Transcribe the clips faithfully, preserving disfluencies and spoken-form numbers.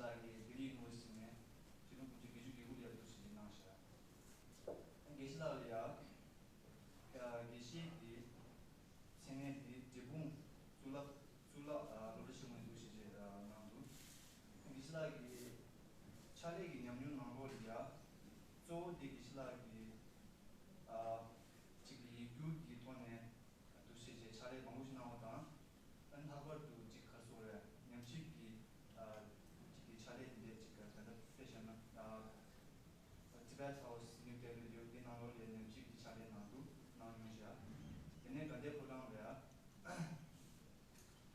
ལགས་ཀྱིས་དེ་རིང་ངོས་ཟིན་ནས་ཆིག་སྟོང་དགུ་བརྒྱ་བརྒྱད་ཅུ་གྱ་དགུ་ལ་ཡར་འདུག་སེ་གནང་ཤག་དགེ་བཤེས་ལགས་ལ་ཡ། དགེ་བཤེས་ཀྱི་མཚན་གནས་དེ་འབྲས་སྤུངས་གཙུག་ལག་གཙུག་ལག་ཨ་སློབ་གྲྭ་ཆེན་མོ་ནས་འདུག་སེ་བྱས་ཨ་གནང་འདུག་དགེ་བཤེས་ལགས་ཀྱི་ཕྱག་ལས་ཀྱི་ཉམས་མྱོང་ནང་ལོགས་ལ་ཡ། གཙོ་བོ་དེ་དགེ་བཤེས་ལགས་ཀྱི་ཨ་གཅིག་ཡིག་སྒྱུར་གྱི་ཐོག་ནས། འདུག་སེ་བྱས་ཕྱག་ལས་མང་པོ་ཞིག་གནང་བ་དང་། ཨ་ནི་ལྷག་པར་དུ་གཅིག་ག་རེ་ཟེར་དགོས་རེད། ཉམས་ཞིབ་ཀྱི་ཨ་གཅིག་གི་ཕྱག་ལས་འདི་འདྲས་གཅིག་ག་ད་ལྟ་དཔེ་བཞག་ན་ཨ་Tibet House New Delhi ལ་ཡོད་དེ་ནང་ལོགས་ལ་ཉམས་ཞིབ་ཀྱི་ཕྱག་ལས་གནང་འདུག་གནང་མྱོང་ཤག་དེ་ནས་དགའ་ལྡན་ཕོ་བྲང་ལ་དགེ་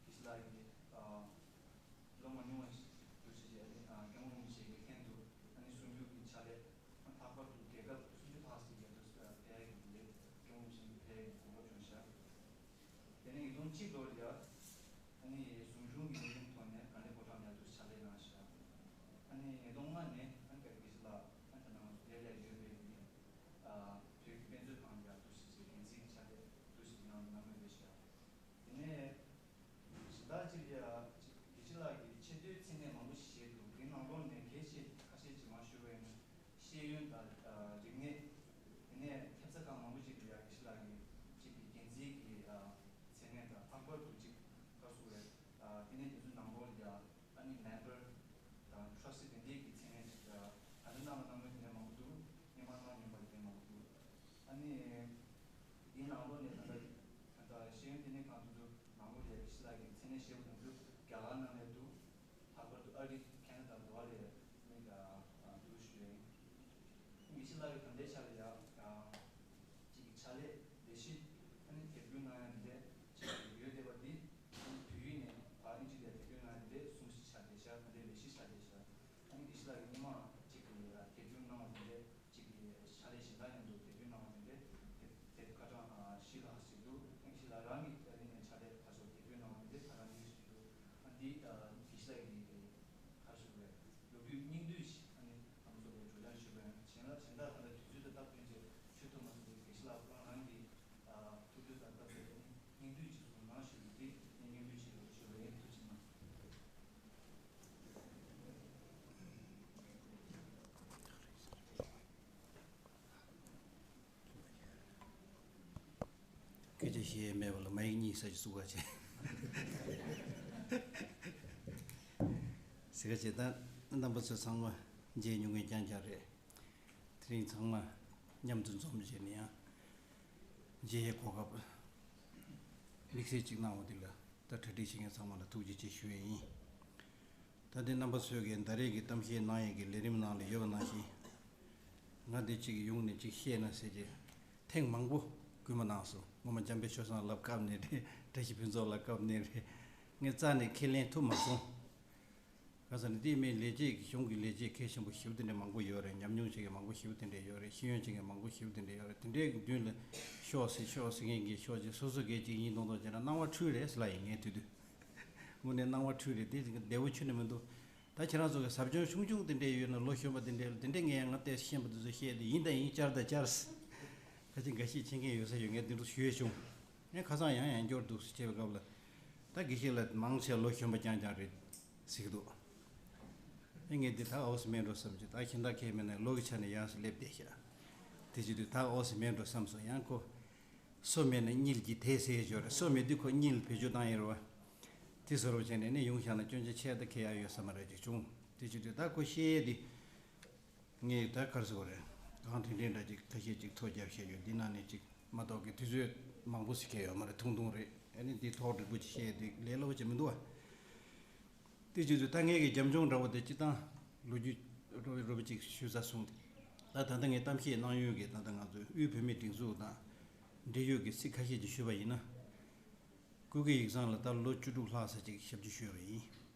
བཤེས་ལགས་ཀྱིས་ཨ་ལོ་མང་ཉུང་བ་ཞིག་འདུག་སེ་བྱས་ཨ་ནི་ཨ་སྐྱབས་མགོན་རིན་པོ་ཆེ་གི་མཁན་དུ་ཨ་ནི་གསུང་སྒྱུར་གྱི་ཕྱག་ལས། ལྷག་པར་དུ་རྒྱལ་ཁབ་སུམ་ཅུ་ལྷག་ཅིག་ཡར་དུ་ཕེབས་ཡག་གི་ལས་སྐྱོང་བཞིན་ཕེབས་ཡག་གི་གོ་སྐབས་བྱུང་ཤག་དེ་ནས་ཉིས་སྟོང་གཅིག་ལོར་ཡ། ཨ་ནི་གཟིམ་ཆུང་གི་ལས་རིམ་ཐོག་ནས་དགའ་ལྡན་ཕོ་བྲང་ཡར་དུ་ཕྱག་ལས་གནང་ཤག་ཨ་ནི་ཉིས་སྟོང་ལྔ་ནས་ཨ་ནི་དགེ་བཤེས་ལགས་ཨ་ནི་ད་ནང་ལས་ལས་ཡོད་པའི་ཨ་བོད་ཀྱི་དཔེ་མཛོད་ཁང་ཡར་དུ་ཞིག་ཅིག་འགན་འཛིན་གྱི་ཕྱག་ལས་དུ་ཞིག་གནང་གནང་མུས་རེད་ཤག་དེ་ནས་གཞན་དག་ཅིག་ལ་ཡ་ཅིག་དགེ་བཤེས་ལགས་ཀྱིས་ཆེས་མཐོའི་མཚན་གནས་མང་པོ་ཞིག་བཞེས་འདུག་དེའི་ནང་ལོགས་ནས་གལ་ཆེ་ཁ་ཤས་ཅིག་མར་ཞུ་བ་ཡིན་ན། ཤེས་ཡོན་དང་ཨ་རིག་གནས། དེ་ནས་ཐེབས་རྩ་ཁག་མང་པོ་ཅིག་ལ་ཡ་དགེ་བཤེས་ལགས་ཀྱིས་ཅིག་གི་འགན་འཛིན་གྱི་ཨ་མཚན་གནས་དང་ལྷག་པར་དུ་ཅིག་ག་རེ་ཟེར་དགོས་རེད། ཨ་དེ་ནས་དེ་ཚོའི་ནང་ལོགས་ལ་ཡ་ཨ་ནི་མེམ་བར་དང་ཊྲ་སི་ཊི་དེ་འདྲས་ཀྱི་མཚན་གནས་ཅིག་ཨ་ད་ལྟ་གནང་མ་གནང་མཁན་དེ་འདྲ་མང་པོ་འདུག་སྔོན་མ་གནང་མྱོང་པ་དེ་འདྲ་མང་པོ་འདུག་ཨ་ནི་དེའི་ནང་ལོགས་ནས་ད་ལྟ་ད་ལྟ་ཤེས་ཡོན་ལྟེ་གནས་ཁང་དེ་ཚོ་ནང་ལོགས་ལ་ཡ་དགེ་བཤེས་ལགས་ཀྱི་མཚན་གནས་བཞེས་པ་དེ་ཚོ་རྒྱ་གར་ནང་ལ་འདུག་ལྷག་པར་དུ་ཨ་རི་ཁེ་ན་ཌ་འགྲོ་བ་ལས་མི་འདུག་ཞུ་ཡིན། དགེ་བཤེས་ལགས་ཀྱི་ད་ལྟའི་ཆ་ལ་ཡ་གཅིག་གི་ཕྱག་ལས་ལས་གཞི་ཨ་ནི་དེབ་སྐྱེལ་གནང་ཡ་འདི་འདྲས་ཅིག་ཡོད་བསྡད་པ་འདི་ཨ་ནི་བོད་ཡིག་ནས་ཕར་ཨིན་ཇི་ལ་དེབ་སྐྱེལ་གནང་ཡ་འདི་འདྲས་གསུམ་ཞིག་ཆགས་བསྡད་ཤག་ད་ལྟའི་ལས་གཞི་ཆགས་བསྡད་ཤག་ཨ་ནི་དགེ་བཤེས་ལགས་ཀྱིས་སྔོན་མ་གཅིག་གི་དེབ་སྐྱེལ་གནང་བ་འདི་འདྲས། གཅིག་གིས་ཕྱག་ལས་གཞན་དག་མཉམ་དུ་དེབ་སྐྱེལ་གནང་བ་དེ་འདྲས་དེབ་དེབ་ཁ་གྲངས་ཨ་བཞི་ལྷག་ཞིག་འདུག་ཨ་ནི་དགེ་བཤེས་ལགས་རང་གིས་ཨ་ནི་ནས་ཕྱག་ལས་ཁ་ཕྱོགས་དེབ་སྐྱེལ་གནང་བ་དེ་འདྲས་ད་ག་ནང་བཞིན་ཞིག་འདུག་ཨ་འདི་ཨ་དགེ་བཤེས་ལགས་ཀྱིས་ཁ་ཕྱོགས་པའི་ལོ་རྒྱུས་སྙིང་བསྡུས་ཤིག་ཨ་ནི་ཨ་མ་སོགས་པའི་བགྲོ་གླེང་ཞུས་པ་ཡང་གཞན་ལ་གཞན་དག་ད་ལྟ་དུས་ཚོད་དང་སྟབས་བསྟུན་བྱས་ཞུ་ཐུབ་མ་སོང་བས་དགེ་བཤེས་ལགས་ཁོ་རང་རང་གིས་ཨ་ཐུགས་འདོད་དང་སྟབས་བདེ་ཨ་ནི་སྙིང་བསྡུས་ཅིག་གསུང་གནང་ཞུ་རྒྱུ་དེ་ངས་སྙིང་བསྡུས་ཅིག་ལ་ཞུ་བ་ཡིན། ཐུགས་རྗེ་གནང་། སྐད་ཆ་བཤད་མེད་པ་ལ་མ་ཡིག་གཉིས་ས་ཅིག་བཙུགས་པ་བྱས། ཟེར་ག་བྱས་ད་རྣམ་པ་ཚོ་ཚང་མ་མཇལ་མྱོང་མཁན་རྐྱང་རྐྱང་རེད། དེ་རིང་ཚང་མ་མཉམ་དུ་འཛོམས་བྱས་ནས་ཡང་མཇལ་ཡའི་གོ་སྐབས་དམིགས་བསལ་ཅིག་གནང་བ་འདི་ལ་ད་གྲ་སྒྲིག་བྱེད་མཁན་ཚང་མ་ལ་ཐུགས་རྗེ་ཆེ་ཞུ་ཡས་ཡིན། ད་འདི་རྣམ་པ་ཚོས་ཀྱིས་ད་རེས་ཀྱི་གཏམ་བཤད་གནང་ཡས་ཀྱི་ལས་རིམ་ནང་ལ་ཡོད་པ་ནང་བཞིན། ང་འདི་གཅིག་ཡོང་ནས་གཅིག་བཤད་ན་ཟེར་གྱི་ཐེངས་མང་པོ་སྐུལ་མ་གནང་སོང་། ངོ་མ་འཇམ་དཔལ་ཆོས་བཟང་ལབ་སྐབས་ནས་རེད། བཀྲ་ཤིས་ཕུན་ཚོགས་ལབ་སྐབས་ནས་རེད། ངས་རྩ་ནས་ཁས་ལེན་ཐུབ་མ་སོང་། ག་ས་ནས་དེ་མིན་ལས་བྱེད་ཀྱི་གཞུང་གི་ལས་བྱེད་གལ་ཆེན་པོ་ཞེ་པོ་དེ་འདྲ་མང་པོ་ཡོད་རེད། ཉམས་མྱོང་ཅན་གྱི་མང་པོ་ཞེ་པོ་དེ་འདྲ་ཡོད་རེད། ཤེས་ཡོན་ཅན་གྱི་མང་པོ་ཞེ་པོ་དེ་འདྲ་ཡོད་རེད། དེ་འདྲའི་མདུན་ལ་ཤོག་ཟེར་ཤོག་ཟེར་མཁན་གྱི་ཤོག་ཅིག་སོ་སོ་སྒེར་གཅིག་ཡིན་མདོག་མདོག་བྱས་ན་སྣང་བ་འཁྲུལ་རེད་ཟེར་ལབ་ཡིན། ངས་དུས་དུས་དངོས་གནས་སྣང་བ་འཁྲུལ་རེད། དེ་བདེ་བོ་ཁྱོན་ནས་མི་འདུག་ད་ཁྱེད་རང་ཚོ་གི་ཟབ་སྦྱོང་ཆུང་ཆུང་དེ་འདྲས་ཡོད་ན་ལོ་གཞོན་པ་དེ་འདྲས་ལ་དེ་འདྲས་ངས་ཡང་ང་ལྟས་ཤེས་པ་དེ་ཚོ་བཤད་དེ་ཡིན་དང་ཡིན་བསྐྱར་དང་བསྐྱར། ཁ་ཅིག་འགའ་ཞིག་ཕྱིན་མཁན་ཡོད་ས་ཡོད་ངས་དེ་འདྲ་ཞུས་བྱུང་། ངས་ཁ་སང་ཡང་ཡང་སྐྱོར་འདུག་སེ་བྱས་པའི་སྐབས་ལ། ད་དགེ་བཤེས་ལགས་མང་ཆེ་ལོ་གཞོན་པ་རྐྱང་རྐྱང་རེད་ཟེར་གྱི་འདུག་ཨེ་ངས་འདི་ད་འོ་སེ་མེད་འགྲོ་བསམ་གྱི། ད་ཁྱིམ་བདག་ཁས་མེད་ན་ལོ་གི་ཆ་ནས་ཡར་སེ་སླེབས་བསྡད་ཤག་དེ་བྱེད་དུས་ད་འོ་སེ་མེད་འགྲོ་བསམ་སོང་། ཡང་ཁོ་སོ་མེད་ན་གཉིད་ཀྱིས་དེད་ཟེར་ཡོད་རེད། སོ་མེད་དུས་ཁོ་གཉིད་ལ་བེད་སྤྱོད་བཏང་ཡོད་རེད་བ། དེ་བཟོ་འདྲ་བྱས་ནས་ནི་ཡོང་བཞག་ན་སྐྱོན་ཆ་ཆེ་ད་ཁེལ་ཡག་ཡོད་ས་མ་རེད་ཅིག་བྱུང་། དེ་བྱེད་དུས་ད་ཁོ་བཤད་ཡས་དེ། ངས་ད་ག་རེ་ཟེར་དགོས་རེད། གང་དྲན་དྲན་འདྲ་ཅིག་ཁ་ཤས་ཅིག་ཐོ་རྒྱབ་བཤད་ཡོད། འདི་ནང་ནས་ཅིག་མ་གཏོགས་ཀྱི་དུས་ཚོད་མང་པོ་ཞིག་ཁེལ་ཡོད་མ་རེད། ཐུང་ཐུང་རེད། ཨ་ནི་འདི་ཐོག་འགྲིག་པོ་ཅིག་བཤད་ཡས་དེ་ལས་སླ་པོ་ཅིག་མི་འདུག་བ། དེ་བྱེད་དུས་ད་ངས་ཀྱི་རྒྱབ་ལྗོངས་འདྲ་བོ་དེ་སྤྱིར་བཏང་ལོ་རྒྱུས་རོབ་རོབ་ཅིག་ཞུས་ཚར་སོང་། ད་ད་ལྟ་ངས་གཏམ་བཤད་གནང་ཡུལ་གྱི་ད་ལྟ་ང་ཚོའི་དབུས་བོད་མིའི་སྒྲིག་འཛུགས་དང་འབྲེལ་ཡོད་ཀྱི་ཚིག་ཁ་ཤས་ཅིག་ཞུས་པ་ཡིན་ན། སྐུ་སྒེར་ཡིག་ཚང་ལ་ད་ལོ་བཅུ་དྲུག་ལྷག་ཙམ་ཅིག་ཞབས་ཕྱི་ཞུས་པ་ཡིན།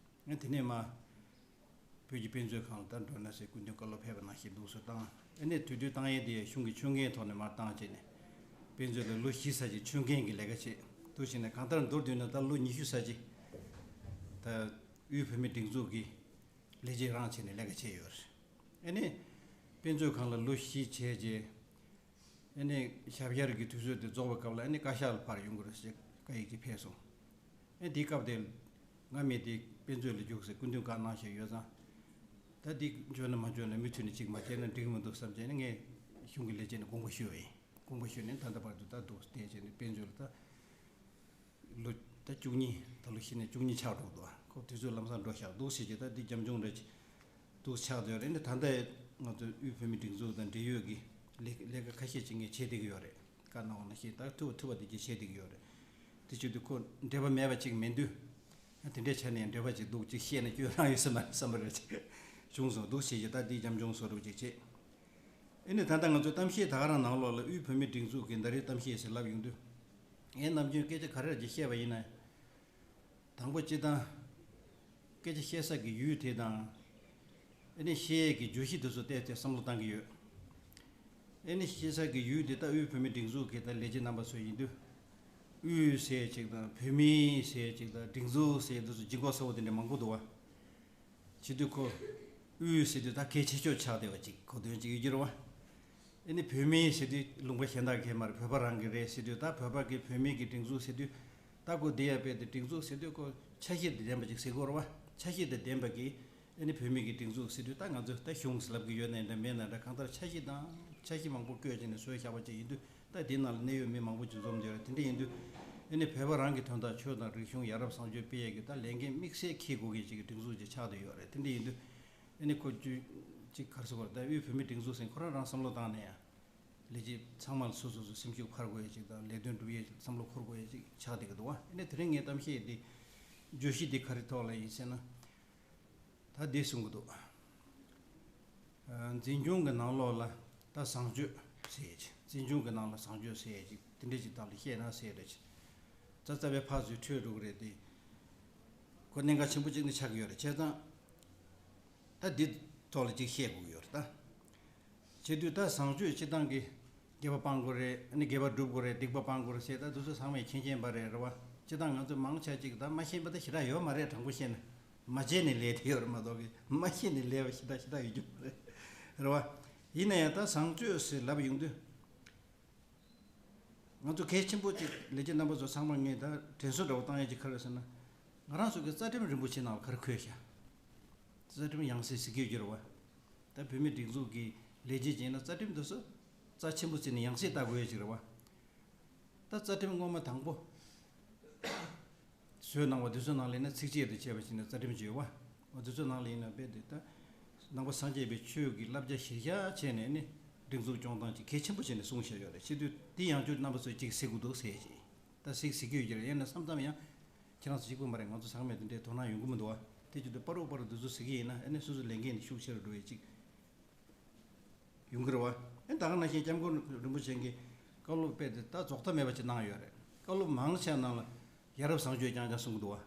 ཨ་དེ་ནས་མ། བོད་ཀྱི་དཔེ་མཛོད་ཁང་ལ་ད་མགྲོན་ན་ཟེར་སྐུ་མདུན་བཀའ་སློབ་ཕེབས་པ་ནང་བཞིན་འདུག་སེ་བཏང་། ཨ་ནས་དུས་དུས་བཏང་ཡས་དེ་ཡང་གཞུང་གི་ཆོད་མཁན་ཐོག་ནས་མར་བཏང་བྱས་ནས། དཔེ་མཛོད་ལ་ལོ་བཞི་ཙམ་ཅིག་ཆོད་མཁན་གྱི་ལས་ཀ་བྱས། འདུག་བྱས་ནས་གང་ལྟར་མདོར་བསྡུས་ན་ད་ལོ་ཉི་ཤུ་ཙམ་ཅིག་ད་དབུས་བོད་མིའི་སྒྲིག་འཛུགས་ཀྱི་ལས་བྱེད་རང་བྱས་ནས་ལས་ཀ་བྱས་ཡོད་རེད། ཨ་ནས་དཔེ་མཛོད་ཁང་ལ་ལོ་བཞི་བྱས་རྗེས། ཨ་ནི་ཞབས་བཅར་གྱི་དུས་ཚོད་དེ་རྫོགས་པའི་སྐབས་ལ་ཨ་ནི་བཀའ་ཤག་ལ་ཕར་ཡོང་དགོས་རེད་ཟེར་བཀའ་ཡིག་ཅིག་ཕེབས་སོང་། ཨ་དེའི་སྐབས་དེ་ང་མི་དེ་དཔེ་མཛོད་ལ་རྒྱུགས་ཟེར་སྐུ་མདུན་བཀའ་གནང་བཞིན་ཡོད་ཙང་ ད་འདི་འཇོན་ན་མ་འཇོན་ན་མུ་མཐུད་ནས་ཅིག་མ་བྱས་ན་འགྲིག་གི་མི་འདུག་བསམ་བྱས་ནས་ངས་གཞུང་གི་ལས་བྱེད་ནས་དགོངས་པ་ཞུས་པ་ཡིན། དགོངས་པ་ཞུས་ནས་ད་ལྟ་བར་དུ་ད་འདུག་བལྟས་བྱས་ནས་དཔལ་འབྱོར་ལ་ད་ལོ་ད་བཅུ་གཉིས། ད་ལོ་གཞི་ནས་བཅུ་གཉིས་ཆགས་འགྲོ་འདུག་ཁོ་དུས་ཚོད་ལམ་སང་འགྲོ་ཤག་འདུག་ཟེར་གྱི། ད་འདི་རྒྱབ་ལྗོངས་འདྲ་ཅིག་འདུག་ཆགས་བསྡད་རེད། འདི་ད་ལྟ་ང་ཚོ་དབུས་བོད་མིའི་སྒྲིག་འཛུགས་དང་འབྲེལ་ཡོད་ཀྱི་ལས་ལས་ཀ་ཁ་ཤས་ཅིག་ངས་བྱེད་བསྡད་ཀྱི་ཡོད་རེད། བཀའ་གནང་བ་ནང་བཞིན་ད་ཐུབ་ཐུབ་པ་དེ་ཅིག་བྱེད་བསྡད་ཀྱི་ཡོད་རེད། དེ་བྱེད་དུས་ཁོ་འབྲེལ་བ་མེད་པ་ཅིག་མིན་དུས། ཨ། དེ་འདྲའི་ཆ་ནས་འབྲེལ་བ་ཅིག་འདུག་ཅིག་བཤད་ན་སྐྱོན་རང་ཡོད་ས་མ་རེད་བསམ་པ་རེད་ཅིག་བྱུང་སོང་འདུག་བྱེད་ཀྱི། ད་འདི་རྒྱབ་ལྗོངས་བཟོ་འདྲ་ཅིག་བྱེད། ཨེ་ནས་ད་ལྟ་ང་ཚོའི་གཏམ་བཤད་ད་ག་རང་ནང་ལོགས་ལ་དབུས་བོད་མིའི་སྒྲིག་འཛུགས་ཀྱི་ཟླ་རེའི་གཏམ་བཤད་ཟེར་ལབ་ཡོང་དུས། ངས་ནམ་རྒྱུན་སྐད་ཆ་ག་རེ་ཅིག་བཤད་པ་ཡིན་ན། དང་པོ་སྤྱིར་བཏང་སྐད་ཆ་བཤད་ས་གི་ཡུལ་དེ་དང་། ཨེ་ནས་བཤད་ཡས་ཀྱི་བརྗོད་གཞི་དེ་ཚོ་བལྟས་ཏེ་བསམ་བློ་བཏང་གི་ཡོད། ཨེ་ནས་བཤད་ས་གི་ཡུལ་དེ་ད་དབུས་བོད་མིའི་སྒྲིག་འཛུགས་ཀྱི་ད་ལས་བྱེད་རྣམ་པ་ཚོ་ཡིན་དུས། དབུས་ཟེར་ཅིག་དང་བོད་མི་ཟེར་ཅིག་དང་སྒྲིག་འཛུགས་ཟེར་དེ་ཚོ་ལྗིད་ཁོག་ཚ་བོ་དེ་འདྲ་མང་པོ་འདུག་བ། བྱེད་དུས་ཁོ་དབུས་ཟེར་དུས་ད་གལ་ཆེ་ཤོས་ཆགས་བསྡད་པ་ཅིག་གོ་དོན་ཅིག་ཡོད་རྒྱུ་རེད་བ། ཨེ་ནི་བོད་མི་ཟེར་དུས་ལུང་པ་གཞན་དག་གས་མ་རེད། བོད་པ་རང་གི་རེད་ཟེར་དུས། ད་བོད་པ་གི་བོད་མི་གི་སྒྲིག་འཛུགས་ཟེར་དུས། ད་ཁོ་འདི་ཡ་དཔེ་དེ་སྒྲིག་འཛུགས་ཟེར་དུས་ཁོ་ཆ་ཤས་དེ་ལྡན་པ་ཅིག་ཟེར་དགོས་རེད་བ། ཆ་ཤས་དེ་ལྡན་པ་གི་ཨེ་ནི་བོད་མི་གི་སྒྲིག་འཛུགས་ཟེར་དུས། ད་ང་ཚོས་ད་གཞུང་ཟེར་ལབ་གི་ཡོད་ན་འདྲ་མེད་ན་འདྲ། གང་ལྟར་ཆ་ཤས་དང་ཆ་ཤས་མང་པོ་བཀོད་བྱས་ནས་བཟོས་བཞག་པ་ཅིག་ཡིན་དུས། ད་དེའི་ནང་ལ་གནད་ཡོད་མི་མང་པོ་ཅིག་འཛོམས་ཡོད་རེད། དེ་འདྲ་ཡིན་དུས་ཨེ་ནི་བོད་པ་རང་གི་དོན་དག་ཆོས་དང་རིག་གཞུང་ཡ་རབས་བཟང་སྤྱོད་སྤེལ་ཡས་ཀྱི་ད་ལས་འགན་དམིགས་བསལ་འཁྱེར་དགོས་མཁན་ཅིག་གི་སྒྲིག་འཛུགས་ཅིག་ཆགས་བསྡད་ཡོད་རེད། དེ་འདྲ་ཡིན་དུས་ཨེ་ནི་ཁོ་ཅིག་ག་རེ་ཟེར་དགོས་རེད། ད་དབུས་བོད་མིའི་སྒྲིག་འཛུགས་ཟེར་ཁོ་རང་རང་བསམ་བློ་བཏང་ནས་ཡང་ལས་བྱེད་ཚང་མ་ལ་སོ་སོ་སོ་སེམས་ཤུགས་འཕར་དགོས་ཡས་ཅིག་དང་ལས་དོན་སྒྲུབ་ཡས་བསམ་བློ་འཁོར་དགོས་ཡས་ཅིག་ཆགས་བསྡད་ཀྱི་འདུག་བ། ཨེ་ནི་དེ་རིང་ངའི་གཏམ་བཤད་འདི་བརྗོད་གཞི་འདི་ག་རེ་ཐོག་ལ་ཡིན་ཟེར་ན། ད་འདི་གསུང་གི་འདུག། ཨ། འཛིན་སྐྱོང་གི་ནང་ལོགས་ལ་ད་བཟང་སྤྱོད་ཟེར་ཡས་ཅིག། འཛིན་སྐྱོང་གི་ནང་ལ་བཟང་སྤྱོད་ཟེར་ཡས་ཅིག་དེ་འདྲ་ཅིག་བདག་ལ་བཤད་ན་ཟེར་རེད་ཅིག། རྩ་རྩ་བའི་ཕར་ཚུར་འཕྲོད་འགྲོ་གི་རེད་དེ། ཁོ་གནད་འགག་ཆེན་པོ་ཅིག་ནི་ཆགས་ཀྱི་ཡོད་རེད། བྱས་ཙང་ད་འདི་ཐོག་ལ་ཅིག་བཤད་དགོས་ཀྱི་ཡོད་རེད་ད། བྱེད་དུས་ད་བཟང་སྤྱོད་སྤྱིར་བཏང་གི་དགེ་བ་སྤང་དགོས་རེད། ཨ་ནི་དགེ་བ་སྒྲུབ་དགོས་རེད། སྡིག་པ་སྤང་དགོས་རེད་ཟེར་ད་དེ་ཚོ་ཚང་མས་མཁྱེན་མཁྱེན་པ་རེད། རེད་བ། སྤྱིར་བཏང་ང་ཚོ་མང་ཆེ་ཅིག་ད་མ་ཤེས་པ་ད་ཞེ་དྲག་ཡོད་མ་རེད། དྲང་པོ་བཤད་ན། མ་བྱས་ནས་ལས་དེ་ཡོད་རེད་མ་གཏོགས་གི་མ་ཤེས་ནས་ལས་པ་ཞེ་དྲག་ཞེ་དྲག་ཡོད་རྒྱུ་མ་རེད། རེད་བ། ཡིན་ན་ཡང་ད་བཟང་སྤྱོད་ཟེར་ལབ་ཡོང་དུས། ང་ཚོ་གལ་ཆེན་པོ་ཅིག་ལས་བྱེད་རྣམ་པ་ཚོ་ཚང་མ་ངས་ད་དྲན་གསོ་འདྲ་བོ་བཏང་ཡས་ཅིག་ག་རེ་ཟེར་ན། ང་རང་ཚོ་གི་རྩ་ཁྲིམས་རིན་པོ་ཆེ་ནང་ལ་ག་རེ་འཁོད་ཤག། རྩ་ཁྲིམས་ཡང་སྲིད་ཟེར་གྱི་ཡོད་ཀྱི་རེད་བ། ད་བོད་མིའི་སྒྲིག་འཛུགས་ཀྱི་ལས་བྱེད་ཅིག་ཡིན་ན་རྩ་ཁྲིམས་དེ་ཚོ་རྩ་ཆེན་པོ་བརྩིས་ནས་ཡང་སྲིད་ལྟ་དགོས་ཡས་ཅིག་རེད་བ། ད་རྩ་ཁྲིམས་སྔོན་མ་དང་པོ་བཟོས་གནང་བ་དེ་ཚོའི་ནང་ལ་ཡིན་ན་ཚིགས་བཅད་དུ་བྱས་པ་ཞིག་ནས་རྩ་ཁྲིམས་ཅིག་ཡོད་བ། འོ་དེ་ཚོའི་ནང་ལ་ཡིན་ན་རྦད་དེ་ད་ནང་པ་སངས་རྒྱས་པའི་ཆོས་ཀྱི་བསླབ་བྱ་གཞིར་བཞག་བྱས་ནས་ནི་སྒྲིག་འཛུགས་སྐྱོང་སྟངས་ཅིག་གལ་ཆེན་པོ་བྱས་ནས་གསུངས་བཞག་ཡོད་རེད། བྱེད་དུས་དེ་ཡང་བསྐྱར་རྣམ་པ་ཚོས་ཅིག་གཟིགས་དགོས་འདུག་ཟེར་ཅིག། ད་གཟིགས་གཟིགས་ཀྱི་ཡོད་ཀྱི་རེད། ཡིན་ན་བསམ་བསམ་ཡང་ཁྱེད་རང་ཚོ་གཅིག་པུ་མ་རེད། ང་ཚོ་ཚང་མས་དེ་འདྲའི་དོ་སྣང་ཡོང་གི་མི་འདུག་བ། དེ་བྱེད་དུས་པ་རུ་པ་རུ་དེ་ཚོ་གཟིགས་ཀྱི་ཡིན་ན་ཨ་ནི་སོ་སོ་ལས་འགན་ནི་ཤུགས་ཆེ་རུ་འགྲོ་ཡས་ཅིག་ཡོང་གི་རེད་བ། ཨེ་ད་ག་ནང་བཞིན་སྐྱབས་མགོན་རིན་པོ་ཆེ་གིས་བཀའ་སློབ་སྤེལ་ཏེ་ད་རྫོགས་མཐའ་མེད་པ་ཅིག་གནང་ཡོད་རེད། བཀའ་སློབ་མང་ཆེ་ནང་ལ་ཡ་རབས་བཟང་སྤྱོད་རྐྱང་རྐྱང་གསུང་གི་འདུག་བ།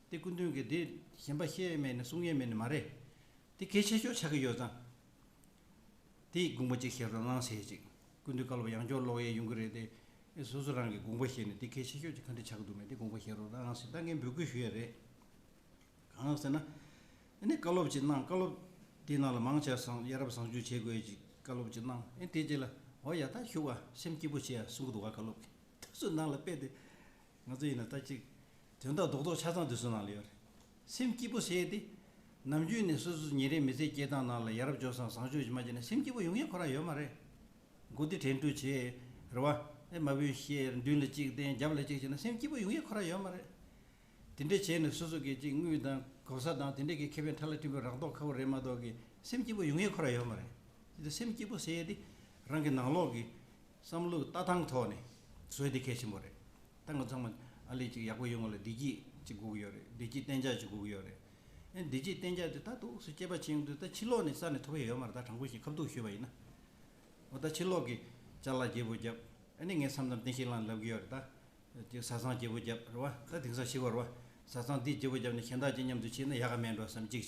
དེ་སྐུ་མདུན་གྱིས་དེ་གཞན་པ་བཤད་ཡས་མེད་ནས་གསུང་ཡས་མེད་ནས་མ་རེད། དེ་གལ་ཆེ་ཤོས་ཆགས་ཀྱི་ཡོད་ཙང་། དེའི་དགོངས་པ་ཅིག་བཞེས་རོགས་གནང་ཟེར་ཅིག། སྐུ་མདུན་བཀའ་སློབ་ཡང་བསྐྱར་ཀློག་ཡས་ཡོང་གི་རེད་དེ། ཨེ་སོ་སོ་རང་གི་དགོངས་པ་བཞེས་ནས་དེ་གལ་ཆེ་ཤོས་ཅིག་ག་འདྲ་ཆགས་ཀྱི་འདུག་མེད་དེ་དགོངས་པ་བཞེས་རོགས་གནང་ཟེར་ད་ངས་འབོད་སྐུལ་ཞུ་ཡས་རེད། གང་ཟེར་ན། ཨ་ནི་བཀའ་སློབ་ཅིག་གནང་། བཀའ་སློབ་དེའི་ནང་ལ་མང་ཆེ་བ་ཡ་རབས་བཟང་སྤྱོད་བྱེད་དགོས་ཅིག་བཀའ་སློབ་ཅིག་གནང་། ཨ་ནི་དེ་རྗེས་ལ་འོ་ཡ་ད་བཞུགས་ཨ་སེམས་སྐྱིད་པོ་བྱེད་ཨ་གསུང་གི་འདུག་ག། བཀའ་སློབ་ཀྱི་དེ་ཚོའི་ནང་ལ་དཔེ་དེ་ང་ཚོ་ཡིན་ན་ད་ཅིག་དོན་དག་རྡོག་རྡོག་ཆ་ཚང་དེ་ཚོའི་ནང་ལ་ཡོད་རེད། སེམས་སྐྱིད་པོ་ཟེར་ཡས་དེ་ནམ་རྒྱུན་ནས་སོ་སོ་ཉིན་རེའི་མི་ཚེ་སྐྱེལ་སྟངས་ནང་ལ་ཡ་རབས་སྤྱོད་བཟང་བཟང་སྤྱོད་ཅིག་མ་བྱས་ན་སེམས་སྐྱིད་པོ་ཡོང་ཡས་ཁོ་རང་ཡོད་མ་རེད། མགོ་བདེ་དྲན་འཕྲུལ་བྱེད་རེད་བ། ཨེ་མ་བུན་བཤད། མདུན་ལ་གཅིག་བསྟན། རྒྱབ་ལ་གཅིག་བྱས་ན་སེམས་སྐྱིད་པོ་ཡོང་ཡས་ཁོ་རང་ཡོད་མ་རེད། དེ་འདྲས་བྱས་ནས་སོ་སོ་གི་ཅིག་དངུལ་དང་གོ་ས་དང་དེ་འདྲས་ཀྱི་ཁེ་ཕན་ཁྲ་ལ་ཁྲིམས་པའི་རག་མདོག་ཁ་པོ་རེད་མ་གཏོགས་ཀྱི་སེམས་སྐྱིད་པོ་ཡོང་ཡས་ཁོ་རང་ཡོད་མ་རེད། དེ་སེམས་སྐྱིད་པོ་ཟེར་ཡས་དེ་རང་གི་ནང་ལོགས་ཀྱི་བསམ་བློ་ལྟ་སྟངས་ཐོག་ནས་བཟོ་ཡས་དེ་གལ་ཆེན་པོ་རེད། ད་ང་ཚང་མ་ཨ་ལས་ཅིག་ཡག་པོ་ཡོང་བ་ལ་བདེ་སྐྱིད་ཅིག་དགོས་ཀྱི་ཡོད་རེད། བདེ་སྐྱིད་གཏན་འཇགས་ཅིག་དགོས་ཀྱི་ཡོད་རེད། ཨེ་བདེ་སྐྱིད་གཏན་འཇགས་དེ་ད་འདུག་སེ་སྐྱེས་པ་ཆེན་དུས་ད་ཕྱི་ལོགས་ནས་རྩ་ནས་ཐོབ་ཡས་ཡོད་མ་རེད། ད་དྲང་པོ་ཞིག་ཁ་ཐུག་ཞུས་པ་ཡིན་ན། འོ་ད་ཕྱི་ལོགས་ཀྱི་ཅ་ལག་བརྗེ་པོ་བརྒྱབ། ཨ་ནི་ངས་མཚམས་མཚམས་བསྟན་ཤེས་ལགས་ལབ་ཀྱི་ཡོད་རེད་ད། ཅིག་བཟའ་ཚང་བརྗེ་པོ་བརྒྱབ་རེད་བ། ད་དེང་སང་ཤི་བ་རེད་བ། བཟའ་ཚང་འདི་བརྗེ་པོ་བརྒྱབ་ནས་གཞན་དག་ཅིག་མཉམ་དུ་ཕྱིན་ན་ཡག་ག་མེད་འགྲོ་བསམ་གཅིག་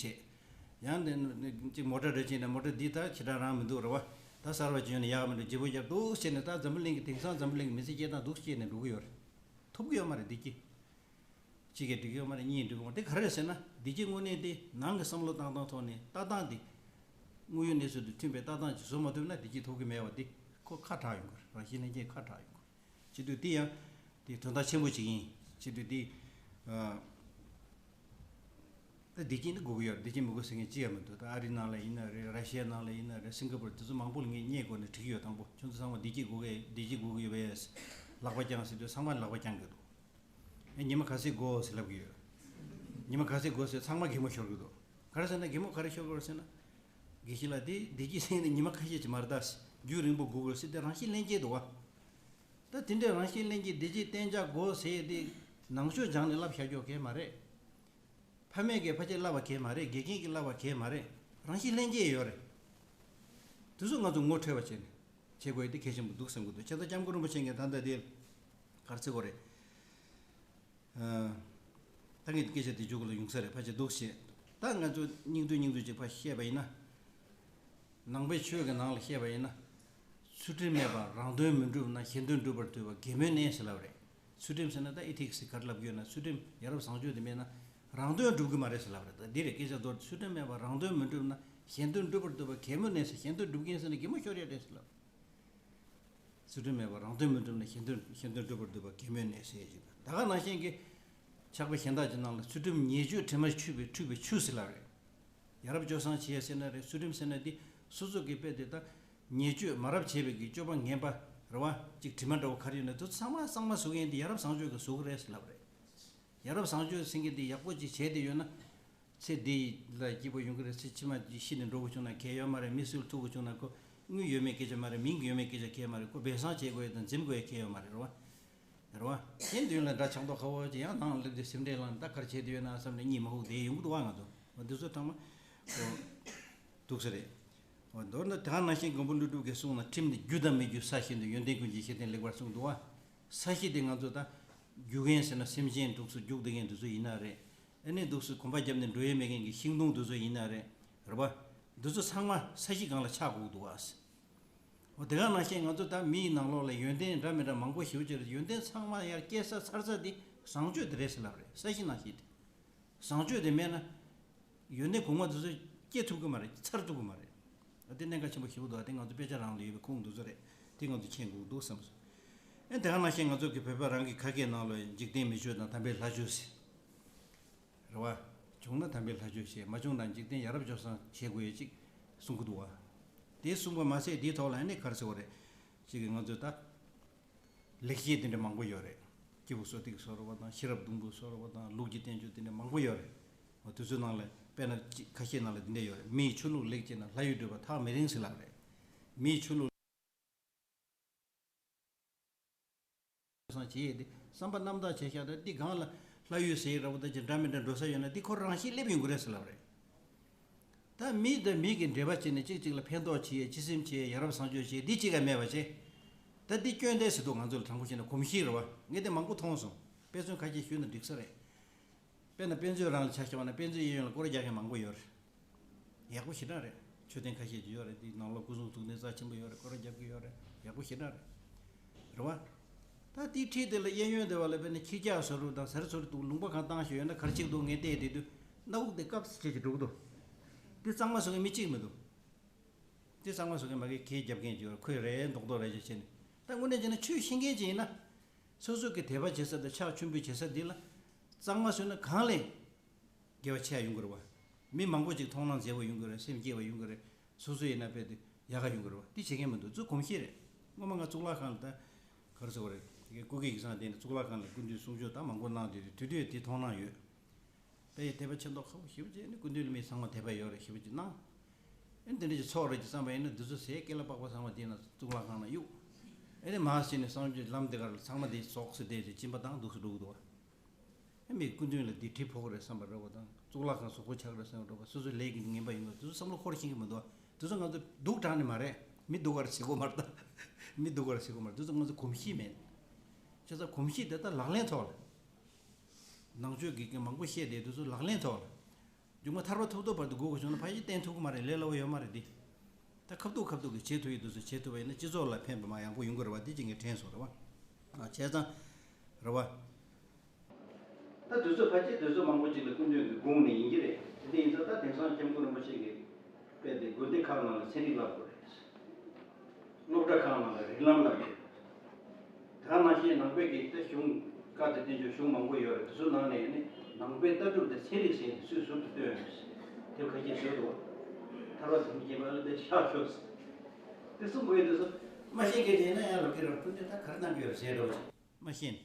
བྱས། ཡང་འདི་ཅིག་མོ་ཊ་རེ་ཕྱིན་ན་མོ་ཊ་འདི་ད་ཞེ་དྲག་རང་མི་འདུག་རེད་བ། ད་གསར་བ་ཅིག་ཡོང་ན་ཡག་ག་མེད་འགྲོ། བརྗེ་པོ་བརྒྱབ་འདུག་བྱས་ནས་ད་འཛམ་བུ་གླིང་གི་དེང་སང་འཛམ་བུ་གླིང་གི་མི་ཚེ་སྐྱེལ་སྟངས་འདུག་སེ་བྱས་ནས་འགྲོ་གི་ཡོད་རེད། ཐོབ་ཀྱི་ཡོད་མ་རེད་བདེ་སྐྱིད། གཅིག་གིས་འགྲིག་གི་ཡོད་མ་རེད། གཉིས་འགྲིག་གི་མ་རེད། དེ་ག་རེ་རེད་ཟེར་ན་བདེ་སྐྱིད་དངོས་གནས་དེ་ནང་གི་བསམ་བློ་བཏང་སྟངས་ཐོག་ནས་ལྟ་སྟངས་དེ། དངོས་ཡོད་གནས་ཚུལ་དང་མཐུན་པའི་ལྟ་སྟངས་ཅིག་བཟོ་མ་ཐུབ་ན་བདེ་སྐྱིད་ཐོབ་ཀྱི་མེད་པ་དེ་ཁོ་ཁ་གྲག་ཡོང་གི་རེད། རང་བཞིན་ལྷན་སྐྱེས་ཁ་གྲག་ཡོང་གི་རེད། བྱེད་དུས་དེ་ཡང་དེ་དོན་དག་ཆེན་པོ་ཅིག་ཡིན། བྱེད་དུས་དེ་ཨ་ ད་བདེ་སྐྱིད་འདི་དགོས་ཀྱི་ཡོད་རེད། བདེ་སྐྱིད་མི་དགོས་ཟེར་མཁན་ཅི་ཡང་མི་འདུག་ད་ཨ་རིའི་ནང་ལ་ཡིན་ན་རེད། ར་ཤི་ཡའི་ནང་ལ་ཡིན་ན་རེད། སིང་ག་པུར་དེ་ཚོ་མང་པོ་ལ་ངས་སྙད་བསྐོར་ནས་དྲིས་ཀྱི་ཡོད། དང་པོ་ཁྱོད་ཚོ་ཚང་མ་བདེ་སྐྱིད་དགོས་ཀྱི་བདེ་སྐྱིད་དགོས་ཀྱི་ཡོད་པས་ལག་པ་བརྐྱངས་ཟེར་དུས་ཚང་མ་ལག་པ་བརྐྱངས་ཀྱི་འདུག་ཨེ་ཉི་མ་ག་ཚོད་དགོས་ཟེར་ལབ་ཀྱི་ཡོད། ཉི་མ་ག་ཚོད་དགོས་ཟེར་ཚང་མ་གད་མོ་ཤོར་གྱི་འདུག་ག་རེ་ཟེར་ན་གད་མོ་ག་རེ་ཤོར་གྱི་རེད་ཟེར་ན། དགེ་བཤེས་ལགས་དེ་བདེ་སྐྱིད་ཟེར་ནས་ཉི་མ་ཁ་ཤས་ཅིག་མ་རེད། ད་རྒྱུན་རིང་པོ་དགོས་དགོས་ཟེར་དེ་རང་བཞིན་གླེན་རྐྱེན་འདུག་བ། ད་དེ་འདྲའི་རང་བཞིན་གླེན་རྐྱེན་བདེ་སྐྱིད་གཏན་འཇགས་དགོས་ཟེར་དེ་ནང་ཆོས་སྦྱངས་ནས་བསླབ་བཞག་རྒྱུ་གལ་མ་རེད། ཕ་མས་ཀྱིས་ཕལ་ཆེར་བསླབ་པ་གལ་མ་རེད། དགེ་རྒན་གྱིས་བསླབ་པ་གལ་མ་རེད། རང་བཞིན་གླེན་རྐྱེན་ཡོད་རེད། དེ་ཚོ་ང་ཚོ་ངོ་འཕྲོད་པ་བྱས་ནས་བྱེད་དགོས་ཡ་དེ་གལ་ཆེན་པོ་འདུག་བསམ་གྱི་འདུག་བྱས་ཙང་སྐྱབས་མགོན་རིན་པོ་ཆེ་གིས་ད་ལྟ་དེ་ག་རེ་ཟེར་དགོས་རེད། ཨ། ད་ངས་སྐད་ཆ་དེ་མཇུག་ལ་ཡོང་ས་རེད། ཕལ་ཆེར་འདུག་བྱས། ད་ང་ཚོ་སྙིང་བསྡུས་སྙིང་བསྡུས་ཅིག་ཕར་བཤད་པ་ཡིན་ན། ནང་པའི་ཆོས་ཀྱི་ནང་ལ་བཤད་པ་ཡིན་ན། ཚུལ་ཁྲིམས་མེད་པར་རང་དོན་མི་འགྲུབ་ན་གཞན་དོན་སྒྲུབ་པར་འདོད་པ་གད་མོའི་གནས་ཟེར་ལབ་རེད། ཚུལ་ཁྲིམས་ཟེར་ན་ད་ཨེ་ཐིག་སི་ག་རེ་ལབ་ཀྱི་ཡོད་ན། ཚུལ་ཁྲིམས་ཡ་རབས་བཟང་སྤྱོད་དེ་མེད་ན་རང་དོན་སྒྲུབ་ཀྱི་མ་རེད་ཟེར་ལབ་རེད། ད་འདི་རེད་སྐད་ཆ་མདོར། ཚུལ་ཁྲིམས་མེད་པར་རང་དོན་མི་འགྲུབ་ན་གཞན་དོན་སྒྲུབ་པར་འདོད་པ་གད་མོའི་གནས་ཟེར། གཞན་དོན་སྒྲུབ་མཁན་ཟེར་ན་གད་མོ་ཤོར་ཡ་རེད་ཟེར་ལབ། ཚུལ་ཁྲིམས་མེད་པར་རང་དོན་མི་འགྲུབ་ན་གཞན་དོན་གཞན་དོན་སྒྲུབ་པར་འདོད་པ་གད་མོའི་གནས་ཟེར་ཞིག་ད་ག་ནང་བཞིན་གྱི་ཕྱག་དཔེ་གཞན་དག་གི་ནང་ལ་ཚུལ་ཁྲིམས་ཉེས་སྤྱོད་དྲི་མ་འཁྲུད་པའི་འཁྲུད་པའི་ཆུ་ཟེར་ལབ་རེད། ཡ་རབས་སྤྱོད་བཟང་བྱེད་ཡ་ཟེར་ན་རེད། ཚུལ་ཁྲིམས་ཟེར་ན་འདི་སོ་སོ་གི་དཔེ་དེ་ད་ཉེས་སྤྱོད་མ་རབས་བྱས་པའི་གི་སྤྱོད་པ་ངན་པ་རེད་བ། ཅིག་དྲི་མ་འདྲ་བོ་ག་རེ་ཡོད་ན་དེ་ཚང་མ་གཙང་མ་བཟོ་མཁན་འདི་ཡ་རབས་བཟང་སྤྱོད་ཀྱིས་བཟོ་གི་རེད་ཟེར་ལབ་རེད། ཡ་རབས་བཟང་སྤྱོད་ཟེར་མཁན་འདི་ཡག་པོ་ཅིག་བྱས་ཏེ་ཡོད་ན། ཚེ་འདི་ལ་སྐྱིད་པོ་ཡོང་གི་རེད། ཚེ་ཕྱི་མ་ཤི་ནས་འགྲོ་དགོས་བྱུང་ན་གལ་ཡོད་མ་རེད། མི་སུ་ལ་ཐུག་དགོས་བྱུང་ན་ཁོ་དངུལ་ཡོད་མེད་སྐད་ཆ་མ་རེད། མིང་ཡོད་མེད་སྐད་ཆ་གལ་མ་རེད། ཁོ་སྦས་གསང་བྱེད་དགོས་ཡ་དང་འཛེམ་དགོས་ཡ་གལ་ཡོད་མ་རེད། རེད་བ། རེད་བ། གཞན་མདུན་ལ་འདྲ་ཆགས་མདོག་ཁ་པོ་ཅིག་ཡང་ནང་ལ་སླེབས་ཏེ་སེམས་ཁྲལ་ལངས་ནས་ད་ག་རེ་བྱས་བསྡད་ཡོད་ན་བསམ་ནས་གཉིད་མ་ཁུག་བསྡད་ཡོང་གི་འདུག་བ། ང་ཚོ་འོ་འདི་ཚོ་ཚང་མ་འོ་འདུག་ས་རེད། འོ་མདོར་ན་དེ་ག་ནང་བཞིན་མགོན་པོ་ཀླུ་སྒྲུབ་ཀྱིས་གསུངས་ན། ཁྲིམས་ནི་རྒྱུ་དང་མི་རྒྱུ་ས་བཞིན་དུ། ཡོན་ཏན་ཀུན་གྱི་གཞི་རྟེན་ལེགས་པར་གསུངས་འདུག་བ། ས་གཞི་དེ་ང་ཚོ་ད་རྒྱུག་མཁན་ཟེར་ན་སེམས་ཅན་འདུག་སེ་རྒྱུག་བསྡད་མཁན་དེ་ཚོ་ཡིན་ན་རེད། ཨ་ནི་འདུག་སེ་གོམ་པ་བརྒྱབ་ནས་འགྲོ་ཡས་མེད་མཁན་གྱི་ཤིང་སྡོང་དེ་ཚོ་ཡིན་ན་རེད། རེད་པ། འདི་ཚོ་ཚང་མ་ས་གཞི་སྒང་ལ་ཆགས་དགོས་འདུག་ཨ། འོ་དེ་ག་ནང་བཞིན་ང་ཚོ་ད་མིའི་ནང་ལོགས་ལ་ཡོན་ཏན་འདྲ་མི་འདྲ་མང་པོ་ཞེ་པོ་ཅིག་རེད། ཡོན་ཏན་ཚང་མ་ཡར་སྐྱེ་ས་འཚར་ས་དེ་བཟང་སྤྱོད་དེ་རེད་ཟེར་ལབ་རེད། ས་གཞི་ནང་བཞིན་དེ། བཟང་སྤྱོད་དེ་མེད་ན། ཡོན་ཏན་གོང་མ་དེ་ཚོ་སྐྱེ་ཐུབ་ཀྱི་མ་རེད། འཚར་ཐུབ་ཀྱི་མ་རེད། ཨ་དེ་གནད་འགག་ཆེན་པོ་ཞེ་པོ་འདུག་ཨ་དེ་ང་ཚོ་དཔེ་ཆ་རང་ལ་ཡོད་པའི་ཁུངས་དེ་ཚོ་རེད། དེ་ང་ཚོ་མཁྱེན་དགོས་འདུག་བསམ་སོང་། ཨ་དེ་ག་ནང་བཞིན་ང་ཚོ་གི་བོད་པ་རང་གི་ཁ་སྐད་ནང་ལ་འཇིག་རྟེན་མི་ཆོས་དང་དམ་པའི་ལྷ་ཆོས་ཟེར། རེད་བ། བྱུང་ན་དམ་པའི་ལྷ་ཆོས་བྱེད། མ་བྱུང་ན་འཇིག་རྟེན་ཡ་རབས་སྤྱོད་བཟང་བྱེད་དགོས་ཡོད་ཅིག་གསུང་གི་འདུག་བ། དེ་གསུངས་པ་མ་ཟད་དེའི་ཐོག་ལ་ཨ་ནི་ག་རེ་ཟེར་བ་རེད། ཅིག་གི་ང་ཚོས་ད། ལེགས་བཤད་དེ་འདྲ་མང་པོ་ཡོད་རེད། སྐྱེས་བུ་གསོ་སྟེགས་གསོལ་བ་དང་ཤེས་རབ་སྡོང་པོ་གསོལ་བ་དང་ལུགས་ཀྱི་བསྟན་བཅོས་དེ་འདྲ་མང་པོ་ཡོད་རེད། འོ་དེ་ཚོའི་ནང་ལ་དཔེར་ན་ཅིག་ཁ་ཤས་ནང་ལ་འདི་འདྲ་ཡོད་རེད། མིའི་ཆོས་ལུགས་ལེགས་བྱས་ན་ལྷ་ཡུལ་བགྲོད་པ་ཐག་མི་རིང་ཟེར་ལབ་རེད། མིའི་ཆོས་ལུགས་བསམ་བྱེད་ཡས་དེ་བསམ་པ་རྣམ་དག་བྱས་ཤག་ད་འདི་སྒང་ལ་ལྷ་ཡུལ་ཟེར་ར་བོ་ད་ཅིག་འདྲ་མི་འདྲ་འགྲོ་ས་ཡོད་ན་འདི་ཁོ་རང་བཞིན་སླེབས་ཡོང་གི་རེད་ཟེར་ལབ་རེད། ད་མི་དང་མི་གི་འབྲེལ་བ་བྱས་ནས་གཅིག་གཅིག་ལ་ཕན་ཐོགས་བྱེད་ཡས་སྤྱི་སེམས་བྱེད་ཡས་ཡ་རབས་བཟང་སྤྱོད་བྱེད་ཡས་འདི་གཅིག་ཀ་མེད་པ་བྱས། ད་འདི་སྐྱོན་ཏེ་ཟེར་འདུག་ང་ཚོ་ལ་དྲང་པོ་བཤད་ན་གོམས་གཤིས་རེད་བ། ངས་དེ་མང་པོ་མཐོང་སོང་། དཔེ་མཚོན་ཁ་ཤས་ཞུས་ན་འགྲིག་ས་རེད། དཔེར་ན་དཔེ་མཛོད་རང་ལ་ཆ་བཞག་པ་ན་དཔེ་མཛོད་གཡས་གཡོན་ལ་སྐོར་ར་རྒྱག་མཁན་མང་པོ་ཡོད་རེད། ཡག་པོ་ཞེ་དྲག་རེད། མཆོད་རྟེན་ཁ་ཤས་ཅིག་ཡོད་རེད། འདི་ནང་ལོགས་སྐུ་གཟུགས་གཟུགས་གནས་རྩ་ཆེན་པོ་ཡོད་རེད། སྐོར་ར་རྒྱག་གི་ཡོད་རེད། ཡག་པོ་ཞེ་དྲག་རེད། རེད་བ། ད་དེའི་འཁྲིས་དེ་ལ་གཡས་གཡོན་དེ་བ་ལ་དཔེར་ན་ཁྱི་སྐྱག་བཟོ་རུ་དང་ཟ་རུ་ཚོ་རུ་འདུག་ལུང་པ་གང་བཏང་ཞིག་ཡོད་ན་ག་རེ་བྱེད་ཀྱི་འདུག་ངས་བལྟས་བསྡད་དུས་སྣ་བུག་དེ་སྐབས་སུ་བྱེད་ཀྱི་འགྲོ་གི་འདུག་དེ་གཙང་མ་བཟོ་མཁན་མི་གཅིག་མི་འདུག་དེ་གཙང་མ་བཟོ་མཁན་མ་གི་གད་རྒྱབ་མཁན་ཅིག་ཡོད་རེད། ཁོས་རེད་མདོག་མདོག་རེད་ཅིག་བྱས་ནས། ད་དངོས་གནས་བྱས་ན་ཆོས་ཤེས་མཁན་ཅིག་ཡིན་ན། སོ་སོ་གི་དད་པ་བྱེད་ས་དང་ཕྱག་མཆོད་འབུལ་བྱེད་ས་འདི་ལ་གཙང་མ་བཟོས་ན་གང་ལས་དགེ་བ་ཆེ་བ་ཡོང་གི་རེད་བ། མི་མང་པོ་ཅིག་མཐོང་སྣང་མཛེས་པོ་ཡོང་གི་རེད། སེམས་སྐྱིད་པ་ཡོང་གི་རེད། སོ་སོ་ཡིན་ན་དཔེ་དེ་ཡག་ག་ཡོང་གི་རེད་བ། དེ་བྱེད་མཁན་མི་འདུག་ཚུར་གོམས་གཤིས་རེད། སྔོན་མ་ང་གཙུག་ལག་ཁང་ལ་ད་ག་རེ་ཟེར་བ་རེད། དེ་གའི་སྐུ་སྒེར་གྱི་སང་དེ་ནས་གཙུག་ལག་ཁང་ལ་སྐུ་མདུན་གསུང་ཆོས་ད་མང་པོ་གནང་བསྡད་དུས་དེ་དུས་དེ་མཐོང་སྣང་ཡོད། དཔེ་ཡི་དད་པ་ཆེ་མདོག་ཁ་པོ་ཞེ་པོ་ཅིག་ནི་སྐུ་མདུན་ལ་མི་ཚང་མ་དད་པ་ཡོད་རེད་ཞེ་པོ་ཅིག་གནང་། ཨེ་འདི་འདྲ་ཅིག་ཚོགས་རེད་ཅིག་བསམ་པ་ཡིན་ན་འདི་ཚོ་ཟས་སྐེ་ལ་པགས་པ་ཚང་མ་དེ་ན་གཙུག་ལག་ཁང་ན་གཡུག་ཨེ་ནི་མ་ཟིན་ནས་གསང་སྤྱོད་ལམ་འདི་གར་ཚང་མ་དེ་ཟོག་སེ་དེ་ཅིག་སྦྱིན་པ་བཏང་འདུག་སེ་འགྲོ་གི་འདུག་བ། ཨེ་མི་སྐུ་མདུན་ལ་འདི་གྲིབ་ཕོག་རེད་བསམ་པ་རེད་བ་དང་གཙུག་ལག་ཁང་གཟུགས་པོ་ཆགས་རེད་བསམ་པ་རེད་བ། སོ་སོའི་ལས་ཀྱི་ངན་པ་ཡིན་པ་འདི་ཚོ་བསམ་བློ་འཁོར་ཤེས་ཀྱི་མི་འདུག་བ། འདི་ཚོ་ང་ཚོ་སྡུག་དྲགས་ནས་མ་རེད། མི་སྡུག་ག་རེ་བྱེད་དགོས་མ་རེད་ད། མི་སྡུག་ག་རེ་བྱེད་དགོས་མ་རེད། འདི་ཚོ་ང་ཚོ་གོམས་གཤིས་མེད། བྱས་ཙང་གོམས་གཤིས་དེ་ད་ལག་ལེན་ཐོག་ལ། ནང་ཆོས་དགེ་རྒན་མང་པོ་བཤད་བསྡད་དུས་ཚོ་ལག་ལེན་ཐོག་ལ། མཇུག་མ་ཐར་པ་ཐོབ་ཐོབ་བར་དུ་སྒུག་དགོས་བྱུང་ན་ཕལ་ཆེར་བསྟན་ཐུབ་ཀྱི་མ་རེད། ལས་སླ་བོ་ཡོད་མ་རེད་འདི། ད་ཁ་ཐུག་ཁ་ཐུག་གི་བྱེད་ཐུབ་ཡོད་དུས་ཚོ་བྱེད་ཐུབ་པ་ཡིན་ན་སྤྱི་ཚོགས་ལ་ཕན་པ་མ་ཡག་པོ་ཡོང་གི་རེད་བ། འདི་ཅིག་ངས་དྲན་སོང་རེད་བ། ཨ་བྱས་ཙང་རེད་བ། ད་དུས་ཚོད་ཕལ་ཆེར་དུས་ཚོད་མང་པོ་ཅིག་ལ་སྐུ་མདུན་གྱི་དགུང་ནས་ཡིན་གྱི་རེད། དེ་འདྲ་ཡིན་ཙང་ད་དེང་སང་སྐྱབས་མགོན་རིན་པོ་ཆེ་གིས་དཔེ་དེ་དགོན་སྡེ་ཁག་ནང་ལ་ཚན་རིག་བསླབ་དགོས་རེད། སློབ་གྲྭ་ཁག་ནང་ལ་རིགས་ལམ་བསླབ་དགོས་རེད། ད་ནང་བཞིན་ནང་པའི་གི་ད་གཞུང་བཀའ་དང་བསྟན་བཅོས་གཞུང་མང་པོ་ཡོད་རེད། དེ་ཚོའི་ནང་ནས་ནི་ནང་པའི་ལྟ་གྲུབ་དེ་ཚན་རིག་ཟེར་ནས་སུས་ཟུར་དུ་བཏོན་ དེ་ཁ་ཤས་བཟོས་འདུག་ཐར་པ་དོན་གྱི་རྒྱལ་པོ་ཨ་ལ་དེ་ཤག་ཤོག་དེ་གསུང་དགོས་དུས་སུ་མ་ཤེས་མཁན་དེ་ན་ཡང་ལོ་ཀེ་ར་ཀུན་ཏུ་ད་ག་རེ་གནང་གི་ཡོད་རེད་ཟེར་འགྲོ་བ་མ་ཤེས།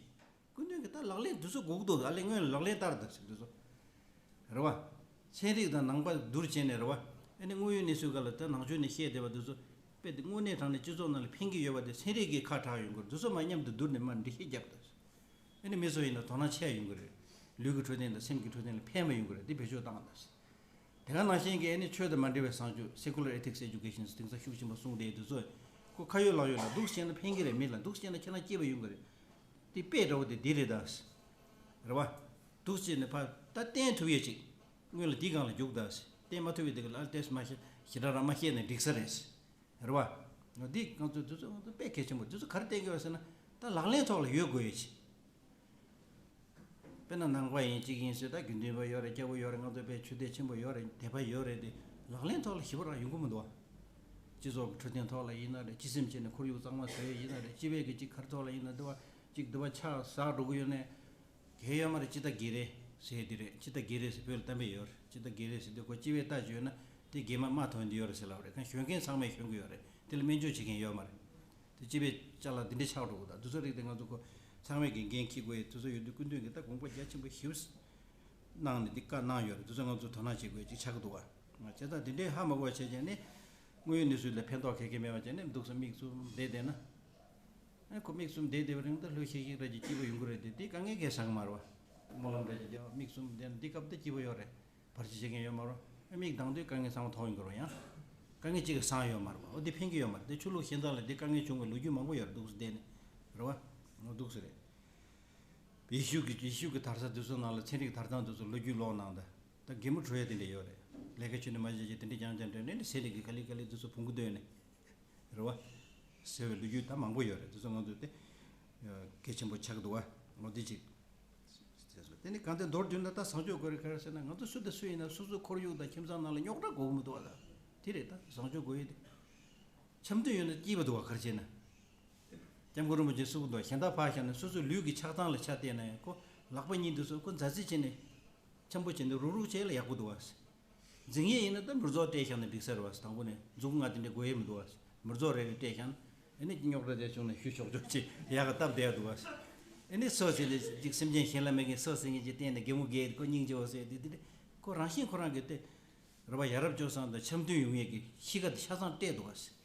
ཀུན་ཏུ་གི་ད་ལག་ལེན་དུས་སུ་དགོས་ཀྱི་འདུག་ཨ་ལས་སྔོན་ལག་ལེན་བསྟར་དུས་སུ་རེད་བ། ཚན་རིག་དང་ནང་པ་བསྡུར་བྱས་ནས་རེད་བ། ཨ་ནི་དངོས་ཡོད་གནས་ཚུལ་སྒང་ལ་ད་ནང་ཆོས་ནས་བཤད་བསྡད་པ་དུས་སུ་དཔེ་དེ་དངོས་གནས་དྲང་གནས་སྤྱི་ཚོགས་ནང་ལ་ཕན་གྱི་ཡོད་པ་དེ་ཚན་རིག་གིས་ཁ་གྲག་ཡོང་གི་རེད། དུས་སུ་མ་མཉམ་དུ་བསྡུར་ནས་མར་འགྲེལ་བཤད་བརྒྱབ་དུས། ཨ་ནི་མི་ཚོ་ཡིན་ན་དོ་སྣང་ཆེ་ཡོང་གི་རེད། ལུས་ཀྱི་འཕྲོད་བསྟེན་དང་སེམས་ཀྱི་འཕྲོད་བསྟེན་ལ་ཕན་མ་ཡོང་གི་རེད། འདི་བེད་སྤྱོད་བཏང་དང་། དེ་ག་ནང་བཞིན་གྱི་ཨ་ནི་ཆོས་དང་མ་འབྲེལ་བའི་བཟང་སྤྱོད་Secular Ethics Education དེང་སང་ཤུགས་ཆེན་པོ་གསུངས་བསྡད་དུས་ཚོད་ཁོ་ཁ་ཡོད་ལག་ཡོད་ལ་འདུག་བྱས་ན་ཕན་གྱི་རེད། མི་ལ་འདུག་བྱས་ན་ཁྱེད་རང་སྐྱིད་པ་ཡོང་གི་རེད། དེ་དཔེ་འདྲ་བོ་དེ་འདི་རེད་ད། རེད་བ། འདུག་བྱས་ནས་ཕར་ད་བསྟན་ཐུབ་ཡས་ཅིག་སྔོན་ལ་འདི་སྒང་ལ་རྒྱུགས་ད། བསྟན་མ་ཐུབ་པའི་དེ་ག་ལ་ཨ་ལྟས་མ་ཤེས་ཞེ་དྲག་རང་མ་ཤེས་ནས་འགྲིག་ས་རེད། རེད་བ། འདི་ང་ཚོའི་འདི་ཚོ་ང་ཚོ་དཔེ་གལ་ཆེན་པོ། འདི་ཚོ་ག་རེ་བསྟན་གྱི་ཡོད་ཟེར་ན། ད་ལག་ལེན་ཐོག་ལ་ཡོད་དགོས་ཡོད་ཅིག་དཔེར་ན་ནང་པ་ཡིན་གཅིག་ཡིན་ཟེར། ད་དགེ་འདུན་པ་ཡོད་རེད། སྐྱ་བོ་ཡོད་རེད། ང་ཚོ་དཔེ་ཆོས་དད་ཆེན་པོ་ཡོད་རེད། དད་པ་ཡོད་རེད་དེ། ལག་ལེན་ཐོག་ལ་ཞེ་པོ་རང་ཡོང་གི་མི་འདུག་བ། སྤྱི་ཚོགས་ཀྱི་འཕྲོད་བསྟེན་ཐོག་ལ་ཡིན་ན་རེད། སྤྱི་སེམས་བྱས་ནས་ཁོར་ཡུག་གཙང་མ་བཟོ་ཡས་ཡིན་ན་རེད། སྤྱི་པའི་གི་གཅིག་ག་རེ་ཐོག་ལ་ཡིན་ན་འདི་བ་གཅིག་འདི་བ་ཆགས་ཟག་འགྲོ་གི་ཡོད་ནས། གལ་ཡོད་མ་རེད། སྤྱི་ཟླ་བརྒྱད་རེད་ཟེར་དེ་རེད། སྤྱི་ཟླ་བརྒྱད་རེད་ཟེར་བོད་ལ་གཏམ་དཔེ་ཡོད་རེད། སྤྱི་ཟླ་བརྒྱད་རེད་ཟེར་དུས་ཁོ་སྤྱི་པའི་རྟ་བཅོས་ན་དེ་རྒྱ་མ་དམག་ཐོན་དེ་ཡོད་རེད་ཟེར་ལབ་རེད། གང་གཞོན་མཁན་ཚང་མས་གཞོན་གི་ཡོད་རེད། དེ་ལ་སྨན་བཅོས་བྱེད་མཁན་ཡོད་མ་རེད། དེ་སྤྱི་པའི་ཅ་ལག་འདི་འདྲ་ཆགས་འགྲོ་གི་འདུག་དུས་ཚོད་རིགས་དེ་ང་ཚོ་ཁོ་ཚང་མས་འགན་འཁྱེར་དགོས་ཡས་དུས་ཚོད་ཡོད་དུས་སྐུ་མདུན་གྱིས་ད་དགོངས་པ་རྒྱ་ཆེན་པོ་ཞེ་པོ་གནང་ནས་འདི་བཀའ་གནང་ཡོད་རེད། དུས་ཚོད་ང་ཚོ་དོ་སྣང་བྱེད་དགོས་ཅིག་ཆགས་ཀྱི་འདུག་བ། བྱས་ཙང་འདི་འདྲའི་ཧ་མ་གོ་བ་བྱས་ཀྱང་ནི་དངོས་ཡོད་གནས་ཚུལ་ལ་ཕན་ཐོགས་ག་གེ་མེད་པ་བྱས་ནས་འདུག་སེ་མིག་བཙུམ་བསྡད་བསྡད་ན། ཨ་ཁོ་མིག་བཙུམ་བསྡད་བསྡད་པ་རིང་ད་ལྷོད་ཤིག་ཤིག་ར་ཅིག་སྐྱིད་པོ་ཡོང་གི་རེད་དེ། དེ་དཀའ་ངལ་གང་ཡང་བཟང་གི་མ་རེད་བ། སྨོན་ལམ་ར་ཅིག་བརྒྱབ་མིག་བཙུམ་བསྡད་ན་འདི་སྐབས་ད་སྐྱིད་པོ་ཡོད་རེད། བར་ཆད་བྱེད་མཁན་ཡོད་མ་རེད་བ། མིག་གདངས་དུས་དཀའ་ངལ་ཚང་མ་མཐོང་ཡོང་གི་རེད་བ། ཡང་དཀའ་ངལ་གཅིག་གི་བཟང་ཡོད་མ་རེད་བ། འོ་འདི་ཕན་གྱི་ཡོད་མ་རེད། དེ་ཆོས་ལུགས་གཞན་དག་ལ་འདི་དཀའ་ངལ་བྱུང་བའི་ལོ་རྒྱུས་མང་པོ་ཡོད་རེད། འདུག་སེ་བསྡད་ནས་རེད་བ། འོ་འདུག་སེ་རེད། ཡེ་ཤུ་གི་ཡེ་ཤུ་གི་དར་ས་དེ་ཚོ་ནང་ལ་ཚན་རིག་དར་སྟངས་དེ་ཚོ་ལོ་རྒྱུས་ཀློག་གནང་དང་། ད་གད་མོ་བྲོ་ཡ་དེ་འདྲ་ཡོད་རེད། ལས་ཀ་ཁྱོན་ནས་མ་བྱེད་ཀྱི་དེ་འདྲ་རྐྱང་རྐྱང་འདྲ་ནས་ཚན་རིག་གི་ག་ལེ་ག་ལེ་དེ་ཚོ་བུང་གུ་འདོན་ནས། རེད་བ། ཟེར་བའི་ལོ་རྒྱུས་ད་མང་པོ་ཡོད་རེད། དེ་ཚོ་ང་ཚོས་དེ་གལ་ཆེན་པོ་ཆགས་ཀྱི་འདུག་བ། འོ་དེ་གཅིག་དེ་ཚོ་དེ་ནི་གང་ལྟར་མདོར་བསྡུས་ན་ད་བཟང་སྤྱོད་དགོས་རེད། ག་རེ་ཟེར་ན་ང་ཚོ་སུ་དང་སུ་ཡིན་ན་སོ་སོའི་ཁོར་ཡུག་དང་ཁྱིམ་ཚང་ནང་ལ་རྙོག་དྲ་དགོས་ཀྱི་མི་འདུག་བ། ད་དེ་རེད། ད་བཟང་སྤྱོད་དགོས་ཡས་དེ། འཆམ་མཐུན་ཡོད་ན་སྐྱིད་པ་འདུག་བ། ག་རེ་བྱས་ན། སྐྱབས་མགོན་རིན་པོ་ཆེས་གསུངས་འདུག་གཞན་དག་ཕར་བཞག་ན་སོ་སོའི་ལུས་ཀྱི་ཆགས་སྡང་ལ་ཆ་བལྟས་ན་ཡང་ཁོ་ལག་པ་གཉིས་འདི་ཚོ་ཁོ་མཛའ་བརྩེ་བྱས་ནས་འཆམ་པོ་བྱས་ནས་རུག་རུག་བྱས་ལ་ཡག་པོ་འདུག་བ། འཛིང་ཡས་ཡིན་ན་ད་མི་རྫོགས་སྤྲད་བཞག་ན་འགྲིག་ས་རེད་བ། དང་པོ་ནས་མཛུབ་གུ་ལྔ་དེ་འདྲ་དགོས་ཡས་མི་འདུག་བ། མི་རྫོགས་རེ་རེ་སྤྲད་བཞག་ན་ཨ་ནི་རྙོག་དྲ་དེ་བྱུང་ན་ཞུ་ཆོག་ཆོག་ཅིག་ཡག་ག་སྟབས་བདེ་ཡ་འདུག་བ། ཨ་ནི་སོ་སོ་ལས་ཅིག་སེམས་ཅན་གཞན་ལ་མེད་མཁན་སོ་སོ་ངེས་ཀྱི་སྟེང་ནས་གད་མོ་བགད་ཁོ་སྙིང་རྗེ་བོ་ཟེར་དེ་དེ་འདྲ་ཁོ་རང་བཞིན་ཁོ་རང་གི་དེ། རེད་བ། ཡ་རབས་སྤྱོད་བཟང་དང་འཆམ་མཐུན་ཡོང་ཡས་ཀྱི་གཤིས་ཀ་དེ་ཆ་ཚང་སྤྲད་འདུག་བ།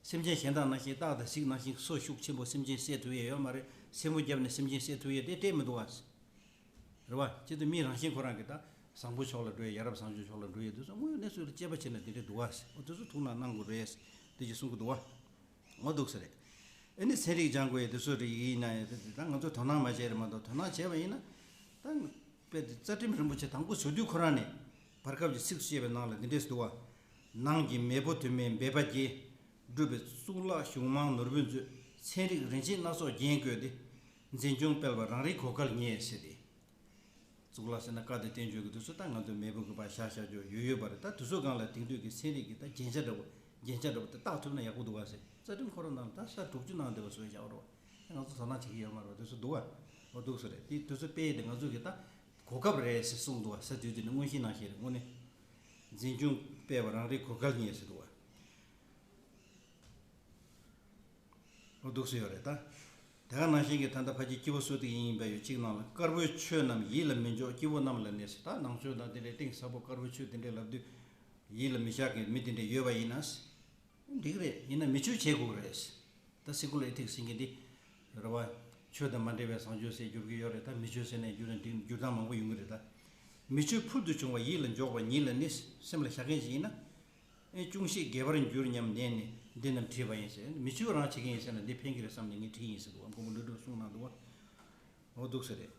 སེམས་ཅན་གཞན་དག་ནང་བཞིན་སྟག་དང་གཟིག་ནང་བཞིན་སོ་ཤུགས་ཆེན་པོ་སེམས་ཅན་བསད་ཐུབ་ཡས་ཡོད་མ་རེད། སེན་མོ་བརྒྱབ་ནས་སེམས་ཅན་བསད་ཐུབ་ཡས་དེ་སྤྲད་མི་འདུག་བ། རེད་བ། སྤྱི་དུ་མི་རང་བཞིན་ཁོ་རང་གི་ད་བཟང་པོ་ཕྱོགས་ལ་འགྲོ་ཡས། ཡ་རབས་བཟང་སྤྱོད་ཕྱོགས་ལ་འགྲོ་ཡས་དེ་ཚོ་དངོས་ཡོད་གནས་ཚུལ་ལ་དཔྱད་པ་བྱས་ན་དེ་འདྲ་འདུག་བ། འོ་དེ་ཚོ་ཐུགས་སྣང་གནང་དགོས་རེད། དེ་ཅིག་གསུང་གི་འདུག་བ། འོ་འདུག་ས་རེད། ཨ་ནི་ཚན་རིག་སྦྱང་དགོས་ཡས་དེ་ཚོ་རེད་ཡིན་ན་ཡང་དེ་ད་ང་ཚོ་དོ་སྣང་མ་བྱས་རེད་མ་གཏོགས་དོ་སྣང་བྱས་པ་ཡིན་ན། ད་དཔེ་དེ་རྩ་ཁྲིམས་རིན་པོ་ཆེ་དང་པོ་བཟོ་དུས་ཁོ་རང་ནས་བར་སྐབས་ཀྱི་ཚིགས་སུ་བཅད་པའི་ནང་ལ་འདི་འདྲས་འདུག་བ། ནང་གི་མེས་པོ་དུ་མའི་འབད་པ་བརྒྱས། བསྒྲུབས་པའི་གཙུག་ལག་གཞུང་མང་ནོར་བུས་མཛོད། ཚན་རིག་རིན་ཆེན་སྣ་ཚོགས་རྒྱན་བཀོད་དེ། འཛིན་སྐྱོང་སྤེལ་བར་རང་རིག་གོ་སྐལ་རྙེད་ཟེར་ཏེ། གཙུག་ལག་ཟེར་ན་བཀའ་དང་བསྟན་བཅོས་ཀྱི་དུས་སུ་ད་ང་ཚོ་མེས་པོ་གི་བར་བཞག་བཞག་རྒྱུ་ཡོད་ཡོད་པ་རེད། ད་དུས་ཚོད་སྒང་ལ་དེང་དུས་ཀྱི་ཚན་རིག་གི་ད་རྒྱན་ཆ་འདྲ་བོ་རྒྱན་ཆ་འདྲ་བོ་དེ་བཏགས་ཐུབ་ན་ཡག་པོ་འདུག་བ་ཟེར། རྩ་ཁྲིམས་ཁོ་རང་ནང་ལ་ད་ས་དྲུག་ཅུ་ནང་དེ་བ་བཟོས་བཞག་རོགས། ང་ཚོ་དོ་སྣང་བྱེད་ཀྱི་ཡོད་མ་རེད་བ། དུས་ཚོད་འདུག་བ། འོ་འདུག་ས་རེད། དེ་དུས་ཚོད་སྤེལ་ཡས་དེ་ང་ཚོ་གི་ད་གོ་སྐབས་རེད་ཟེར་གསུངས་འདུག་བ། ས་དུས་དེ་ནི་མངོན་ཤེས་ནང་བཞིན་རེད། དངོས་གནས་འཛིན་སྐྱོང་སྤེལ་བ་རང་རིག་གོ་སྐལ་རྙེད་ཟེར་འདུག་བ། ཨོ་འདུག་སེ་ཡོད་རེད་ད། དེ་ག་ནང་བཞིན་གྱི་ད་ལྟ་ཕལ་ཆེར་སྐྱེ་བོ་སུ་དེ་ཡིན་ཡིན་པ་ཡོད་གཅིག་ནང་ལ་དཀར་པོའི་ཆོས་རྣམས་ཡིད་ལ་མི་འཇོག་སྐྱེ་བོ་རྣམས་ལ་གནས་ཟེར། ད་ནང་ཆོས་དང་དེ་འདྲའི་གཏིང་ཟབ་པོ་དཀར་པོའི་ཆོས་དེ་འདྲའི་ལབ་དུས་ཡིད་ལ་མི་བཞག་གི་མི་དེ་འདྲ་ཡོད་པ་ཡིན་ན། འགྲིག་རེད། ཡིན་ན་མི་ཆོས་བྱེད་དགོས་རེད། ད་སེ་ཀུ་ལར་ཨེ་ཐིག་སི་ཟེར་མཁན་འདི་རེད་བ། ཆོས་དང་མ་འབྲེལ་བའི་བཟང་སྤྱོད་ཟེར་བསྒྱུར་གྱི་ཡོད་རེད། ད་མི་ཆོས་ཟེར་ནས་བསྒྱུར་ན་འགྲིག་བསྒྱུར་སྟངས་མང་པོ་ཡོང་གི་རེད་ད། མི་ཆོས་ཕུལ་དུ་བྱུང་བ་ཡིད་ལ་འཇོག་པ་ཉིད་ལ་ནི་སེམས་ལ་བཞག་མཁན་ཞིག་ཡིན་ན། ཨེ་ཅུང་ཞིག་རྒྱས་པར་འགྱུར་སྙམ་ནས་ནི་འདི་རྣམས་བྲིས་པ་ཡིན་ཟེར། མི་ཆོས་རང་བྱེད་མཁན་ཡིན་ཟེར་ན་འདི་ཕན་གྱི་རེད་བསམ་ནས་ངས་བྲིས་ཡིན་ཟེར་འདུག་བ། མགོན་པོ་ཀླུ་སྒྲུབ་གསུངས་གནང་འདུག་བ། འོ་འདུག་ས་རེད།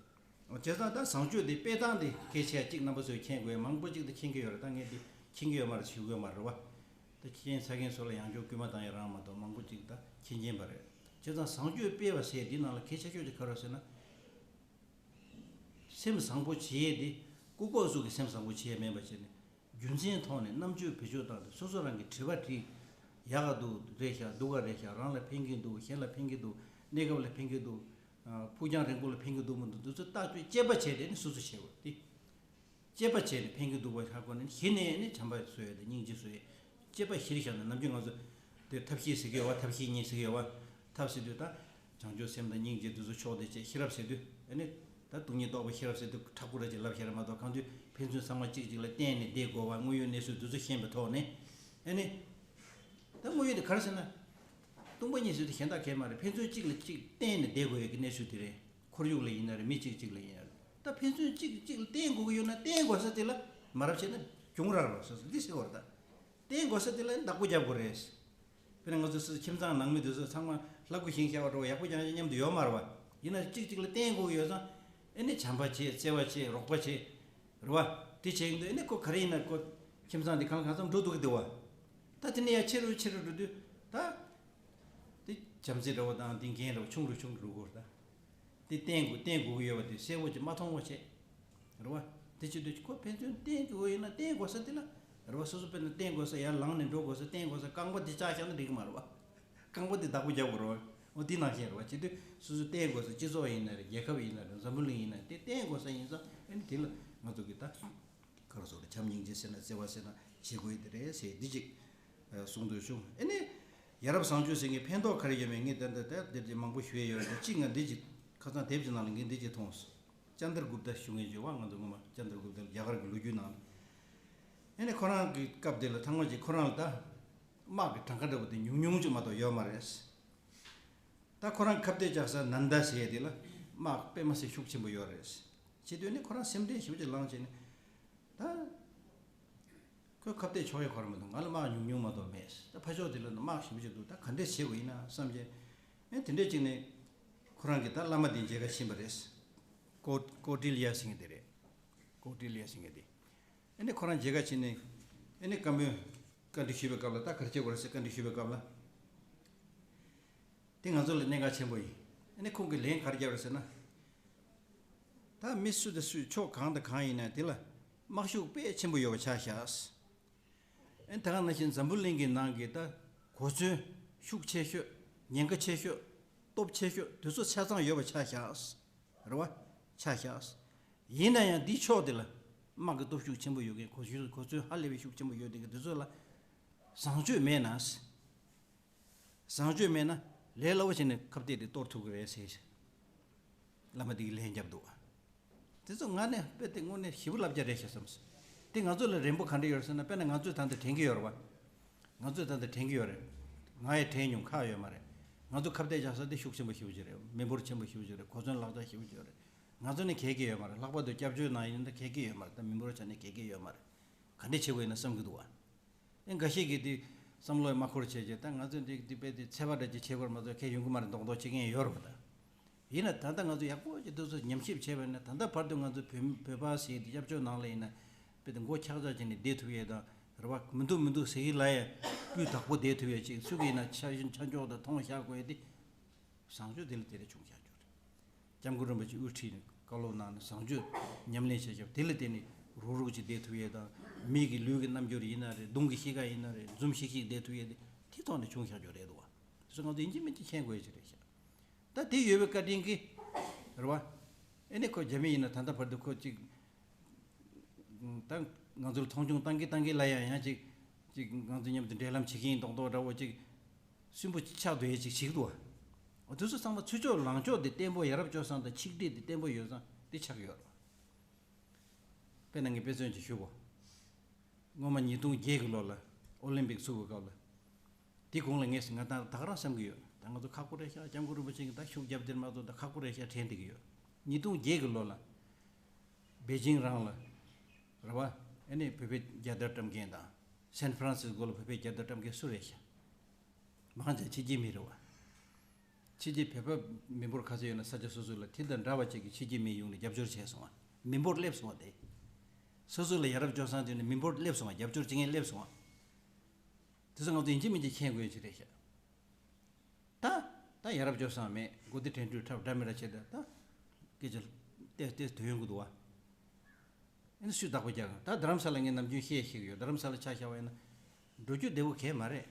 བྱས་ཙང་ད་བཟང་སྤྱོད་འདི་སྤེལ་སྟངས་འདི་གལ་ཆེ་གཅིག་རྣམ་པ་ཚོས་མཁྱེན་དགོས། མང་པོ་གཅིག་ད་མཁྱེན་གྱི་ཡོད་རེད། ད་ངས་འདི་མཁྱེན་གྱི་ཡོད་མ་རེད་ཞུ་གི་ཡོད་མ་རེད་བ། ད་མཁྱེན་ཚར་མཁན་ཚོ་ལ་ཡང་བསྐྱར་སྐུལ་མ་བཏང་ཡ་རང་མ་གཏོགས་མང་པོ་གཅིག་ད་མཁྱེན་མཁྱེན་པ་རེད། བྱས་ཙང་བཟང་སྤྱོད་སྤེལ་བ་ཟེར་འདི་ནང་ལ་གལ་ཆེ་ཤོས་ཅིག་ག་རེ་རེད་ཟེར་ན། སེམས་བཟང་པོ་བྱེད་ཡས་འདི་ལྐུགས་པ་ཟུག་གི་སེམས་བཟང་པོ་བྱེད་ཡས་མིན་པ་བྱས་ནས། རྒྱུ་མཚན་ཐོག་ནས་རྣམ་དཔྱོད་བེད་སྤྱོད་བཏང་སྟེ་སོ་སོ་རང་གི་དྲི་བ་དྲིས། ཡག་ག་འདུག་རེད་ཤག་སྡུག་ག་རེད་ཤག་རང་ལ་ཕན་གྱི་འདུག་གཞན་ལ་ཕན་གྱི་འདུག་གནས་སྐབས་ལ་ཕན་གྱི་འདུག་ཨ་ཕུགས་རྒྱང་རིང་པོ་ལ་ཕན་གྱི་འདུག་མི་འདུག་འདི་ཚོ་ལྟ་སྤྱོད་དཔྱད་པ་བྱས་ཏེ་ནི་སོ་སོ་བྱེད་དགོས་ཏེ། དཔྱད་པ་བྱས་ནས་ཕན་གྱི་འདུག་པ་ཧ་གོ་ནས་གཞི་ནས་ནི་བྱམས་པ་བཟོ་ཡ་དང་སྙིང་རྗེ་བཟོ་ཡ། དཔྱད་པ་གཞིར་བཞག་ནས་ནམ་རྒྱུན་ང་ཚོ་དེ་ཐབས་ཤེས་ཟེར་གྱི་ཡོད་བ། ཐབས་ཤེས་གཉིས་ཟེར་གྱི་ཡོད་བ། ཐབས་ཟེར་དུས་ད་བྱང་ཆུབ་སེམས་དང་སྙིང་རྗེ་འདི་ཚོ་ཕྱོགས་བསྡུས་བྱས། ཤེས་རབ་ཟེར་དུས་ཨ་ནི་ད་སྟོང་ཉིད་རྟོགས་པའི་ཤེས་རབ་ཟེར་དུས་ཁྲག་པོ་ར་ཅིག་ལབ་ཤེས་ར་མ་གཏོགས། གང་དུས་ཕན་ཚུན་ཚང་མ་གཅིག་གཅིག་ལ་བརྟེན་ནས་བསྡད་དགོས་བ། དངོས་ཡོད་གནས་ཚུལ་འདི་ཚོ་ཤེས་པའི་ཐོག་ནས་ཨ་ནི། ད་དངོས་ཡོད་དེ་ག་རེ་ཟེར་ན། སྟོང་པ་ཉིད་ཟེར་དུས་གཞན་དག་གས་མ་རེད། ཕན་ཚུན་གཅིག་ལ་གཅིག་བརྟེན་ནས་བསྡད་དགོས་ཡོད་ཀྱི་གནས་ཚུལ་དེ་རེད། ཁོར་ཡུག་ལ་ཡིན་ན་རེད། མི་གཅིག་གཅིག་ལ་ཡིན་ན་རེད། ད་ཕན་ཚུན་གཅིག་གཅིག་ལ་བརྟེན་དགོས་ཀྱི་ཡོད་ན་བརྟེན་དགོས་ས་དེ་ལ་མ་རབས་བྱས་ན་གྱོང་རག་རོགས་ཟེར་འདི་ཟེར་བ་རེད། ད་བརྟེན་དགོས་ས་དེ་ལ་བདག་པོ་རྒྱབ་དགོས་རེད། དཔེར་ན་ང་ཚོ་སུ་ཁྱིམ་ཚང་ནང་མི་དེ་ཚོ་ཚང་མ་ལྷ་སྐུ་བཞེངས་བཞག་པ་འདྲ་བོ་ཡག་པོ་རྐྱང་རྐྱང་མཉམ་དུ་ཡོད་མ་རེད་བ། ཡིན་ན་གཅིག་གཅིག་ལ་བརྟེན་དགོས་ཀྱི་ཡོད་ཙང་ཨེ་ནི་བྱམས་པ་བྱེད། བརྩེ་བ་བྱེད། རོགས་པ་བྱེད། རེད་བ། དེ་བྱེད་ཀྱི་འདུག་ཨེ་ནི་ཁོ་ག་རེ་ཡིན་ན་ཁོ་ཁྱིམ་ཚང་དེ་གང་ལ་གང་འཚམ་འགྲོ་འདུག་གི་འདུག་བ། ད་དེ་ནས་ཡར་ཆེ་རུ་ཆེ་རུ་འགྲོ་དུས་ད་དེ་བྱམས་བརྩེ་འདྲ་བོ་དང་དེ་འགན་འདྲ་བོ་ཆུང་རུ་ཆུང་རུ་འགྲོ་གི་རེད། ད་དེ་བརྟེན་དགོས་བརྟེན་དགོས་ཀྱི་ཡོད་པ་དེ་གསལ་པོ་ཅིག་མ་མཐོང་བ་བྱེད། རེད་བ། དེ་བྱེད་དུས་ཁོ་ཕན་ཚུན་བརྟེན་དགོས་ཡིན་ན་བརྟེན་དགོས་ས་དེ་ལ། རེད་བ། སོ་སོ་དཔེར་ན་བརྟེན་དགོས་ས་ཡར་ལངས་ནས་འགྲོ་དགོས་ས། བརྟེན་དགོས་ས་རྐང་པ་དེ་བཅག་བཞག་ན་འགྲིག་གི་མ་རེད་བ། རྐང་པ་དེ་བདག་པོ་རྒྱབ་དགོས་རེད་བ། འོ་དེ་ནང་བཞིན་རེད་བ། བྱེད་དུས་སོ་སོ་བརྟེན་དགོས་ས་སྤྱི་ཚོགས་ཡིན་ན་རེད། རྒྱལ་ཁབ་ཡིན་ན་རེད། འཛམ་བུ་གླིང་ཡིན་ན་དེ་བརྟེན་དགོས་ས་ཡིན་ཙང་ཨ་ནི་དེ་ལ་ང་ཚོ་གི་ད་ག་རེ་ཟེར་རེད། བྱམས་སྙིང་རྗེ་ཟེར་ན་བརྩེ་བ་ཟེར་ན་བྱེད་དགོས་ཡི་དེ་རེད་ཟེར་འདི་ཅིག་གསུང་འདོད་བྱུང་། ཨ་ནི་ཡ་རབས་བཟང་སྤྱོད་ཟེར་མཁན་ཕན་ཐོགས་ག་རེ་ཡོད་མེད་ངས་ད་ལྟ་ད་འདིར་ཅིག་མང་པོ་ཞུ་ཡས་ཡོད་རེད། གཅིག་ང་འདི་ཅིག་ཁ་སང་དེབ་ཅིག་ནང་ལ་ངས་འདི་ཅིག་མཐོང་སོང་། ཅན་དར་གུབ་ཏ་ཞུ་མཁན་ཅིག་ཡོད་བ། ང་ཚོ་སྔོན་མ་ཅན་དར་གུབ་ཏ་རྒྱ་གར་གྱི་ལོ་རྒྱུས་ནང་ལ། ཨ་ནི་ཁོ་རང་གི་སྐབས་དེ་ལ་ཐང་མ་ཅིག་ཁོ་རང་ལ་ད་དམག་གི་གྲངས་ཀ་འདྲ་པོ་དེ་ཉུང་ཉུང་ཅིག་མ་གཏོགས་ཡོད་མ་རེད། ད་ཁོ་རང་ཁ་གཏད་བཅག་ས་ནན་ད་ཟེར་ཡས་དེ་ལ་དམག་དཔེ་མ་སྲིད་ཤུགས་ཆེན་པོ་ཡོད་རེད། བྱེད་དུས་ནི་ཁོ་རང་སེམས་ཁྲལ་ཞེ་པོ་ཅིག་ལངས་བྱས་ནས་ད། ཁོས་ཁ་གཏད་ཆོག་ཡ་གོ་ར་མི་འདུག་ང་ལ་དམག་ཉུང་ཉུང་མ་གཏོགས་མེད། ད་ཕ་ཕྱོགས་དེ་ལ་དམག་ཞེ་པོ་ཅིག་འདུག་ད་ག་འདྲས་བྱེད་དགོས་ཡིན་ན་བསམ་བྱས། ཨེ་དེ་འདྲས་ཅིག་ནས་ཁོ་རང་གིས་ད་བླ་མ་དེ་མཇལ་ཁ་ཕྱིན་པ་རེད། ཀོ་ཀོ་ཏི་ལི་ཡ་ཟེར་མཁན་དེ་རེད། ཀོ་ཏི་ལི་ཡ་ཟེར་མཁན་དེ། ཨེ་ནས་ཁོ་རང་མཇལ་ཁ་ཕྱིན་ནས་ཨེ་ནས་བཀའ་མོལ་བཀའ་འདྲི་ཞུས་པའི་སྐབས་ལ། ད་ག་རེ་བྱེད་དགོས་རེད་ཟེར་བཀའ་འདྲི་ཞུས་པའི་སྐབས་ལ། དེ་ང་ཚོ་ལ་གནད་འགག་ཆེན་པོ་ཡིན། ཨ་ནི་ཁོང་གིས་ལན་ག་རེ་བརྒྱབ་རེད་ཟེར་ན། ད་མི་སུ་དང་སུ་ཕྱོགས་གང་དང་གང་ཡིན་ན་དེ་ལ་དམག་ཤུགས་དཔེ་ཆེན་པོ་ཡོད་པ་ཆ་བཞག་ཨ་ནི་ད་ག་ནང་བཞིན་འཛམ་བུ་གླིང་གི་ནང་གི་ད་གོ་མཚོན་ཤུགས་ཆེ་ཤོས། ཉེན་ཁ་ཆེ་ཤོས། སྟོབས་ཆེ་ཤོས་དེ་ཚོ་ཆ་ཚང་ཡོད་པ་ཆ་བཞག་རེད་བ། ཆ་བཞག་ཡིན་ན་ཡང་འདིའི་ཕྱོགས་དེ་ལ་དམག་གི་སྟོབས་ཤུགས་ཆེན་པོ་ཡོད་མཁན། གོ་ཤུགས་གོ་མཚོན་ཧ་ལས་པའི་ཤུགས་ཆེན་པོ་ཡོད་མཁན་གྱི་དེ་ཚོ་ལ་བཟང་སྤྱོད་མེད་ན། བཟང་སྤྱོད་མེད་ན་ལས་སླ་བོ་བྱས་ནས་ཁ་གཏད་དེ་གཏོར་ཐུབ་ཀྱི་རེད་ཟེར། བླ་མ་དེ་གིས་ལན་བརྒྱབ་འདུག་དེ་ཚོ་ང་ནི་དཔེ་དེ་དངོས་གནས་ཞེ་པོ་བསླབ་བྱ་རེད་ཤག་བསམ་སོང་། དེ་ང་ཚོ་ལ་རན་པོ་ག་འདྲ་ཡོད་རེད་ཟེར་ན། དཔེར་ན་ང་ཚོས་ད་ལྟ་དྲན་གྱི་ཡོད་རེད་བ། ང་ཚོས་ད་ལྟ་དྲན་གྱི་ཡོད་རེད། ང་ཡང་དྲན་མྱོང་ཁག་ཡོད་མ་རེད། ང་ཚོ་ཁ་གཏད་བཅག་ས་དེ་ཤུགས་ཆེན་པོ་ཞེ་པོ་ཅིག་རེད། མི་འབོར་ཆེན་པོ་ཞེ་པོ་ཅིག་རེད། གོ་མཚོན་ལག་ཆ་ཞེ་པོ་ཅིག་ཡོད་རེད། ང་ཚོ་ནི་གས་གས་ཡོད་མ་རེད། ལྷག་པར་དུ་སྐྱབས་བཅོལ་ནང་ཡིན་ན་གས་གས་ཡོད་མ་རེད། ད་མི་འབོར་ཆ་ནས་གས་གས་ཡོད་མ་རེད། ག་འདྲ་བྱེད་དགོས་ཡིན་ན་བསམ་གྱི་འདུག་བ། ཨེ་འགའ་ཤས་ཀྱིས་དེ་བསམ་བློ་མ་འཁོར་བྱས་བྱས། ད་ང་ཚོས་འདི་འདི་དཔེ་དེ་ཚད་པ་འདྲ་ཅིག་བྱེད་དགོས་རེད་མ་གཏོགས་ཁྱད་ཡོང་གི་མ་རེད་མདོག་མདོག་བྱེད་མཁན་ཡོད་རེད་པ། ད་ཡིན་ན་ད་ལྟ་ང་ཚོ་ཡག་པོ་ཅིག་འདི་ཚོ་ཉམས་ཞིབ་བྱས་པ་ཡིན་ན། ད་ལྟ་བར་དུ་ང་ཚོ་བོད་བོད་པ་ཟེར་དེ་སྐྱབས་བཅོལ་ནང་ལ་ཡིན་ན་དཔེ་དེ་མགོ་འཁྱག་འཁྱག་བྱས་ནས་བསྡད་ཐུབ་ཡས་དང་། རེད་བ། མི་འདུག་མི་འདུག་ཟེར་གྱི་ལ་ཡ་སྤུས་དག་པོ་བསྡད་ཐུབ་ཡས་ཅིག་སུ་གིས་ཡིན་ན་ཆ་ཆ་འཇོག་དང་མཐོང་བཞག་དགོས་ཡས་དེ། བཟང་སྤྱོད་དེ་ལ་བརྟེན་ནས་བྱུང་བཞག་རྒྱུ་རེད། སྐྱབས་མགོན་རིན་པོ་ཆེ་དབུ་ཁྲིད་ནས་བཀའ་སློབ་གནང་ནས་བཟང་སྤྱོད་ཉམས་ལེན་བྱས་བཞག་དེ་ལ་བརྟེན་ནས་རུག་རུག་ཅིག་བསྡད་ཐུབ་ཡས་དང་། མི་གི་ལུས་ཀྱི་རྣམ་འགྱུར་ཡིན་ན་རེད། གདོང་གི་གཤིས་ཀ་ཡིན་ན་རེད། འཛུམ་ཤིག་ཤིག་བསྡད་ཐུབ་ཡས་དེ་དེ་ཐོག་ནས་བྱུང་བཞག་རྒྱུ་རེད་འདུག་བ། དེ་ཚོ་ང་ཚོ་ཡིན་གཅིག་མིན་གཅིག་མཁྱེན་དགོས་ཡས་ཅིག་རེད་ཤག་ད་དེ་ཡོད་པའི་བཀའ་དྲིན་གྱིས་རེད་བ། ཨེ་ནས་ཁོ་རྒྱ་མི་ཡིན་ན་ད་ལྟ་བར་དུ་ཁོ་ཅིག་ད་ང་ཚོར་མཐོང་ཆུང་བཏང་གི་བཏང་གི་ལ་ཡང་ཡང་ཅིག་ཅིག་ང་ཚོ་མཉམ་དུ་འབྲེལ་ལམ་བྱེད་ཀྱི་ཡིན་མདོག་མདོག་འདྲ་བོ་ཅིག་སུན་པོ་ཆགས་འདུག་ཡས་ཅིག་ཞིག་འདུག་བ། འོ་དེ་ཚོ་ཚང་མ་ཚུར་ཕྱོགས་ལངས་ཕྱོགས་དེ་བརྟན་པོ། ཡ་རབས་སྤྱོད་བཟང་དང་ཆིག་སྒྲིལ་དེ་བརྟན་པོ་ཡོད་ཙང་དེ་ཆགས་ཡོད་རེད། དཔེར་ན་ངས་དཔེ་མཚོན་ཅིག་ཞུ་གོ། སྔོན་མ་ཉིས་སྟོང་བརྒྱད་ཀྱི་ལོ་ལ་ཨོ་ལིམ་པིག་ཚུགས་པའི་སྐབས་ལ། དེ་གོང་ལ་ངས་ང་ད་ད་ག་རང་བསམ་གྱི་ཡོད། ད་ང་ཚོ་ཁག་པོ་རེད་ཤག་སྐྱབས་མགོན་རིན་པོ་ཆེ་གིས་ད་ཤུགས་རྒྱབ་དེར་མ་གཏོགས་ད་ཁག་པོ་རེད་ཤག་དྲན་བསྡད་ཀྱི་ཡོད། ཉིས་སྟོང་བརྒྱད་ཀྱི་ལོ་ལ་པེ་ཅིང་རང་ལ་རེད་བ། ཨ་ནི་བོད་པའི་རྒྱལ་དར་བཀྲམ་མཁན་དང་། སན་ཧྥ་རན་སིས་ཀོ་ལ་བོད་པའི་རྒྱལ་དར་བཀྲམ་མཁན་སུ་རེད་ཤག་མང་ཆེ་ཕྱི་རྒྱལ་མི་རེད་བ། ཕྱི་རྒྱལ་བོད་པ་མི་འབོར་ག་ཚོད་ཡོད་ན་ས་ཆ་སོ་སོ་ལ་དེ་དང་འདྲ་བ་ཅིག་གི་ཕྱི་རྒྱལ་མི་ཡོང་ནས་རྒྱབ་སྐྱོར་བྱས་སོང་བ། མི་འབོར་སླེབས་སོང་བ་དེ། སོ་སོ་ལ་ཡ་རབས་སྤྱོད་བཟང་དེ་ནས་མི་འབོར་སླེབས་སོང་བ། རྒྱབ་སྐྱོར་བྱེད་མཁན་སླེབས་སོང་བ། དེ་ཚོ་ང་ཚོ་ཡིན་གཅིག་མིན་གཅིག་མཁྱེན་དགོས་ཡ་ཅིག་རེད་ཤག་ད་ད་ཡ་རབས་སྤྱོད་བཟང་མེད། མགོ་བདེ་དྲན་འཕྲུལ་འཁྲབ་འདྲ་མི་འདྲ་བྱེད། ད་ད་སྐད་ཆ་ཏོག་ཏོག་ཐོན་ཡོང་གི་འདུག་བ། ཨེ་ནི་སུས་བདག་པོ་རྒྱག་གི། ད་རྡ་རམ་ས་ལ་ངས་ནམ་རྒྱུན་བཤད་བཤད་ཀྱི་ཡོད། རྡ་རམ་ས་ལ་ཆ་བཞག་པ་ཡིན་ན་འགྲོ་རྒྱུ་བདེ་པོ་གང་ཡང་མ་རེད།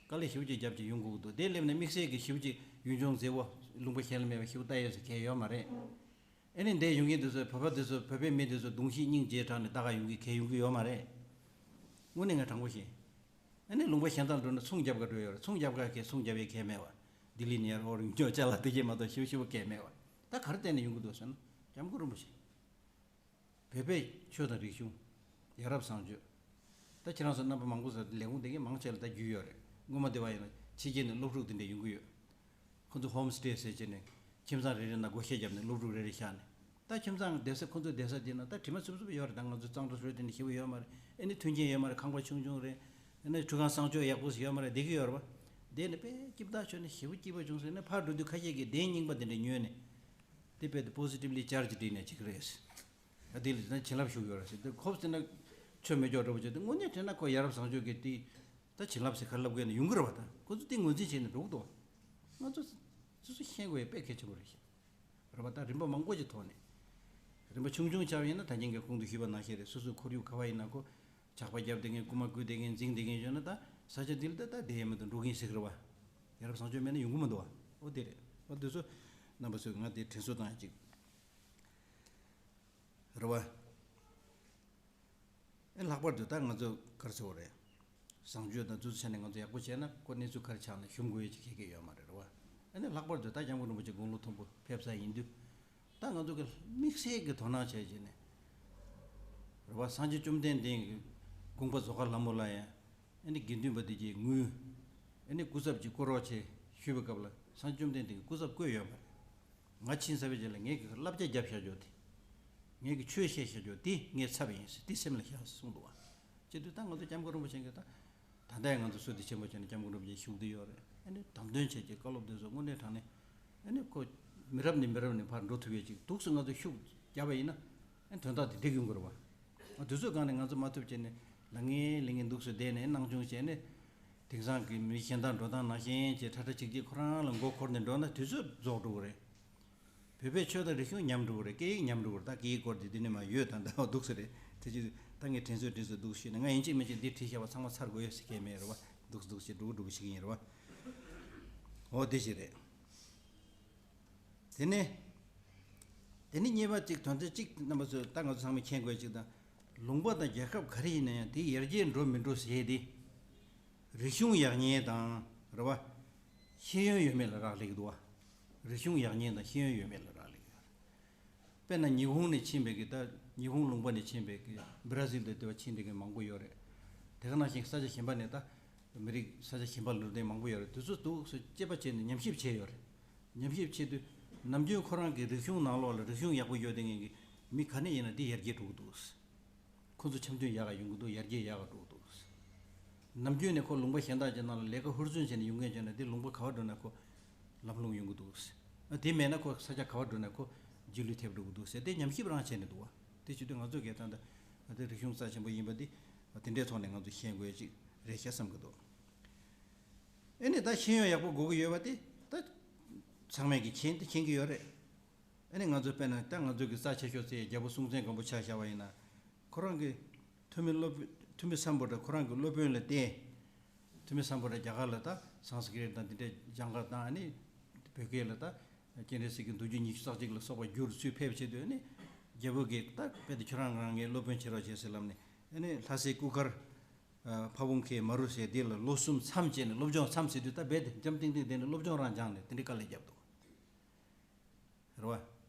དཀའ་ལས་ཞེ་པོ་ཅིག་རྒྱབ་ཅིག་ཡོང་དགོས་ཀྱི་འདུག་དེ་སླེབས་ནས་དམིགས་བསལ་གྱི་ཞེ་པོ་ཅིག་ཡུལ་ལྗོངས་མཛེས་པོ་ལུང་པ་གཞན་ལ་མེད་པ་ཞེ་པོ་ལྟ་ཡས་ཟེར་གང་ཡང་ཡོད་མ་རེད། ཨ་ནི་འདས་ཡོང་མཁན་དེ་ཚོ་བོད་པ་དེ་ཚོ་བོད་པའི་མི་དེ་ཚོ་གདུང་ཤེས་སྙིང་རྗེ་དྲགས་ནས་ལྟ་ག་ཡོང་གི་གས་ཡོང་གི་ཡོད་མ་རེད། དངོས་གནས་ང་དྲང་པོ་བཤད། ཨ་ནི་ལུང་པ་གཞན་དག་འགྲོ་ན་ཚོང་རྒྱབ་ག་འགྲོ་ཡོད་རེད། ཚོང་རྒྱབ་ག་གས་ཚོང་རྒྱབ་ཡས་གས་མེད་བ། ལྡི་ལི་ནས་ཡར་ཨོ་རིང་ཉོ་ཅ་ལག་དེ་གས་མ་གཏོགས་ཞིབ་ཞིབ་གས་མེད་བ། ད་ག་རེ་བལྟས་ནས་ཡོང་གི་འདུག་ཟེར་ན་སྐྱབས་མགོན་རིན་པོ་ཆེ། བོད་པའི་ཆོས་དང་རིག་གཞུང་། ཡ་རབས་བཟང་སྤྱོད། ད་ཁྱེད་རང་ཚོ་རྣམ་པ་མང་པོ་ཟེར་ལས་ཁུངས་དེ་གའི་མང་ཆེ་ལ་ད་རྒྱུས་ཡོད་རེད། སྔོན་མ་དེ་བ་ཡིན་ན་ཕྱི་རྒྱལ་ནས་སློབ་ཕྲུག་དེ་འདྲ་ཡོང་གི་ཡོད། ཁོ་ཚོ་ཧོམ་སི་ཊེ་ཟེར་བྱས་ནས་ཁྱིམ་ཚང་རེ་རེ་ནང་སྒོ་ཤེལ་བརྒྱབ་ནས་སློབ་ཕྲུག་རེ་རེ་བཞག་ནས། ད་ཁྱིམ་ཚང་བསྡད་ས་ཁོ་ཚོ་བསྡད་ས་དེ་ན་ད་དྲི་མ་ཚུབ་ཚུབ་ཡོད་རེད། ད་ང་ཚོ་གཙང་སྦྲ་བཟོས་དེ་འདྲ་ཞེ་པོ་ཡོད་མ་རེད། ཨ་ནི་མཐུན་རྐྱེན་ཡོད་མ་རེད། ཁང་པ་ཆུང་ཆུང་རེད། ཨ་ནི་ཁྲུས་ཁང་གསང་སྤྱོད་ཡག་པོ་ཞིག་ཡོད་མ་རེད། བསྡད་ཀྱི་ཡོད་རེད་བ། བསྡད་ནས་དཔེ་སྐྱིད་ཐག་ཆོད་ནས་ཞེ་པོ་སྐྱིད་པོ་བྱུང་ཟེར་ནས་ཕར་འགྲོ་དུས་ཁ་ཤས་ཀྱིས་གདན་རྙིང་པ་དེ་འདྲ་ཉོས་ནས། དེ་དཔེ་དེ་པོ་སི་ཊིབ་ལི་ཅར་ཇི་བསྒྲིགས་ནས་བྱེད་ཀྱི་རེད། ཨ་དེ་ལ་ན་བྱིན་རླབས་ཞུགས་ཡོད་རེད་ཟེར། དེ་ཁོབ་ཟེར་ན་ཆོས་མེད་ཀྱོག་འདྲ་པོ་བྱས་ཏེ་དངོས་གནས་དྲན་ན་ཁོ་ཡ་རབས་བཟང་སྤྱོད་ཀྱི་དེ་ད་བྱིན་རླབས་ཟེར་ག་རེ་ལབ་དགོས་ན་ཡོང་གི་རེད་བ། ད་ཁོ་ཚོ་དེ་ངོས་འཛིན་བྱས་ནས་འགྲོ་གི་འདུག་བ། ང་ཚོ་སོ་སོ་ཤེས་དགོས་ཡ་དཔེ་གལ་ཆེན་པོ་རེད་ཤག་རེད་བ། ད་རིམ་པ་མང་པོ་ཅིག་ཐོག་ནས། རིམ་པ་ཆུང་ཆུང་ཆགས་པ་ཡིན་ན་ད་ཉིན་གྱི་གོང་དུ་ཞུས་པ་ནང་བཞིན་རེད། སོ་སོའི་ཁོར་ཡུག་ག་བ་ཡིན་ན་ཁོ་ཇག་པ་རྒྱབ་བསྡད་མཁན། རྐུ་མ་རྐུ་བསྡད་མཁན། འཛིང་བསྡད་མཁན་ཡོད་ན་ད་ས་ཆ་འདི་ལ་ད་ད་བསྡད་ཡས་མི་འདུག་འགྲོ་གིན་ཟེར་གི་རེད་བ། ཡ་རབས་བཟང་སྤྱོད་མེད་ན་ཡོང་གི་མི་འདུག་བ། ཨོ་དེ་རེད། ཨོ་དེ་ཚོ་རྣམ་པ་ཚོས་ང་དེ་དྲན་གསོ་བཏང་ཡ་ཅིག་རེད་བ། ཨེ་ལྷག་པར་དུ་ད་ང་ཚོ་ག་རེ་ཟེར་དགོས་རེད། བཟང་སྤྱོད་དང་དེ་ཚོ་བྱས་ནས་ང་ཚོ་ཡག་པོ་བྱས་ན་ཁོ་གནས་ཚུལ་ག་རེ་ཆགས་ན་ཞུམ་དགོས་ཡ་ཅིག་ག་གེ་ཡོད་མ་རེད་རེད་བ། ཨ་ནི་ལྷག་པར་དུ་ད་སྐྱབས་མགོན་རིན་པོ་ཆེ་དགུང་ལོ་མཐོན་པོ་ཕེབས་ས་ཡིན་དུས། ད་ང་ཚོ་གི་དམིགས་བསལ་གྱི་དོ་སྣང་བྱས་བྱས་ནས་རེད་བ། སངས་རྒྱས་བཅོམ་ལྡན་འདས་ཀྱི་དགོངས་པ་རྫོགས་པ་ལྷ་མོ་ལ་ཡང་། ཨ་ནི་དགེ་འདུན་པ་དེ་གྱི་ངུས། ཨ་ནི་སྐུ་ཚབ་ཅིག་བསྐོ་རོགས་བྱེད་ཞུས་པའི་སྐབས་ལ་སངས་རྒྱས་བཅོམ་ལྡན་འདས་ཀྱི་སྐུ་ཚབ་བསྐོས་ཡོད་མ་རེད། ང་ཕྱིན་ཚར་བའི་རྗེས་ལ་ངས་ཀྱི་བསླབ་བྱ་བརྒྱབ་བཞག་རྒྱུ་དེ། ངས་ཀྱི་ཆོས་བཤད་བཞག་རྒྱུ་དེ་ངའི་ཚབ་ཡིན་ཟེར་དེ་སེམས་ལ་བཞག་གསུངས་འདུག་བ། བྱེད་དུས་ད་ང་ཚོ་སྐྱབས་མགོན་རིན་པོ་ཆེ་གིས་ད། ད་ལྟ་ཡང་ང་ཚོ་བསོད་བདེ་ཆེན་པོ་བྱས་ནས་སྐྱབས་མགོན་རིན་པོ་ཆེ་བཞུགས་བསྡད་ཡོད་རེད། ཨ་ནི་དམ་དོན་བྱས་ཀྱི་བཀའ་སློབ་དེ་ཚོ་དངོས་གནས་དྲང་གནས། ཨ་ནི་ཁོ་མི་རབས་ནས་མི་རབས་ནས་ཕར་འགྲོ་ཐུབ་ཡས་ཅིག་འདུག་སེ་ང་ཚོ་ཤུགས་བརྒྱབ་པ་ཡིན་ན། ཨ་ནི་དོན་དག་དེ་འགྲིག་ཡོང་གི་རེད་བ། ཨ་དུས་ཚོད་སྒང་ནས་ང་ཚོ་མ་ཐུབ་བྱས་ནས་ལ་ངའི་ལི་ངའི་འདུག་སེ་བསྡད་ནས་སྣང་ཆུང་བྱས་ནས། དེང་སང་གི་མི་གཞན་དག་འགྲོ་སྟངས་ནང་བཞིན་གྱི་ཁྲ་ཁྲ་ཅིག་ཅིག་ཁོ་རང་ལ་མགོ་འཁོར་ནས་འགྲོ་ན་དུས་ཚོད་རྫོགས་འགྲོ་གི་རེད། བོད་པའི་ཆོས་དང་རིག་གཞུང་ཉམས་འགྲོ་གི་རེད། སྐད་ཡིག་ཉམས་འགྲོ་གི་རེད། ད་སྐད་ཡིག་སྐོར་དེ་འདི་ནས་མ་ཡོད། ད་ད་འདུག་སེ་རེད། དེ་ཅི་ད་ངས་དྲན་གསོ་དྲན་གསོ་འདུག་ཞུས་ནས་ང་ཡིན་གཅིག་མིན་གཅིག་འདི་བྲིས་བཞག་པ་ཚང་མ་ཚར་དགོས་ཡོད་ཟེར་མཁན་མེད་རེད་བ། འདུག་སེ་འདུག་སེ་འགྲོ་གི་འགྲོ་གི་ཞིག་ཡིན་རེད་བ། འོ་དེ་ཞིག་རེད། དེ་ནས། དེ་ནས་གཉིས་པ་གཅིག་དོན་ཚན་གཅིག་རྣམ་པ་ཚོས་ད་ང་ཚོ་ཚང་མས་མཁྱེན་དགོས་གཅིག་དང་། ལུང་པ་དང་རྒྱལ་ཁབ་ག་རེ་ཡིན་ན་ཡང་དེ་ཡར་རྒྱས་འགྲོ་མི་འགྲོ་ཟེར་དེ། རིག་གཞུང་ཡག་ཉེས་དང་རེད་བ། ཤེས་ཡོན་ཡོད་མེད་ལ་རག་ལས་ཀྱི་འདུག་བ། རིག་གཞུང་ཡག་ཉེས་དང་ཤེས་ཡོན་ཡོད་མེད་ལ་རག་ལས་ཀྱི་ཡོད་རེད། དཔེར་ན་ཉི་ཧོང་ནས་ཕྱིན་པའི་གི་ད་ཉི་ཧོང་ལུང་པ་ནས་ཕྱིན་པའི་གི་བྷི་ར་ཟིལ་དུ་དེ་བ་ཕྱིན་དེ་གི་མང་པོ་ཡོད་རེད། དེ་ག་ནང་བཞིན་ས་ཆ་གཞན་པ་ནས་ད་མི་རིགས་ས་ཆ་གཞན་པ་ལ་འགྲོ་མཁན་མང་པོ་ཡོད་རེད། དེ་ཚོ་འདུག་སེ་དཔྱད་པ་བྱས་ནས་ཉམས་ཞིབ་བྱས་ཡོད་རེད། ཉམས་ཞིབ་བྱེད་དུས་ནམ་རྒྱུན་ཁོ་རང་གི་རིག་གཞུང་ནང་ལོགས་ལ་རིག་གཞུང་ཡག་པོ་ཡོད་དེ་ངེས་ཀྱི་མི་ག་ནས་ཡིན་ན་དེ་ཡར་རྒྱས་འགྲོ་གི་འདུག་ཁོ་ཚོ་འཆམ་མཐུན་ཡག་ག་ཡོང་གི་འདུག་ཡར་རྒྱས་ཡག་ག་འགྲོ་གི་འདུག་ནམ་རྒྱུན་ནས་ཁོ་ལུང་པ་གཞན་དག་ཅིག་ནང་ལ་ལས་ཀ་ཧུར་བརྩོན་བྱས་ནས་ཡོང་མཁན་བྱས་ན་དེ་ལུང་པ་ག་བར་འགྲོ་ན་ཁོ་ལམ་ལྷོང་ཡོང་གི་འདུག་ཨ་དེ་མེད་ན་ཁོ་ས་ཆ་ག་བར་འགྲོ་ན་ཁོ་རྗེས་ལུས་ཐེབས་འགྲོ་གི་འདུག་ཟེར་དེ་ཉམས་ཞིབ་རང་བྱས་ནས་འདུག་བ། དེ་བྱེད་དུས་ང་ཚོ་གིས་ད་ལྟ་ཨ་དེ་རིག་གཞུང་རྩ་ཆེན་པོ་ཡིན་པ་འདི་དེ་འདྲའི་ཐོག་ནས་ང་ཚོ་ཤེས་དགོས་ཅིག་རེད་ཤག་བསམ་གི་འདུག་ཨེ་ནས་ད་ཤེས་ཡོན་ཡག་པོ་དགོས་ཀྱི་ཡོད་པ་དེ་ད་ཚང་མས་ཀྱི་མཁྱེན་དེ་མཁྱེན་གྱི་ཡོད་རེད། ཨ་ནི་ང་ཚོ་དཔེར་ན་ད་ང་ཚོ་གི་རྩ་ཆེ་ཤོས་ཚེ་རྒྱལ་པོ་སྲོང་བཙན་སྒམ་པོ་ཆ་བཞག་པ་ཡིན་ན། ཁོ་རང་གི་ཐུ་མི་སློབ་ཐུ་མི་སམ་བྷོ་ཊ་ཁོ་རང་གི་སློབ་དཔོན་ལ་བརྟེན། ཐུ་མི་སམ་བྷོ་ཊ་རྒྱ་གར་ལ་ད་སཾ་སྐྲྀ་ཏ་དང་དེ་འདྲ་སྦྱངས་ཁ་བཏང་། ཨ་ནི་བོད་སྐད་ལ་ད་སྤྱན་རས་གཟིགས་ཀྱི་མདོ་རྒྱུད་ཉི་ཤུ་རྩ་གཅིག་ལ་སོགས་པ་བསྒྱུར་ཚུལ་ཕེབས་བྱེད་དུས། ཨ་ནི་རྒྱལ་པོ་གིས་ད་དཔེ་དེ་ཁྱོད་རང་རང་ངའི་སློབ་དཔོན་བྱེད་རོགས་བྱེད་ཟེར་ལབ་ནས། ཨ་ནི་ལྷ་སའི་སྐུ་མཁར་ཕ་བོང་ཁའི་མ་རུ་ཟེར་དེ་ལ་ལོ་གསུམ་མཚམས་བཅད་ནས་སློབ་སྦྱོང་མཚམས་ཟེར་དུས་ད་རྦད་དེ་འཇམ་ཏིང་ཏིང་བསྡད་ནས་སློབ་སྦྱོང་རང་སྦྱངས་ནས་དེ་འདྲའི་དཀའ་ལས་བརྒྱབ་འདུག་རེད་བ།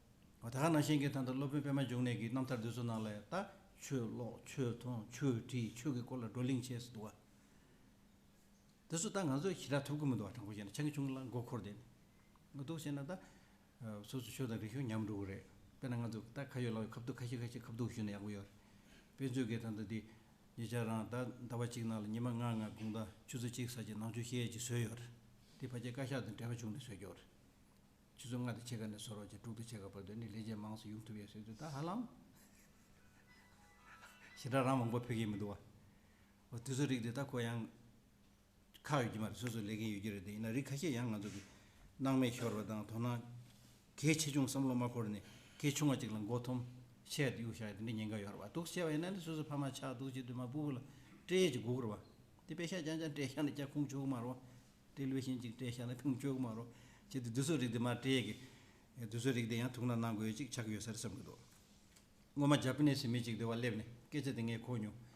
འོ་ད་ག་ནང་བཞིན་གྱི་ད་ལྟ་སློབ་དཔོན་པད་མ་འབྱུང་གནས་ཀྱི་རྣམ་ཐར་འདི་ཚོ་ནང་ལ་ད་ཆོས་ཀློག་ཆོས་མཐོང་ཆོས་དྲིས། ཆོས་ཀྱི་སྐོར་ལ་བགྲོ་གླེང་བྱས་སུ་འདུག་བ། དེ་ཚོ་ད་ང་ཚོས་ཞེ་དྲག་ཐུབ་ཀྱི་མི་འདུག་བ། དྲང་པོ་བཤད་ན་ཆུང་ཆུང་ལ་མགོ་འཁོར་བསྡད་ནས། ང་འདུག་བྱས་ན་ད་སོ་སོ་ཆོས་དང་རིག་གཞུང་ཉམས་འགྲོ་གི་རེད། དཔེར་ན་ང་ཚོ་ད་ཁ་ཡོད་ལག་ཡོད་ཁ་ཐུག་ཁ་ཤས་ཁ་ཤས་ཁ་ཐུག་ཞུས་ན་ཡག་པོ་ཡོད་རེད། དཔེ་མཛོད་ཀྱི་ད་ལྟ་འདི་ཉེ་ཆར་རང་ད་ཟླ་བ་གཅིག་ནང་ལ་ཉི་མ་ལྔ་ལྔ་དགོང་དག་ཆུ་ཚོད་གཅིག་ཙམ་གྱི་ནང་ཆོས་བཤད་ཡས་ཀྱི་བཟོས་ཡོད་རེད། དེ་ཕལ་ཆེར་བཀའ་ཤག་དང་འབྲེལ་བ་བྱུང་ནས་བཟོས་ཀྱི་ཡོད་རེད། ཆུ་ཚོད་ལྔ་དང་ཕྱེད་ཀ་ནས་བཟོ་རོགས་བྱས། དྲུག་དང་ཕྱེད་ཀ་བར་དུ་ནི་ལས་བྱེད་མང་སུ་ཡོང་ཐུབ་ཡས་བཟོས་དུས་ད་ཧ་ལམ་ཞེ་དྲག་རང་མང་པོ་ཕེབས་ཀྱི་མི་འདུག་བ། འོ་དེ་ཚོ་རིགས་དེ་ད་ཁོ་ཡང་ཁག་ཡོད་ཀྱི་མ་རེད། སོ་སོ་ལས་འགན་ཡོད་ཀྱི་རེད། དེ་ཡིན་ན་རིགས་ཁ་ཤས་ཡང་ང་ཚོ་གི་སྣང་མེད་ཤོར་བ་དང་དོ་སྣང་གལ་ཆེ་ཆུང་བསམ་བློ་མ་འཁོར་ནས་གལ་ཆུང་བ་ཅིག་ལ་མགོ་འཐོམ་ཆེ་བ་དེ་གཡུག་བཞག་ཡ་དེ་འདྲའི་ཉེན་ཁ་ཡོད་རེད་བ། འདུག་བྱས་པ་ཡིན་ན་ནི་སོ་སོ་ཕ་མ་ཆགས་འདུག་བྱེད་དུས་མ་སྤུ་གུ་ལ་སྤྲད་ཡས་ཅིག་དགོས་ཀྱི་རེད་བ། དེ་པེ་ཤག་རྐྱང་རྐྱང་སྤྲད་བཞག་ན་ཀྱང་ཁུངས་འཁྱོལ་གི་མ་རེད་བ། ཊེ་ལི་ཝི་ཤན་ཅིག་སྤྲད་བཞག་ན་ཁུངས་འཁྱོལ་གི་མ་རེད་བ། བྱེད་དུས་འདི་ཚོ་རིགས་དེ་མར་སྤྲད་ཡས་ཀྱི་ དེ་ཚོའི་རིགས་དེ་ཡང་ཐུགས་སྣང་གནང་དགོས་ཡ་ཅིག་ཆགས་ཡོད་ས་རེད་བསམ་གྱི་འདུག་སྔོན་མ་ཇ་པ་ནི་སི་མི་གཅིག་དེ་བ་སླེབས་ནས་སྐད་ཆ་དེ་ངས་གོ་མྱོང་།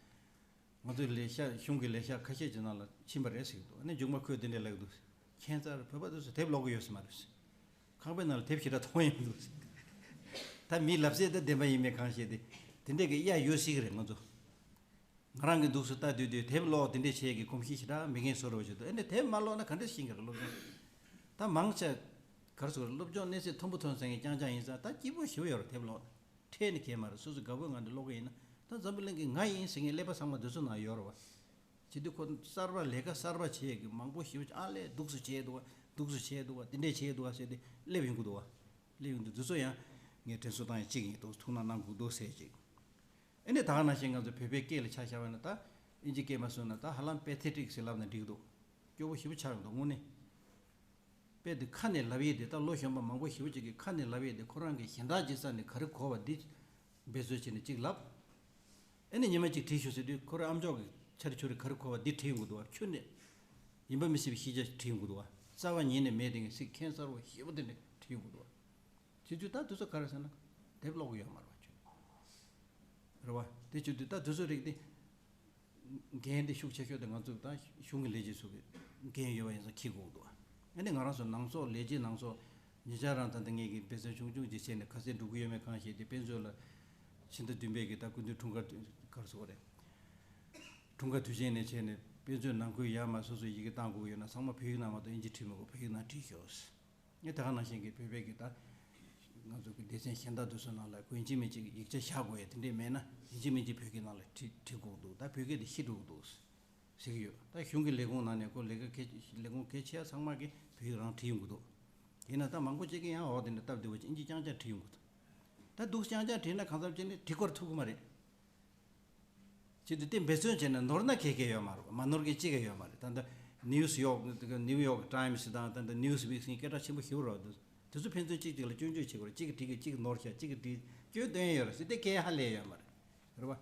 ང་ཚོའི་ལས་ཤག་གཞུང་གི་ལས་ཤག་ཁ་ཤས་ཀྱི་ནང་ལ་ཕྱིན་པ་རེད་ཟེར་གྱི་འདུག་ཨ་ནི་མཇུག་མ་ཁོས་དེ་འདྲས་ལབ་ཀྱི་འདུག་ཁྱད་མཚར་བོད་པ་དེ་ཚོ་དེབ་ཀློག་གི་ཡོད་ས་མ་རེད། ཁང་པའི་ནང་ལ་དེབ་ཞེ་དྲག་མཐོང་ཡོང་གི་འདུག་ད་མིའི་ལབ་ཚད་དེ་བདེན་པ་ཡིན་མིན་གང་ཤེས་ཏེ། དེ་འདྲས་ཀྱི་གཡའ་ཡོད་སྲིད་ཀྱི་རེད་ང་ཚོ། ང་རང་གི་འདུག་སུ་ལྟ་དུས་དུས་དེབ་ཀློག་དེ་འདྲས་བྱེད་ཀྱི་གོམས་གཤིས་ཞེ་དྲག་མེད་མཁན་བཟོ་འདྲ་བོ་ཞིག་འདུག་ཨེ་འདྲས་དེབ་མ་ཀློག་ན་ག་འདྲས་ཤེས་ཀྱི་རེད་སློབ་སྦྱོང་། ད་མང་ཆེ་ག་རེ་ཟེར་དགོས་རེད། སློབ་སྦྱོང་གནས་ཚད་མཐོན་པོ་ཐོན་ཟེར་མཁན་རྐྱང་རྐྱང་ཡིན་ཙང་ད་སྐྱིད་པོ་ཞེ་པོ་ཡོད་རེད་དེབ་ཀློག་ན། ཁྲེལ་ནི་གས་མ་རེད། སོ་སོ་དགའ་པོའི་ངང་ནས་ཀློག་གི་ཡིན་ན། ད་འཛམ་བུ་གླིང་གི་ང་ཡིན་ཟེར་མཁན་ཀླད་པ་ཚང་མ་འདི་ཚོ་ནང་ཡོད་རེད་བ། བྱེད་དུས་ཁོ་གསར་པ་ལས་ཀ་གསར་པ་བྱེད་ཀྱི་མང་པོ་ཞེ་པོ་ཅིག་ཨ་ལས་སྡུག་སུ་བྱས་འདུག་བ་སྡུག་སུ་བྱས་འདུག་བ་དེ་འདྲས་བྱས་འདུག་བ་ཟེར་ཏེ་སླེབས་ཡོང་གི་འདུག་བ། སླེབས་ཡོང་དུས་འདི་ཚོ་ཡང་ངས་དྲན་གསོ་བཏང་ཡ་གཅིག་ཡིན་འདུག་ཐུགས་སྣང་གནང་དགོས་འདུག་ཟེར་ཅིག་ཨེ་ནས་ད་ག་ནང་བཞིན་ང་ཚོ་བོད་པའི་སྐད་ལ་ཆ་བཞག་པ་ན་ད་ཨིན་ཇི་སྐད་མ་སོང་ན་ད་ཧ་ལམ་པེ་ཐེ་ཊིག་ཟེར་ལབ་ན་འགྲིག་འདུག་སྐྱོ་པོ་ཞེ་པོ་ཆགས་ཡོང་འདུག་དངོས་གནས། དཔེ་དེ་ཁ་ནས་ལབ་ཡས་དེ་ད་ལོ་གཞོན་པ་མང་པོ་ཞེ་པོ་ཅིག་གིས་ཁ་ནས་ལབ་ཡས་དེ་ཁོ་རང་གི་གཞན་དག་ཅིག་ས་ནས་ག་རེ་གོ་བ་འདི་འབད་རྩོལ་བྱས་ནས་ཅིག་ལབ། ཨེ་ནས་ཉི་མ་ཅིག་བྲིས་ཤོག་ཟེར་དུས་ཁོ་རང་ཨམ་ཅོག་གི་ཆ་རེ་ཆུ་རེ་ག་རེ་གོ་བ་འདི་བྲིས་ཡོང་གི་འདུག་བ། ཁྱོད་ནས་ཡིན་པ་མི་སྲིད་པའི་ཤེས་བྱ་བྲིས་ཡོང་གི་འདུག་བ། རྩ་བ་ཉིད་ནས་མེད་དེ་ངས་སྲིད་ཁྱད་མཚར་བ་ཞེ་པོ་དེ་འདྲ་བྲིས་ཡོང་གི་འདུག་བ། བྱེད་དུས་ད་དུས་ཚོད་ག་རེ་ཟེར་ན་དེབ་ཀློག་གི་ཡོད་མ་རེད་བ་ཁྱོད། རེད་བ། དེ་བྱེད་དུས་ད་དུས་ཚོད་རིགས་དེ། འགན་དེ་ཤུགས་ཆེ་ཤོས་དེ་ང་ཚོ་དང་གཞུང་གི་ལས་བྱེད་ཚོ་གི་འགན་ཡོད་པ་ཡིན་ཙང་འཁྱེར་དགོས་འདུག་ཨ་ནི་ང་རང་ཚོ་ནང་སོག་ལས་བྱེད་ནང་སོག་ཉེ་ཆར་རང་ད་ལྟ་ངེད་ཀྱི་འབད་བརྩོན་ཆུང་ཆུང་ཅིག་བྱས་ནས་ག་ཚད་འགྲོ་གི་ཡོད་མེད་གང་ཤེས་ཏེ་དཔེ་མཛོད་ལ་ཕྱི་ཟླ་བདུན་པའི་གི་ད་སྐུ་མདུན་འཁྲུངས་སྐར་ག་རེ་ཟེར་དགོས་རེད། འཁྲུངས་སྐར་དུས་ཆེན་ནས་བྱས་ནས་དཔེ་མཛོད་ནང་ཁུལ་ཡར་མར་སོ་སོ་ཡི་གེ་བཏང་དགོས་ཡོད་ན་ཚང་མ་བོད་ཡིག་ནང་མ་གཏོགས་ཨིན་ཇི་བྲིས་མི་དགོས། བོད་ཡིག་ནང་བྲིས་ཤོག་ངས་ད་ག་ནང་བཞིན་གྱི་བོད་པའི་གི་ད་ང་ཚོ་གི་སྡེ་ཚན་གཞན་དག་དེ་ཚོ་ནང་ལ་ཡིན་གཅིག་མིན་གཅིག་ཡིག་ཆ་བཞག་དགོས་ཡ་དེ་འདྲས་མེད་ན་ཡིན་གཅིག་མིན་གཅིག་བོད་སྐད་ནང་ལ་བྲིས་བྲིས་དགོས་འདུག་ད་བོད་སྐད་དེ་ཤི་འགྲོ་གི་འདུག་ཟེར་གྱི་ཡོད། ད་གཞུང་གི་ལས་ཁུངས་ནང་ནས་ཁོ་ལས་ཀ་གལ་ལས་ཁུངས་གལ་ཆེ་ཡ་ཚང་མ་གི་བོད་ཡིག་རང་བྲིས་ཡོང་གི་འདུག་ཡིན་ན་ད་མང་པོ་ཅིག་གི་ཡང་འོག་དེ་འདྲ་སྟབས་བདེ་བོ་ཅིག་ཨིན་ཇི་རྐྱང་རྐྱང་བྲིས་ཡོང་གི་འདུག་ད་འདུག་རྐྱང་རྐྱང་བྲིས་ན་གང་འཚམ་ཅིག་ནི་བྲིས་སྐོར་ཐུབ་གི་མ་རེད། བྱེད་དུས་དེ་འབད་བརྩོན་བྱས་ན་ནོར་ན་གལ་གལ་ཡོད་མ་རེད། མ་ནོར་མཁན་གཅིག་ཀྱང་ཡོད་མ་རེད། ད་ལྟ་ནིའུ་སི་ཡོག་ནིའུ་ཡོག་ཊའིམ་སི་དང་ད་ལྟ་ནིའུ་སི་ཝིག་སི་སྐད་གྲགས་ཆེན་པོ་ཞེ་པོ་རེད། དེ་ཚོ་ཕན་ཚུན་གཅིག་གཅིག་ལ་སྐྱོན་བརྗོད་བྱེད་དགོས་རེད། གཅིག་གིས་བྲིས་གི་གཅིག་གིས་ནོར་ཤག་གཅིག་གིས་བྲིས་སྐྱོན་སྟོན་ཡོད་རེད་ཟེར་དེ་གལ་ཧ་ལས་ཡོད་མ་རེད། རེད་བ།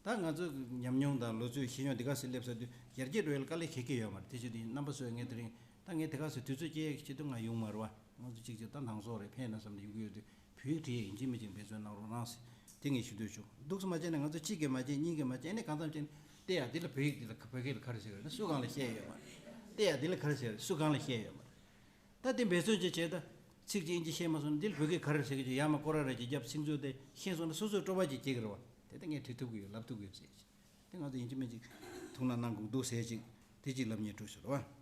ད་ང་ཚོ་ཉམས་མྱོང་དང་ལོ་ཚོད་ཤེས་ཡོན་དེ་ག་ཚོད་སླེབས་ཚར་དུས་ཡར་རྒྱས་འགྲོ་ཡ་ལ་དཀའ་ལས་ཁག་གི་ཡོད་མ་རེད། དེ་བྱེད་དུས་རྣམ་པ་ཚོས་ངས་དེ་རིང་ད་ངས་དེ་ག་ཚོད་དུས་ཚོད་སྐྱེལ་ཡག་གི་ཆེད་དུ་ང་ཡོང་མ་རེད་བ། ང་ཚོ་གཅིག་གཅིག་ད་ནང་སོག་རེད་ཕན་ན་བསམ་ནས་ཡོང་གི་ཡོད་དུས། བོད་ཡིག་བྲིས་ཡིན་གཅིག་མིན་གཅིག་འབད་བརྩོན་གནང་རོགས་གནང་ཟེར་དེ་ངས་ཞུ་འདོད་བྱུང་། འདུག་སེ་མ་བྱས་ན་ང་ཚོ་གཅིག་གིས་མ་བྱས་གཉིས་ཀྱིས་མ་བྱས་ཨ་ནི་གང་འཚམ་བྱས་ན་ལྟ་ཡ་འདི་ལ་བོད་ཡིག་འདི་ལ་བོད་སྐད་ལ་ག་རེ་ཟེར་གི་རེད་ན་སུ་གང་ལ་བཤད་ཡོད་མ་རེད། ལྟ་ཡ་འདི་ལ་ག་རེ་ཟེར་གི་རེད་སུ་གང་ལ་བཤད་ཡོད་མ་རེད། ད་དེ་འབད་བརྩོན་ཅིག་བྱས་ད་ཚིག་གཅིག་ཨིན་ཇི་ཤེས་མ་སོང་ན་འདི་ལ་བོད་སྐད་ག་རེ་ཟེར་གི་ཅིག་ཡར་མར་སྐོར་ར་ར་ཅིག་བརྒྱབ་ཚིག་མཛོད་དེ་ཤེས་སོང་ན་སོ་སོའི་སྤྲོ་བ་ཅིག་སྐྱེ་གི་རེད་བ། དེ་ད་ངས་བྲིས་ཐུབ་གི་ཡོད་ལབ་ཐུབ་གི་ཡོད་ཟེར་ཅིག་དེ་ང་ཚོ་ཡིན་གཅིག་མིན་གཅིག་ཐུགས་སྣང་གནང་དགོས་འདུག་ཟེར་ཅིག་དེ་གཅིག་ལབ་སྙིང་བྲོ་ཞིག་རེད་བ།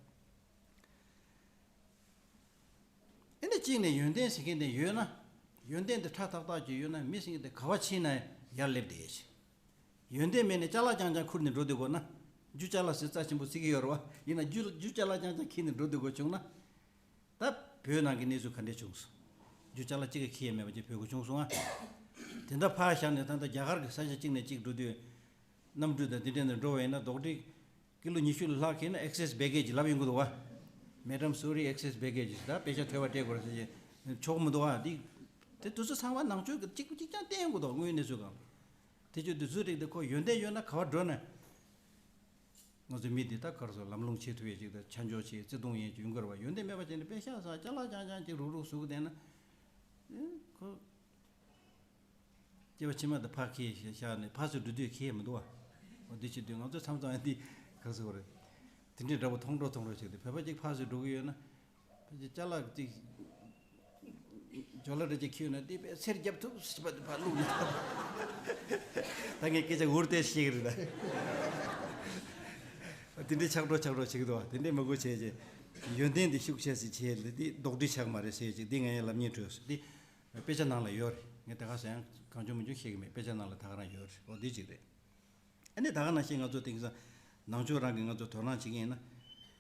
ཨེ་ནས་གཅིག་ནས་ཡོན་ཏན་ཟེར་མཁན་དེ་ཡོད་ན། ཡོན་ཏན་དེ་ཕྲ་ཐག་ཐག་ཅིག་ཡོད་ན་མི་ཟེར་མཁན་དེ་ག་བ་ཕྱིན་ན་ཡར་སླེབས་བསྡད་ཡོད་ཅིག་ཡོན་ཏན་མེད་ནས་ཅ་ལག་རྐྱང་རྐྱང་ཁུར་ནས་འགྲོ་སྡོད་དགོས་ན། རྒྱུ་ཅ་ལག་ཟེར་རྩ་ཆེན་པོ་བརྩི་གི་ཡོད་རེད་བ། ཡིན་ན་རྒྱུ་རྒྱུ་ཅ་ལག་རྐྱང་རྐྱང་ཁྱེར་ནས་འགྲོ་སྡོད་དགོས་བྱུང་ན། ད་བོད་ནང་གི་གནས་ཚུལ་ག་འདྲས་བྱུང་སོང་། རྒྱུ་ཅ་ལག་གཅིག་གི་ཁྱེར་ཡས་མེད་པ་ཅིག་བོད་སྐོར་བྱུང་སོང་ཨ། དེ་འདྲ་ཕར་བཞག་ནས་ད་ལྟ་རྒྱ་གར་གྱི་ས་ཆ་གཅིག་ནས་གཅིག་འགྲོ་དུས། གནམ་གྲུ་དང་དེ་འདྲས་ནས་འགྲོ་བ་ཡིན་ན་རྡོག་སྒྲིལ། ཀི་ལོ་ཉི་ཤུ་ལ་ལྷག་ཁེལ་ན་ཨེག་སེ་སི་བྷེ་གེ་ཇི་ལབ་ཡོང་གི་འདུག་བ། Madam, sorry, excess baggage ད་དཔེ་ཆ་ཐོལ་པ་སྤྲད་དགོས་རེད་ཟེར་གྱི། ཆོག་མི་འདུག་བ་འདི། དེ་དུས་ཚོད་ཚང་མ་ནང་ཆོས་ཀྱི་གཅིག་པུ་གཅིག་རྐྱང་བསྟན་ཡོང་གི་འདུག་དངོས་གནས་ཚུལ་གང་། དེ་ཆོས་དུས་ཚོད་རིག་དེ་ཁོ་ཡོན་ཏན་ཡོད་ན་ག་བ་འགྲོ་ན། ང་ཚོ་མི་འདི་ད་གར་སོ་ལམ་ལྷོང་བྱེད་ཐུབ་ཡས་ཅིག་དང་ཆ་འཇོག་བྱེད་བརྩེ་དུང་ཡས་ཅིག་ཡོང་གི་རེད་བ། ཡོན་ཏན་མེད་པ་བྱས་ནས་དཔེ་ཤ་ཟ་ཅ་ལག་རྐྱང་རྐྱང་ཅིག་རུག་རུག་ཟུག་བསྡད་ན། ཨེ་ཁོ། སྐྱེ་བ་ཕྱི་མ་དང་ཕར་ཁྱེར་བཞག་ནས་ཕར་ཚུར་འགྲོ་དུས་ཁྱེར་མི་འདུག་བ། འོ་འདི་བྱེད་དུས་ང་ཚོ་མཚམས་མཚམས་འདི་ག་ཟེར་བ་རེད། དེ་འདྲའི་འདྲ་པོ་མཐོང་གྲོགས་མཐོང་གྲོགས་བྱེད་དུས་བོད་པ་གཅིག་ཕར་ཚུར་འགྲོ་གི་ཡོད་ན། ཕལ་ཆེར་ཅ་ལག་གཅིག་ཇོ་ལ་འདྲ་ཅིག་ཁྱེར་ཡོད་ན་དེ་བས་ཚེར་རྒྱབ་ཐུབ་ཟེར་བ་དེ་ཕར་བླུགས་ནས། ད་ངས་སྐད་ཆ་འུར་དེ་བཤད་གི་རེད་ད། དེ་འདྲའི་ཆགས་གྲོགས་ཆགས་གྲོགས་བྱེད་གི་འདུག་བ། དེ་འདྲའི་མི་དགོས་བྱས་རྗེས། ཡོན་ཏན་དེ་ཤུགས་ཆེ་སེ་བྱས་ལ་དེ་རྡོག་སྒྲིལ་ཆགས་མ་རེད་ཟེར་ཅིག་དེ་ངས་ལབ་སྙིང་བྲོས་སོང་དེ། དཔེ་ཆ་ནང་ལ་ཡོད་རེད། ངས་དེ་ག་ཟེར་ཡང་གང་བྱུང་མི་བྱུང་བཤད་གི་མེད། དཔེ་ཆ་ནང་ལ་ད་ག་རང་ཡོད་རེད། འོ་འདི་གཅིག་རེད། ཨ་ནི་ད་ག་ནང་བཞིན་ང་ཚོ་དེང་སང་ནང་ཆོས་རང་གི་ང་ཚོ་དོ་སྣང་བྱེད་ཀྱི་ཡིན་ན།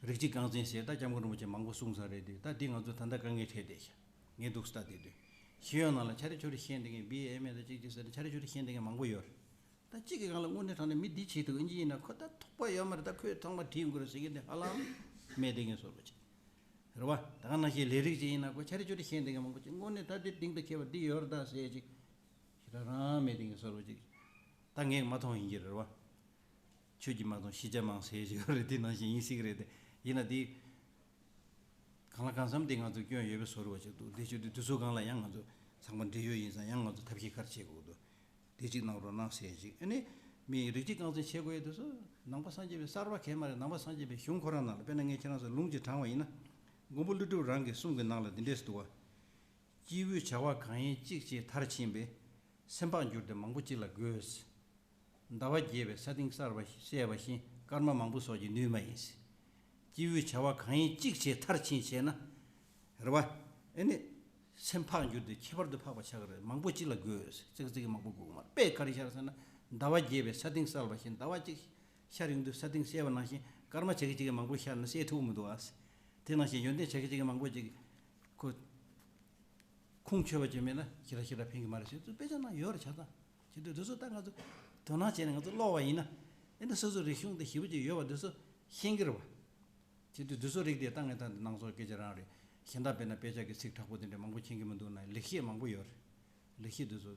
རིགས་གཅིག་རྐང་འཛིན་ཟེར་ད་སྐྱབས་མགོན་རིན་པོ་ཆེ་མང་པོ་གསུངས་ས་རེད་དེ་ད་འདི་ང་ཚོ་ད་ལྟ་དཀའ་ངལ་འཕྲད་བསྡད་ཤག་ངས་འདུག་སེ་ལྟ་བསྡད་དུས། ཤེས་ཡོན་ནང་ལ་ཆ་རེ་ཆོ་རེ་ཤེས་བསྡད་མཁན་བི་ཨེ་ཨེམ་ཨེ་དང་གཅིག་གཅིག་ཟེར་ནས་ཆ་རེ་ཆོ་རེ་ཤེས་བསྡད་མཁན་མང་པོ་ཡོད་རེད། ད་གཅིག་གི་སྒང་ལ་དངོས་གནས་དྲང་གནས་མི་འདི་བྱེད་ཐུབ་ཨིན་ཇི་ཡིན་ན་ཁོ་ད་ཐོགས་པ་ཡོད་མ་རེད། ད་ཁོས་ཚང་མ་བྲིས་ཡོང་གི་རེད་ཟེར་གྱི་འདི་ཧ་ལམ་མེད་བསྡད་མཁན་བཟོ་འདྲ་ཅིག་རེད་བ། ད་ག་ནང་བཞིན་ལས་རིགས་ཅིག་ཡིན་ན་ཁོ་ཆ་རེ་ཆོ་རེ་ཤེས་བསྡད་མཁན་མང་པོ་ཅིག་དངོས་གནས་ད་འདི་གཏིང་དང་ཁྱད་པར་འདི་ཡོད་རེད་ད་ཟེར་ཅིག་ཞེ་དྲག་རང་མེད་བསྡད་མཁན་བཟོ་འདྲ་ཅིག་ད་ངས་མ་མཐོང་ཡིན་གྱི་རེད་བ། ཁྱོད་ཀྱིས་མ་མཐོང་ཤེས་བྱ་མང་ཟེར་ཅིག་ཡོད་རེད། འདི་ནང་བཞིན་ཡིན་སྲིད་ཀྱི་རེད་དེ། ཡིན་ན་འདི། ག་ གང་ལ་གང་འཚམ་དེ་ང་ཚོ་སྐྱོན་ཡོད་པའི་བཟོ་འདྲ་བ་ཅིག་འདུག་དེ་བྱེད་དུས་དུས་ཚོད་སྒང་ལ་ཡང་ང་ཚོ་ཚང་མ་འབྲེལ་ཡོད་ཡིན་ཙང་ཡང་ང་ཚོ་ཐབས་ཤེས་ག་རེ་བྱེད་དགོས་འདུག་དེ་གཅིག་གནང་རོགས་གནང་ཟེར་ཅིག་ཨ་ནི་མི་རིགས་གཅིག་རྐང་འཛིན་བྱེད་དགོས་ཡ་དེ་ཚོ་ནང་པ་སངས་རྒྱས་པའི་གསར་པ་གས་མ་རེད། ནང་པ་སངས་རྒྱས་པའི་གཞུང་ཁོ་རང་ནང་ལ་དཔེར་ན་ངས་ཁྱེད་རང་ཚོ་ལུང་གཅིག་དྲངས་པ་ཡིན་ན། མགོན་པོ་ཀླུ་སྒྲུབ་རང་གི་གསུང་གི་ནང་ལ་འདི་འདྲས་སུ་འདུག་བ། སྐྱེས་བུའི་བྱ་བ་གང་ཡིན་གཅིག་བྱས་མཐར་ཕྱིན་པས། སེམས་འཕགས་འགྱུར་ཏེ་མང་པོ་གཅིག་ལ་དགོས། ཟླ་བ་རྒྱས་པའི་ས་སྟེང་གསལ་བ་གསལ་བ་བཞིན་སྐར་མ་མང་པོ་སོགས་ཀྱིས་ནུས་མ་ཡིན། སྐྱེས་བུའི་བྱ་བ་གང་ཡིན་གཅིག་བྱས་མཐར་ཕྱིན་བྱས་ན། རེད་བ། ཨེ་ནི། སེམས་འཕགས་འགྱུར་ཏེ་ཁྱད་པར་དུ་འཕགས་པ་ཆགས་ཀྱི་རེད། མང་པོ་གཅིག་ལ་དགོས། ཙིག་ཙིག་གི་མང་པོ་དགོས་མ་རེད། དཔེ་ག་རེ་ཤར་ཟེར་ན། ཟླ་བ་རྒྱས་པའི་ས་སྟེང་གསལ་བ་བཞིན་ཟླ་བ་གཅིག་ཤར་ཡོང་དུས་ས་སྟེང་གསལ་བ་ནང་བཞིན་སྐར་མ་ཆ་གི་ཅིག་གི་མང་པོ་ཤར་ན་གསལ་ཐུབ་མི་འདུག་ཨ། དེ་ནང་བཞིན་ཡོན་ཏན་ཆ་གི་ཅིག་གི་མང་པོ་ཅིག་ཁོ། ཁུངས་ཆོད་པ་ཅིག་མེད་ན་ཞེ་དྲག་ཞེ་དྲག་ཕན་གྱི་མ་རེད་ཟེར་དུས་དཔེ་ཆ་ནང་ཡོད་རེད་ཆ་ཚང་། བྱེད་དུས་དེ་ཚོ་ད་ང་ཚོ་དོ་སྣང་བྱས་ནས་ང་ཚོ་ཀློག་པ་ཡིན་ན། ཨེ་འདི་སོ་སོའི་རིག་གཞུང་དེ་ཞེ་པོ་ཅིག་ཡོད་པ་དེ་ཚོ་ཤེས་ཀྱི་རེད་བ། བྱེད་དུས་དེ་ཚོ་རིགས་དེ་ད་ངས་ད་ནང་ཚོ་སྐད་ཆ་རང་རེད། གཞན་དག་དཔེར་ན་དཔེ་ཆ་གི་ཚིག་དྲག་པོ་དེ་འདྲ་མང་པོ་མཁྱེན་གྱི་མི་འདུག་ན་ལེགས་བཤད་མང་པོ་ཡོད་རེད། ལེགས་བཤད་དེ་ཚོ།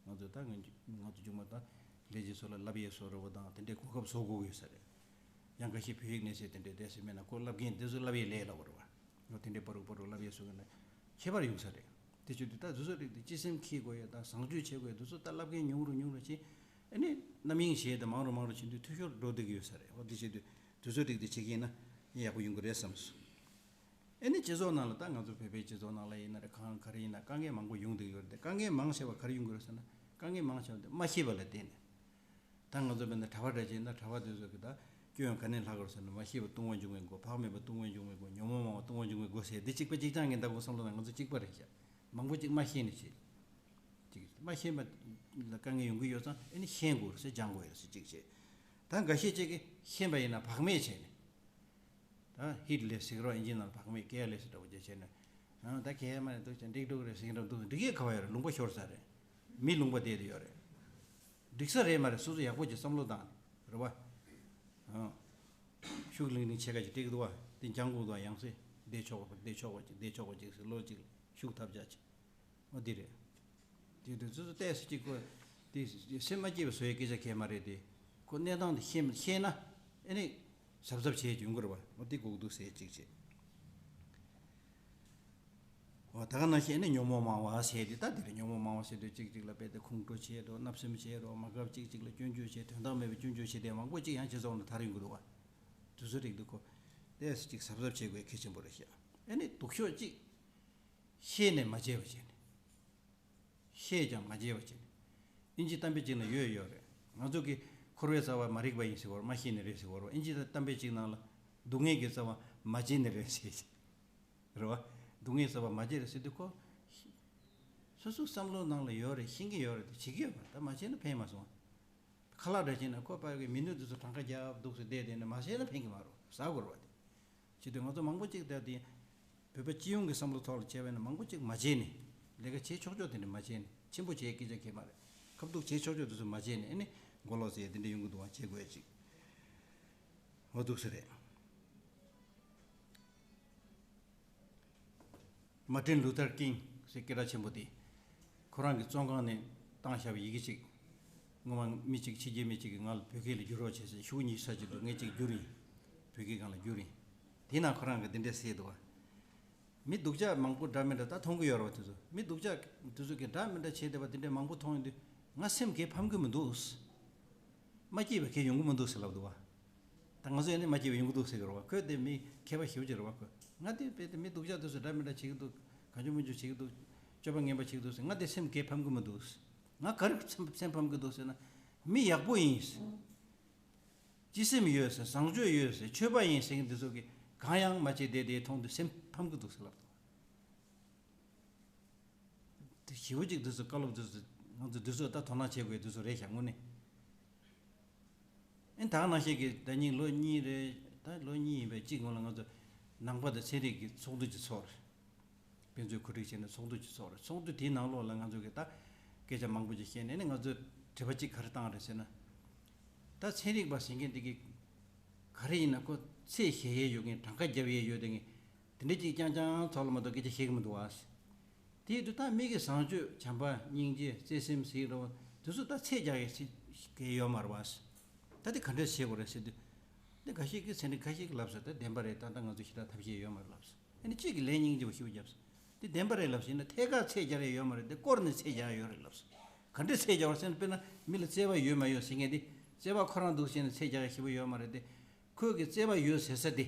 ང་ཚོ་ད་ང་ང་ཚོ་མཇུག་མ་ད་ལས་བྱེད་ཚོ་ལ་བསླབ་ཡས་བཟོ་འདྲ་བོ་དང་དེ་འདྲའི་གོ་སྐབས་བཟོ་དགོས་ཀྱི་ཡོད་ས་རེད། ཡང་འགའ་ཤས་བོད་ཡིག་གནས་ཚད་དེ་འདྲའི་བསྡད་སྲིད་མེད་ན་ཁོ་བསླབ་མཁན་དེ་ཚོ་བསླབ་ཡས་ལས་སླ་བོ་རེད་བ། ང་དེ་འདྲའི་པ་རུག་པ་རུག་བསླབ་ཡས་བཟོ་གི་ན་ཁྱད་པར་ཡོང་ས་རེད། དེ་བྱེད་དུས་ད་དེ་ཚོ་རིགས་དེ་སྤྱི་སེམས་འཁྱེར་དགོས་ཡས་དང་བཟང་སྤྱོད་བྱེད་དགོས་ཡས་དེ་ཚོ་ད་བསླབ་མཁན་ཉུང་རུ་ཉུང་རུ་ཕྱིན། ཨ་ནི་རྣམ་གཡེང་བྱས་ཏེ་མང་རུ་མང་རུ་ཕྱིན་དུས་འཐུས་ཤོར་འགྲོ་བསྡད་ཀྱི་ཡོད་ས་རེད་བ། དེ་བྱེད་དུས་དེ་ཚོ་རིགས་དེ་བྱེད་ཀྱི་ཡིན་ན་ཡག་པོ་ཡོང་གི་རེད་བསམ་སོང་། ཨེ་ནི་སྤྱི་ཚོགས་ནང་ལ་ད་ང་ཚོ་བོད་པའི་སྤྱི་ཚོགས་ནང་ལ་ཡིན་ན་རེད། གང་ག་རེ་ཡིན་ན་དཀའ་ངལ་མང་པོ་ཡོང་བསྡད་ཡོད་རེད། དེ་དཀའ་ངལ་མང་ཆེ་བ་ག་རེ་ཡོང་གི་རེད་ཟེར་ན་དཀའ་ངལ་མང་ཆེ་བ་དེ་མ་ཤེས་པ་ལ་བརྟེན་ནས། ད་ང་ཚོ་བོད་ནང་གྲྭ་པ་འདྲ་ཅིག་ཡིན་ན་གྲྭ་པ་དེ་ཚོ་གི་ད་སྐྱོན་ག་ནས་ལྷག་གི་རེད་ཟེར་ན་མ་ཤེས་པ་ལྟུང་བ་འབྱུང་བའི་སྒོ། བག་མེད་པ་ལྟུང་བ་འབྱུང་བའི་སྒོ། ཉོན་མོངས་མང་བ་ལྟུང་བ་འབྱུང་བའི་སྒོ་ཟེར་དེ་གཅིག་པ་གཅིག་རྐྱང་གི་ད་གོ་བསམ་བློ་ནང་ང་ཚོ་གཅིག་པ་རེད་ཤག་མང་པོ་གཅིག་མ་ཤེས་ནས་བྱེད། གཅིག་མ་ཤེས་པ་ལ་དཀའ་ངལ་ཡོང་གི་ཡོད་ཙང་ཨེ་ནི་ཤེས་དགོས་རེད་ཟེར་སྦྱང་དགོས་རེད་ཟེར་གཅིག་བྱེད། ད་འགའ་ཤས་ཅིག་གིས་ཤེས་པ་ཡིན་ན་བག་མེད་བྱས་ནས། ད་ཧིཊ་ལས་ཟེར་གི་རོ། ཨིན་ཇི་ནང་ལ་བག་མེད་ཀེར་ལེ་སི་འདྲ་བོ་ཅིག་བྱས་ནས། ཨ་ད་གལ་མ་རེད་འདུག་ཅེས་འགྲིག་འགྲོ་གི་རེད་ཟེར་གྱི་འདྲ་འདུག་འགྲིག་ཡས་ག་བ་ཡོད་རེད། ལུང་པ་ཤོར་ས་རེད། མི་ལུང་པ་བསྡད་དེ་ཡོད་རེད། འགྲིག་ས་རེད་མ་རེད། སོ་སོ་ཡག་པོ་ཅིག་བསམ་བློ་བཏང་རེད་བ། ཨ། ཤུགས་ལིང་ལིང་ཕྱེད་ཀ་ཅིག་སྤྲད་ཀྱི་འདུག་བ། དེ་འགྱང་དགོས་འདུག་བ། ཡང་སེ་བསྡད་ཆོག་པ་བསྡད་ཆོག་པ་ཅིག་བསྡད་ཆོག་པ་ཅིག་ཟེར་ལོ་གཅིག་ཤུགས་ཐབས་ཆག་ཅིག་འོ་འདི་རེད། དེ་དུས་ཚོད་བལྟས་སུ་གཅིག་གོ། དེ་སེམས་མ་སྐྱིད་པ་བཟོ་ཡའི་སྐད་ཆ་གས་མ་རེད་དེ། ཁོ་གནས་སྟངས་དེ་ཤེས་ཤེས་ན་ཨེ་ནི་གཟབ་གཟབ་བྱས་ཡོང་གི་རེད་བ། འོ་དེ་དགོས་ཀྱི་འདུག་ཟེར་གཅིག་བྱས། འོ་ད་ག་ནང་བཞིན་ཨེ་ནི་ཉོན་མོངས་མང་བ་ཟེར་དེ་ད་དེ་རེད། ཉོན་མོངས་མང་བ་ཟེར་དུས་གཅིག་གཅིག་ལ་དཔེ་དེ་ཁོང་ཁྲོ་བྱས་འགྲོ། བརྣབ་སེམས་བྱས་འགྲོ། མ་སྐབས་གཅིག་གཅིག་ལ་སྐྱོན་བརྗོད་བྱས། དོན་དག་མེད་པའི་སྐྱོན་བརྗོད་བྱས་དེ་མང་པོ་གཅིག་ཡང་སྤྱི་ཚོགས་ནང་དར་ཡོང་གི་འདུག་བ། དུས་ཚོད་རིག་འདུག་གོ། དེ་གཅིག་གཟབ་གཟབ་བྱེད་དགོས་གལ་ཆེན་པོ་རེད་ཤག་ཨེ་ནི་སྡུག་ཤོས་གཅིག་ཤེས་ནས་མ་བྱས་པ་བྱས་ནས། ཤེས་ཀྱང་མ་བྱས་པ་བྱས་ནས། ཨིན་ཇི་གཏམ་དཔེ་གཅིག་ན་ཡོད་ཡོད་རེད། ང་ཚོ་གི་འཁོར་བའི་རྩ་བ་མ་རིག་པ་ཡིན་ཟེར་བ་རེད། མ་ཤེས་ནས་རེད་ཟེར་བ་རེད། ཨིན་ཇི་གཏམ་དཔེ་གཅིག་ནང་ལ་སྡུག་བསྔལ་གྱི་རྩ་བ་མ་བྱས་ནས་རེད་ཟེར། རེད་བ། སྡུག་བསྔལ་རྩ་བ་མ་བྱས་རེད་ཟེར་དུས་ཁོ། སོ་སོའི་བསམ་བློ་ནང་ལ་ཡོད་རེད། ཤེས་ཀྱི་ཡོད་རེད་དེ་བྱེད་ཀྱི་ཡོད་པ་ད་མ་བྱས་ན་ཕན་མ་སོང་། ཁ་ལག་འདྲ་བྱས་ན་ཁོ་པར་གྱི་མི་ནུས་དེ་ཚོ་གྲངས་ཀ་རྒྱབ་འདུག་ཟེར་བསྡད་བསྡད་ནས་མ་བྱས་ན་ཕན་གྱི་མ་རེད། ཟ་དགོས་རེད་བ་དེ། བྱེད་དུས་ང་ཚོ་མང་པོ་གཅིག་ད་དེ། བོད་པ་སྤྱི་ཡོངས་ཀྱི་བསམ་བློ་ཐོག་ལ་བྱས་པ་ཡིན་ན་མང་པོ་གཅིག་མ་བྱས་ནས། ལས་ཀ་བྱེད་ཆོག་ཆོག་དེ་འདྲ་མ་བྱས་ནས་ཆེན་པོ་བྱས་སྐད་ཆ་གས་མ་རེད། ཁ་བཏུག་བྱེད་ཆོག་ཆོག་དེ་ཚོ་མ་བྱས་ནས་ཨེ་ནི་མགོ་ལོག་ཟེར་དེ་འདྲ་ཡོང་གི་འདུག་བ། བྱེད་དགོས་ཡ་གཅིག་འོ་འདུག་ས་རེད། མར་ཊིན་ལུ་ཐར་ཀིང་ཟེར་སྐད་གྲགས་ཆེན་པོ་དེ། ཁོ་རང་གི་བཙོན་ཁང་ནས་བཏང་བཞག་པའི་ཡི་གེ་ཅིག་སྔོན་མ་མི་གཅིག་ཕྱི་རྒྱལ་མི་གཅིག་གིས་ང་ལ་བོད་སྐད་ལ་བསྒྱུར་རོགས་བྱས་ཟེར། ཤོག་གཉིས་ཚར་གཅིག་འདུག་ངས་གཅིག་བསྒྱུར་ཡིན། བོད་སྐད་སྒང་ལ་བསྒྱུར་ཡིན། དེའི་ནང་ཁོ་རང་གིས་འདི་འདྲས་ཟེར་འདུག་བ། མི་སྡུག་ཅག་མང་པོ་འདྲ་མི་འདྲ་ད་མཐོང་གི་ཡོད་རེད་བ། དེ་ཚོ་མི་སྡུག་ཅག་དེ་ཚོ་གིས་འདྲ་མི་འདྲ་བྱས་བསྡད་པ་དེ་འདྲས་མང་པོ་མཐོང་ཡོང་དུས་ང་སེམས་གས་ཕམ་གི་མི་འདུག་མ་སྐྱིད་པ་གས་ཡོང་གི་མི་འདུག་ཟེར་ལབ་འདུག་བ། ད་ང་ཚོ་ཡང་ནི་མ་སྐྱིད་པ་ཡོང་གི་འདུག་ཟེར་གི་རེད་བ། ཁོས་དེ་མི་མཁས་པ་ཞེ་པོ་ཅིག་རེད་བ། ཁོས་ང་དེ་དཔེ་དེ་མི་སྡུག་ཅག་དེ་ཚོ་འདྲ་མི་འདྲ་བྱེད་ཀྱི་འདུག་གང་བྱུང་མང་བྱུང་བྱེད་ཀྱི་འདུག་སྤྱོད་པ་ངན་པ་བྱེད་ཀྱི་འདུག་ཟེར། ང་དེ་སེམས་གས་ཕམ་གི་མི་འདུག་ང་ག་རེ་སེམས་སེམས་ཕམ་གི་འདུག་ཟེར་ན། མི་ཡག་པོ་ཡིན། སྤྱི་སེམས་ཡོད་ཟེར། བཟང་སྤྱོད་ཡོད་ཟེར། ཆོས་པ་ཡིན་ཟེར་མཁན་འདི་ཚོ་གིས་གང་ཡང་མ་བྱེད་བསྡད་དེ་མཐོང་དུས་སེམས་ཕམ་གི་འདུག་ཟེར་ལབ་འདུག་དེ་ཞེ་པོ་ཅིག་འདི་ཚོ་བཀའ་སློབ་འདི་ཚོ་ང་ཚོ་འདི་ཚོ་ད་དོ་སྣང་བྱེད་དགོས་འདི་ཚོ་རེད་ཤག་དངོས་གནས། ཨེ་ད་ག་ནང་བཞིན་གྱི་ཟླ་ཉིན་ལོ་གཉིས་རེད། ད་ལོ་གཉིས་ཡིན་པའི་གཅིག་སྔོན་ལ་ང་ཚོ་ནང་པ་དང་ཚན་རིག་གི་ཚོགས་འདུ་ཅིག་ཚོགས་རེད། དཔེ་མཛོད་གོ་སྒྲིག་བྱས་ནས་ཚོགས་འདུ་ཅིག་ཚོགས་རེད། ཚོགས་འདུ་དེའི་ནང་ལོགས་ལ་ང་ཚོ་གི་ད་སྐད་ཆ་མང་པོ་ཅིག་བཤད་ནས་ནི་ང་ཚོས་དྲི་བ་གཅིག་ག་རེ་བཏང་རེད་ཟེར་ན། ད་ཚན་རིག་པ་ཟེར་མཁན་དེ་གི་ག་རེ་ཡིན་ན་ཁོ་ཚད་གཞལ་ཡས་ཡོད་མཁན། གྲངས་ཀ་རྒྱབ་ཡས་ཡོད་དེ་ངས་དེ་འདྲ་ཅིག་རྐྱང་རྐྱང་ཐོག་ལ་མ་གཏོགས་སྐད་ཆ་བཤད་གི་མི་འདུག་བ། དེའི་དུས་ད་མི་གི་བཟང་སྤྱོད་བྱམས་པ་སྙིང་རྗེ་བརྩེ་སེམས་ཟེར་རོ། དེ་ཚོ་ད་ཚད་རྒྱག་ཡས་ཚད་གས་ཡོད་མ་རེད་བ། ད་དེ་ག་འདྲས་བྱེད་དགོས་རེད་ཟེར་དུས། འདི་འགའ་ཤས་ཀྱིས་ཚན་རིག་ཁ་ཤས་ཀྱིས་ལབ་ས་ད་བདེན་པ་རེད། ད་ད་ང་ཚོ་ཞེ་དྲག་ཐབས་ཤེས་ཡོད་མ་རེད་ལབ་ས། ཨ་ནི་གཅིག་གིས་ལན་སྙིང་རྗེ་པོ་ཞེ་པོ་བརྒྱབ་སོང་། དེ་བདེན་པ་རེད་ལབ་ཟེར་ན་ཐད་ཀར་ཚད་རྒྱག་ཡ་ཡོད་མ་རེད། དེ་སྐོར་ནས་ཚད་རྒྱག་ཡ་ཡོད་རེད་ལབ་སོང་། ག་འདྲས་ཚད་རྒྱག་པ་ཟེར་ན། དཔེར་ན་མི་ལ་བརྩེ་བ་ཡོད་མ་ཡོད་ཟེར་མཁན་དེ། བརྩེ་བ་ཁོ་རང་འདུག་ཟེར་ནས་ཚད་རྒྱག་ཡ་ཞེ་པོ་ཡོད་མ་རེད་དེ། ཁོས་ཀྱི་བརྩེ་བ་ཡོད་ཟེར་ས་དེ།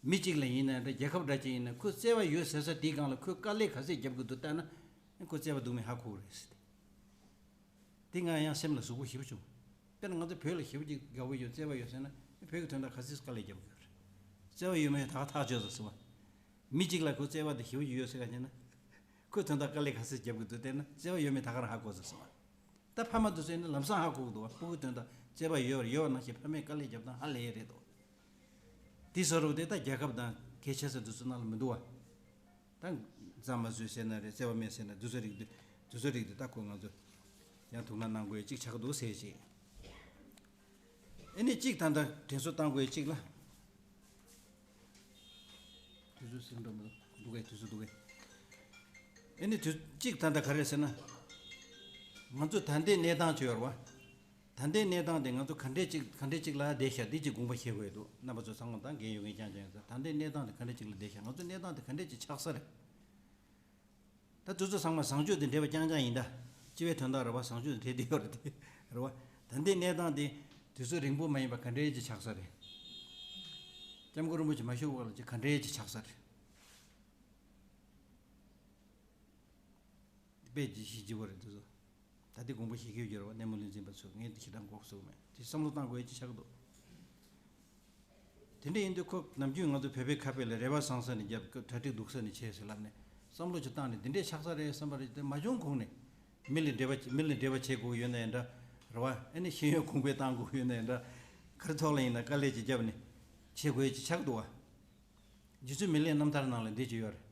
མི་གཅིག་ལ་ཡིན་ན་འདྲ། རྒྱལ་ཁབ་འདྲ་ཅིག་ཡིན་ན། ཁོས་བརྩེ་བ་ཡོད་ཟེར་ས་དེའི་སྒང་ལ་ཁོས་དཀའ་ལས་ག་ཚད་རྒྱབ་ཀྱི་འདུག་བལྟས་ན། ཁོ་བརྩེ་བ་འདུག་མིན་ཧ་གོ་གི་རེད་ཟེར་ཏེ། དེ་ང་ཡང་སེམས་ལ་ཟུག་པོ་ཞེ་པོ་བྱུང་། དཔེར་ན་ང་ཚོ་བོད་ལ་ཞེ་པོ་ཅིག་དགའ་པོ་ཡོད། བརྩེ་བ་ཡོད་ཟེར་ན། བོད་ཀྱི་དོན་དག་ག་ཚོད་དཀའ་ལས་རྒྱབ་ཀྱི་ཡོད་རེད། བརྩེ་བ་ཡོད་མེད་ད་ག་ཐག་ཆོད་ཟེར་སོང་བ། མི་གཅིག་ལ་ཁོ་བརྩེ་བ་དེ་ཞེ་པོ་ཅིག་ཡོད་ཟེར་ག་བྱས་ན། ཁོས་དོན་དག་དཀའ་ལས་ག་ཚོད་རྒྱབ་ཀྱི་འདུག་བལྟས་ན། བརྩེ་བ་ཡོད་མེད་ད་ག་རང་ཧ་གོ་ཟེར་སོང་བ། ད་ཕ་མ་དེ་ཚོས་ནི་ལམ་སང་ཧ་གོ་གི་འདུག་བ། སྤུ་གུའི་དོན་དག་བརྩེ་བ་ཡོད་ཡོད་ནང་བཞིན་ཕ་མས་དཀའ་ལས་རྒྱབ་སྟངས་ཧ་ལས་ཡས་རེད་དོ། དེ་བཟོ་འདྲ་བོ་དེ་ད་རྒྱལ་ཁབ་དང་གལ་ཆེ་ས་དེ་ཚོ་ནང་ལ་མི་འདུག་བ། ད་བཟའ་མ་བཟོས་ཟེར་ན་རེད། བརྩེ་བ་མེད་ཟེར་ན། དེ་ཚོ་རིགས་དེ་དེ་ཚོ་རིགས་དེ་ད་ཁོ་ང་ཚོ་ཡང་ཐུགས་སྣང་གནང་དགོས་ཡས་གཅིག་ཆགས་འདུག་ཟེར་ཅིག་ཨེ་ནི་གཅིག་ད་ལྟ་དྲན་གསོ་བཏང་དགོས་ཡས་གཅིག་ལ། དུས་ཚོད་ཟིན་འགྲོ་མི་འདུག་གས། དུས་ཚོད་འདུག་གས། ཨེ་ནི་དུས་གཅིག་ད་ལྟ་ག་རེ་ཟེར་ན། ང་ཚོ་ད་ལྟའི་གནས་སྟངས་ཅིག་ཡོད་རེད་བ། ད་ལྟའི་གནས་སྟངས་དེ་ང་ཚོ་ག་འདྲས་ཅིག་ག་འདྲས་ཅིག་ལ་བསྡད་ཤག་འདི་ཅིག་དགོངས་པ་བཞེས་དགོས་ཡོད་འདུག་རྣམ་པ་ཚོ་ཚང་མ་དང་འགན་ཡོད་མཁན་རྐྱང་རྐྱང་ཡིན་ཙང་། ད་ལྟའི་གནས་སྟངས་དེ་ག་འདྲས་ཅིག་ལ་བསྡད་ཤག་ང་ཚོ་གནས་སྟངས་དེ་ག་འདྲས་ཅིག་ཆགས་ས་རེད། ད་དུས་ཚོད་ཚང་མ་བཟང་སྤྱོད་དེ་འདྲེས་པ་རྐྱང་རྐྱང་ཡིན་ད། སྤྱི་པའི་དོན་དག་རེད་བ། བཟང་སྤྱོད་དེ་འདྲེས་བསྡད་ཡོད་རེད་དེ། རེད་བ། ད་ལྟའི་གནས་སྟངས་དེ་དུས་ཚོད་རིང་པོ་མ་ཡིན་པ་ག་འདྲས་ཅིག་ཆགས་ས་རེད། སྐྱབས་མགོན་རིན་པོ་ཆེ་མ་བཞུགས་བར་ལ་ཅིག་ག་འདྲས་ཅིག་ཆགས་ས་རེད། དཔེ་ཇི་ཞིག་ལྗི་བོ་རེད་འདུག་ཟོ། ད་ལྟའི་དགོངས་པ་བཞེས་ཀྱི་ཡོད་ཀྱི་རེད་བ། སྣེ་མོ་ལུས་འཛིན་པ་ཚོས། ངས་འདི་ཞེ་དྲག་འགོག་ཟེར་གི་མེད། དེ་བསམ་བློ་བཏང་དགོས་ཡས་ཅིག་ཆགས་ཀྱི་འདུག་དེ་འདྲ་ཡིན་དུས་ཁོ་ནམ་རྒྱུན་ང་ཚོ་བོད་པའི་ཁ་དཔེ་ལ་རེ་བ་བཟང་ས་ནས་རྒྱབ། གྲ་སྒྲིག་སྡུག་ས་ནས་བྱས་ཟེར་ལབ་ནས་བསམ་བློ་ཅིག་བཏང་ནས་འདི་འདྲས་ཆགས་ས་རེད་བསམ་པ་རེད། དེ་མ་བྱུང་གོང་ནས་མི་ལ་འབྲེལ་བ་མི་ལ་འབྲེལ་བ་བྱེད་དགོས་ཡོད་ན་ཡང་འདྲ། རེད་བ། ཨ་ནི་ཤེས་ཡོན་གོང་འཕེལ་བཏང་དགོས་ཡོད་ན་ཡང་འདྲ། ག་རེ་ཐོག་ལ་ཡིན་ན་དཀའ་ལས་ཅིག་བརྒྱབ་ནས་བྱེད་དགོས་ཡས་ཅིག་ཆགས་འདུག་བ། རྗེ་བཙུན་མི་ལའི་རྣམ་ཐར་ནང་ལ་འདི་ཅིག་ཡོད་རེད།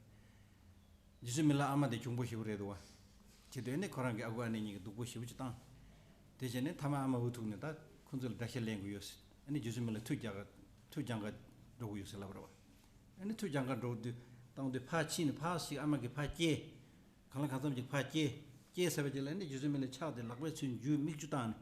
རྗེ་བཙུན་མི་ལ་ཨ་མ་དེ་གྱོང་པོ་ཞེ་པོ་རེད་འདུག་བ། བྱེད་དུས་ཨ་ནི་ཁོ་རང་གི་ཨ་ཁུ་ཨ་ནེ་གཉིས་ཀྱིས་སྡུག་པོ་ཞེ་པོ་ཅིག་བཏང་། དེ་བྱས་ནས་མཐའ་མ་ཨ་མ་འུ་ཐུག་ནས་ད་ཁོ་ཚོ་ལ་དགྲ་ཤ་ལེན་དགོས་ཡོད་ཟེར། ཨ་ནི་རྗེ་བཙུན་མི་ལ་མཐུ་རྒྱག་ག་མཐུ་རྒྱང་ག་འགྲོ་དགོས་ཡོད་ཟེར་ལབ་རེད་བ། ཨ་ནི་མཐུ་རྒྱང་ག་འགྲོ་དུས་བཏང་དུས་ཕར་ཕྱིན་ནས་ཕར་ཞིག་ཨ་མ་གིས་ཕར་སྐྱེལ། གང་ལ་གང་འཚམ་ཅིག་ཕར་སྐྱེལ། སྐྱེལ་ཟེར་བ་ཅིག་ལ་ཨ་ནི་རྗེ་བཙུན་མི་ལ་ཕྱག་དེ་ལག་པའི་ཚུལ་འཇུས་མིག་ཆུ་བཏང་ནས།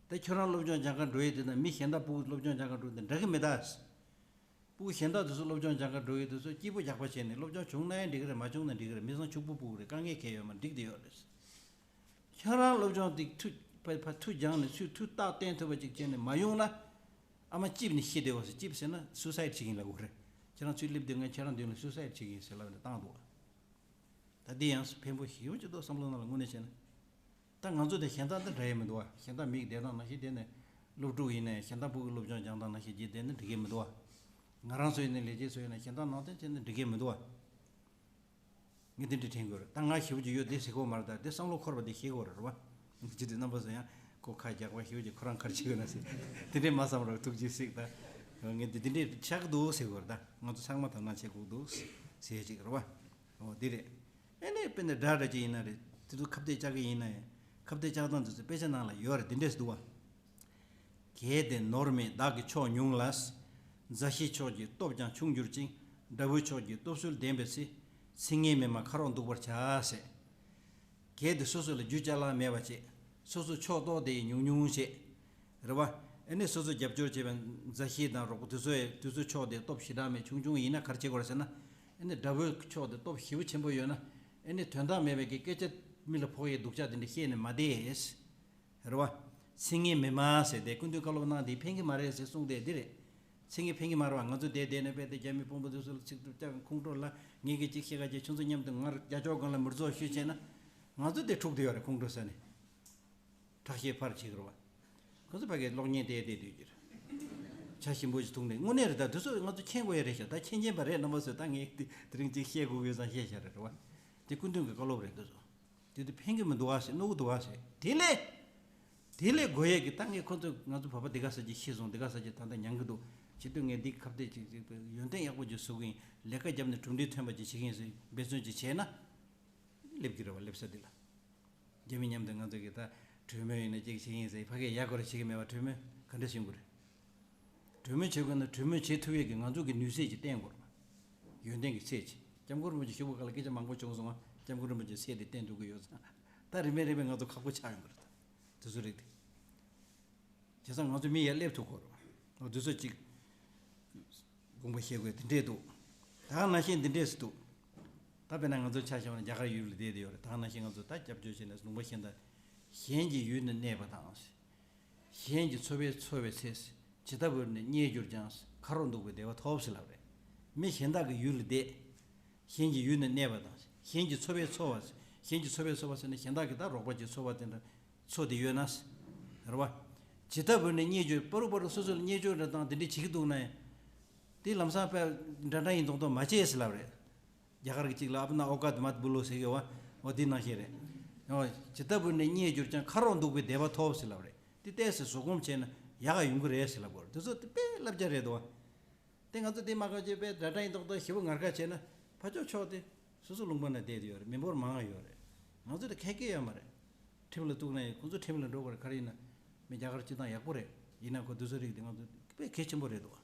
ད་ཁྱོད་རང་སློབ་སྦྱོང་སྦྱང་ག་འགྲོ་ཡས་དེ་དང་མི་གཞན་དག་སྤུ་གུ་སློབ་སྦྱོང་སྦྱང་ག་འགྲོ་ཡས་དེ་འདྲ་གི་མི་གདའ། སྤུ་གུ་གཞན་དག་དེ་ཚོ་སློབ་སྦྱོང་སྦྱང་ག་འགྲོ་ཡས་དེ་ཚོ་སྐྱིད་པོ་རྒྱག་པ་བྱས་ནས། སློབ་སྦྱོང་བྱུང་ན་ཡང་འགྲིག་གི་རེད། མ་བྱུང་ན་འགྲིག་གི་རེད། མི་ཚང་ཕྱུག་པོ་སྤུ་གུ་རེད། དཀའ་ངལ་གང་ཡང་ཡོད་མ་རེད། འགྲིག་བསྡད་ཡོད་རེད། ཁྱོད་རང་སློབ་སྦྱོང་དེ་མཐུ་ཕ་ཕ་མཐུ་སྦྱངས་ནས་ཚུར་མཐུ་རྟགས་བསྟན་ཐུབ་པ་ཅིག་བྱས་ནས་མ་ཡོང་ན། ཨ་མ་ལྕེབས་ནས་ཤི་བསྡད་པ་ཟེར། ལྕེབས་ཟེར་ན་སུ་སའིཌ་བྱེད་ཀྱི་ཡིན་ལབ་དགོས་རེད། ཁྱེད་རང་ཚུར་སླེབས་དུས་ངས་ཁྱེད་རང་མདུན་ལ་སུ་སའིཌ་བྱེད་ཀྱི་ཡིན་ཟེར་ལབ་ནས་བཏང་འདུག་ད་འདི་ཡང་ཕན་པོ་ཞེ་པོ་ཅིག་འདུག་བསམ་བློ་ནང་ལ་དངོས་གནས་བྱས་ན། ད་ང་ཚོ་དེ་གཞན་དག་འདི་འདྲ་ཡས་མི་འདུག་བ། གཞན་དག་མིག་བསྡད་སྟངས་ནང་བཞིན་བསྡད་ནས་སློབ་ཕྲུག་ཡིན་ནའི་གཞན་དག་སྤུ་གུ་སློབ་སྦྱོང་སྦྱང་སྟངས་ནང་བཞིན་བྱས་བསྡད་ན་འགྲིག་གི་མི་འདུག་བ། ང་རང་ཚོ་ཡིན་ནའི་ལས་བྱེད་ཚོ་ཡིན་ནའི་གཞན་དག་ནང་བཞིན་བྱས་ན་འགྲིག་གི་མི་འདུག་བ། ངས་དེ་འདྲ་དྲན་དགོས་རེད། ད་ང་ཞེ་པོ་ཅིག་ཡོད་དེ་ཟེར་གོ་མ་རེད། ད་དེ་བསམ་བློ་འཁོར་བ་དེ་ཤེས་དགོས་རེད་བ། ཅི་དེ་རྣམ་པ་ཚོ་ཡང་ཁོ་ཁ་རྒྱག་པ་ཞེ་པོ་ཅིག་ཁོ་རང་ག་རེ་བྱེད་དགོས་ན་ཟེར། དེ་འདྲས་མ་བསམ་རོགས། ཐུགས་རྗེ་གཟིགས། ད་ངས་དེ་དེ་འདྲས་ཆགས་འདུག་ཟེར་དགོས་རེད། ད་ང་ཚོ་ཚང་མ་དོ་སྣང་བྱེད་དགོས་འདུག་ཟེར་ཅིག་རེད་བ། འོ་དེ་རེད། ཨེ་ནས་དཔེར་ན་སྒྲ་འདྲ་ཅིག་ཡིན་ན་རེད། དེ་ཚོ་ཁ་གཏད་བཅག་གི་ཡིན་ན་ཡང་ཁ་གཏད་བཅག་སྟངས་དེ་ཚོ་དཔེ་ཆ་ནང་ལ་ཡོད་རེད། དེ་འདྲས་འདུག་བ། གལ་ཏེ་ནོར་མེད་བདག་གི་མཆོག་ཉུང་ལ། མཛའ་བཤེས་མཆོག་གི་སྟོབས་ཀྱང་ཆུང་གྱུར་ཅིང་། དགྲ་བོའི་མཆོག་གི་སྟོབས་ཚུལ་ལྡན་པའི་ཚེ། ཚིག་ངན་མི་སྨྲ་ཁ་རོག་འདུག་པར་བྱ་ཟེར། གལ་ཏེ་སོ་སོ་ལ་རྒྱུ་ཅ་ལག་མེད་པ་བྱས། སོ་སོ་ཕྱོགས་གཏོགས་དེ་ཉུང་ཉུང་བྱས། རེད་བ། ཨ་ནི་སོ་སོ་རྒྱབ་སྐྱོར་བྱེད་པའི་མཛའ་བཤེས་དང་རོགས་པ་དེ་ཚོ་ཡི་དེ་ཚོ་ཕྱོགས་དེ་སྟོབས་ཞེ་དྲག་མེད་ཆུང་ཆུང་ཡིན་ན་ག་རེ་བྱེད་དགོས་རེད་ཟེར་ན། ཨ་ནི་དགྲ་བོའི་ཕྱོགས་དེ་སྟོབས་ཞེ་པོ་ཆེན་པོ་ཡོད་ན། ཨ་ནི་དོན་དག་མེད་པའི་གི་སྐད་ཆ་མི་ལ་ཕོག་ཡའི་སྡུག་ཅག་དེ་འདྲ་བཤད་ནས་མ་བསྡད། རེད་བ། ཚིག་ངན་མི་སྨྲ་ཟེར་ཏེ་སྐུ་མདུན་བཀའ་སློབ་གནང་དེ་ཕན་གྱི་མ་རེད་ཟེར་གསུངས་ཏེ་འདི་རེད། ཚིག་ངན་ཕན་གྱི་མ་རེད་བ། ང་ཚོ་དེ་བསྡད་ནས་དཔེ་དེ་རྒྱ་མི་དཔོན་པོ་དེ་ཚོ་ལ་ཚིག་ཐུབ་ཀྱང་ཁོང་ཁྲོ་ལ་ངེད་ཀྱི་ཅིག་ཤེས་ག་ཅིག་ཁྱོད་ཚོ་མཉམ་དུ་ངར་རྒྱ་ཅོག་སྒང་ལ་མུར་རྫོགས་ཞུས་བྱས་ན། ང་ཚོ་དེ་འཁྲུག་དེ་ཡོད་རེད། ཁོང་ཁྲོ་ཟ་ནས། ཁྲག་ཤེད་འཕར་བྱེད་ཀྱི་རེད་བ། ཁོ་ཚོ་ཕ་གིའི་གློག་བརྙན་བལྟས་བསྡད་སྡོད་ཀྱི་རེད། ཇ་ཞིམ་པོ་ཞིག་འཐུང་ནས། དངོས་གནས་རེད། ད་དེ་ཚོ་ང་ཚོ་མཁྱེན་དགོས་ཡ་རེད་ཤག་ད་མཁྱེན་མཁྱེན་པ་རེད། རྣམ་པ་ཚོས་ད་ངས་དེ་དེ་རིང་ཅིག་བཤད་དགོས་ཀྱི་ཡོད་ཙང་བཤད་བཞག་རེད། རེད་བ། དེ་སྐུ་མདུན་གྱི་བཀའ་སློབ་རེད། དེ་ཚོ་དེ་དུས་ཕན་གྱི་མི་འདུག་བ་ཟེར། གནོད་ཀྱི་འདུག་བ་ཟེར། དེ་ལས་དེ་ལས་དགོས་ཡས་ཀྱི་ད་ངས་ཁོ་ཚོ་ང་ཚོ་བོད་པ་འདི་ག་ས་ཅིག་ཤི་སོང་། འདི་ག་ས་ཅིག་ད་ལྟ་མྱང་གི་འདུག་བྱེད་དུས་ངས་འདི་ཁ་གཏད་ཅིག་ཅིག་ཡོན་ཏན་ཡག་པོ་ཅིག་བཟོ་གི་ཡིན། ལས་ཀ་བརྒྱབ་ནས་གྲུབ་འབྲས་ཐོན་པ་ཅིག་བྱེད་ཀྱི་ཡིན་ཟེར་འབད་བརྩོན་ཅིག་བྱས་ན། སླེབས་ཀྱི་རེད་བ། སླེབས་ས་འདི་ལ། རྒྱ་མི་མཉམ་དུ་ང་ཚོ་གིས་ད་གྲོས་མོལ་ཡིན་ན་ཅིག་བྱེད་ཀྱི་ཡིན་ཟེར། ཕ་གིར་ཡ་གོ་ར་བྱེད་ཀྱི་མེད་པ། གྲོས་མོལ་ག་འདྲ་བྱེད་དགོས་རེད། གྲོས་མོལ་བྱེད་དགོས་ན་གྲོས་མོལ་བྱེད་ཐུབ་ཡས་ཀྱི་ང་ཚོ་གི་ནུས་ཚད་ཅིག་བསྟན་དགོས་རེད། ཡོན་ཏན་གྱི་ཚད་ཅིག་སྐྱབས་མགོན་རིན་པོ་ཆེ་བཞུགས་པའི་སྐབས་ལ་སྐད་ཆ་མང་པོ་བྱུང་སོང་ང་། སྐྱབས་མགོན་རིན་པོ་ཆེ་ཚད་དེ་བསྟན་ཐུབ་ཀྱི་ཡོད་ཙང་། ད་རིམ་པས་རིམ་པས་ང་ཚོ་ཁག་པོ་ཆགས་ཡོང་གི་རེད། ད་དེ་ཚོ་རེད་དེ། བྱས་ཙང་ང་ཚོ་མི་ཡར་སླེབས་ཐུབ་ཀྱི་རེད། འོ་དེ་ཚོ་ཅིག་དགོངས་པ་བཞེས་དགོས་དེ་འདྲས་འདུག་ད་ག་ནང་བཞིན་འདི་འདྲས་སུ་འདུག་ད་དཔེར་ན་ང་ཚོ་ཆ་བཞག་ན་རྒྱ་གར་ཡུལ་ལ་བསྡད་དེ་ཡོད་རེད། ད་ག་ནང་བཞིན་ང་ཚོ་ད་སྐྱབས་བཅོལ་བྱས་ནས་ལུང་པ་གཞན་དང་། གཞན་གྱི་ཡུལ་ན་གནས་པ་དང་། གཞན་གྱི་འཚོ་བས་འཚོ་བའི་ཚེ། ཇི་ལྟ་བུར་ནི་རྙེད་གྱུར་ཀྱང་། ཁ་རོག་འདུག་པའི་བདེ་བ་ཐོབ་ཟེར་ལབ་རེད། མི་གཞན་དག་གི་ཡུལ་ལ་བསྡད། གཞན་གྱི་ཡུལ་ན་གནས་པ་དང་། གཞན་གྱི་འཚོ་བས་འཚོ་བ། གཞན་གྱི་འཚོ་བས་འཚོ་བ་ཟེར་ན་གཞན་དག་གི་ད་རོགས་པ་ཅིག་འཚོ་བ་དེ་འདྲ་འཚོ་དེ་ཡོད་ན། རེད་བ། ཇི་ལྟ་བུར་ནི་རྙེད་གྱུར། པ་རུ་པ་རུ་སོ་སོ་ལ་རྙེད་གྱུར་འདྲ་དང་དེ་འདྲ་བྱེད་ཀྱི་འདུག་ན་ཡང་། དེ་ལམ་སང་དཔེ་འདྲ་འདྲ་ཡིན་མདོག་མདོག་མ་བྱེད་ཟེར་ལབ་རེད། རྒྱ་གར་གྱི་གཅིག་ལ་ཨ་པ་ན་ཨོ་ཀ་ཏི་མ་ཏི་བུ་ལོ་ཟེར་གི་ཡོད་བ། འོ་དེ་ནང་བཞིན་རེད། འོ་ཇི་ལྟ་བུར་ནི་རྙེད་གྱུར་ཀྱང་། ཁ་རོག་འདུག་པའི་བདེ་བ་ཐོབ་ཟེར་ལབ་རེད། དེ་ཏོག་ཙམ་ཟུར་སྒོམ་བྱས་ན་ཡག་ག་ཡོང་གི་རེད་ཟེར་ལབ་དགོས་རེད། དེ་ཚོ་དེ་དཔེ་བསླབ་བྱ་རེད་དོ། དེ་ང་ཚོ་དེ་མ་ཁ་ཅེས་དཔེ་འདྲ་འདྲ་ཡིན་མདོག་མདོག་ཞེ་པོ་ངར་ཁ་བྱས་ན་ཕར་ཕྱོགས་ཕྱོགས་དེ་སོ་སོ་ལུང་པ་ན་བསྡད་དེ་ཡོད་རེད། མི་འབོར་མང་ང་ཡོད་རེད། ང་ཚོ་དེ་ཁྱད་ཀྱི་ཡོད་མ་རེད། ཁྲིམས་ལ་གཏུགས་ན་ཡང་ཁོ་ཚོ་ཁྲིམས་ལ་འགྲོ་དགོས་རེད། ག་རེ་ཡིན་ན་མི་རྒྱ་གར་སྤྱི་བཏང་ཡག་པོ་རེད། ཡིན་ན་ཁོ་དེ་ཚོ་རིགས་དེ་ང་ཚོ་དཔེ་གལ་ཆེན་པོ་རེད་དོ།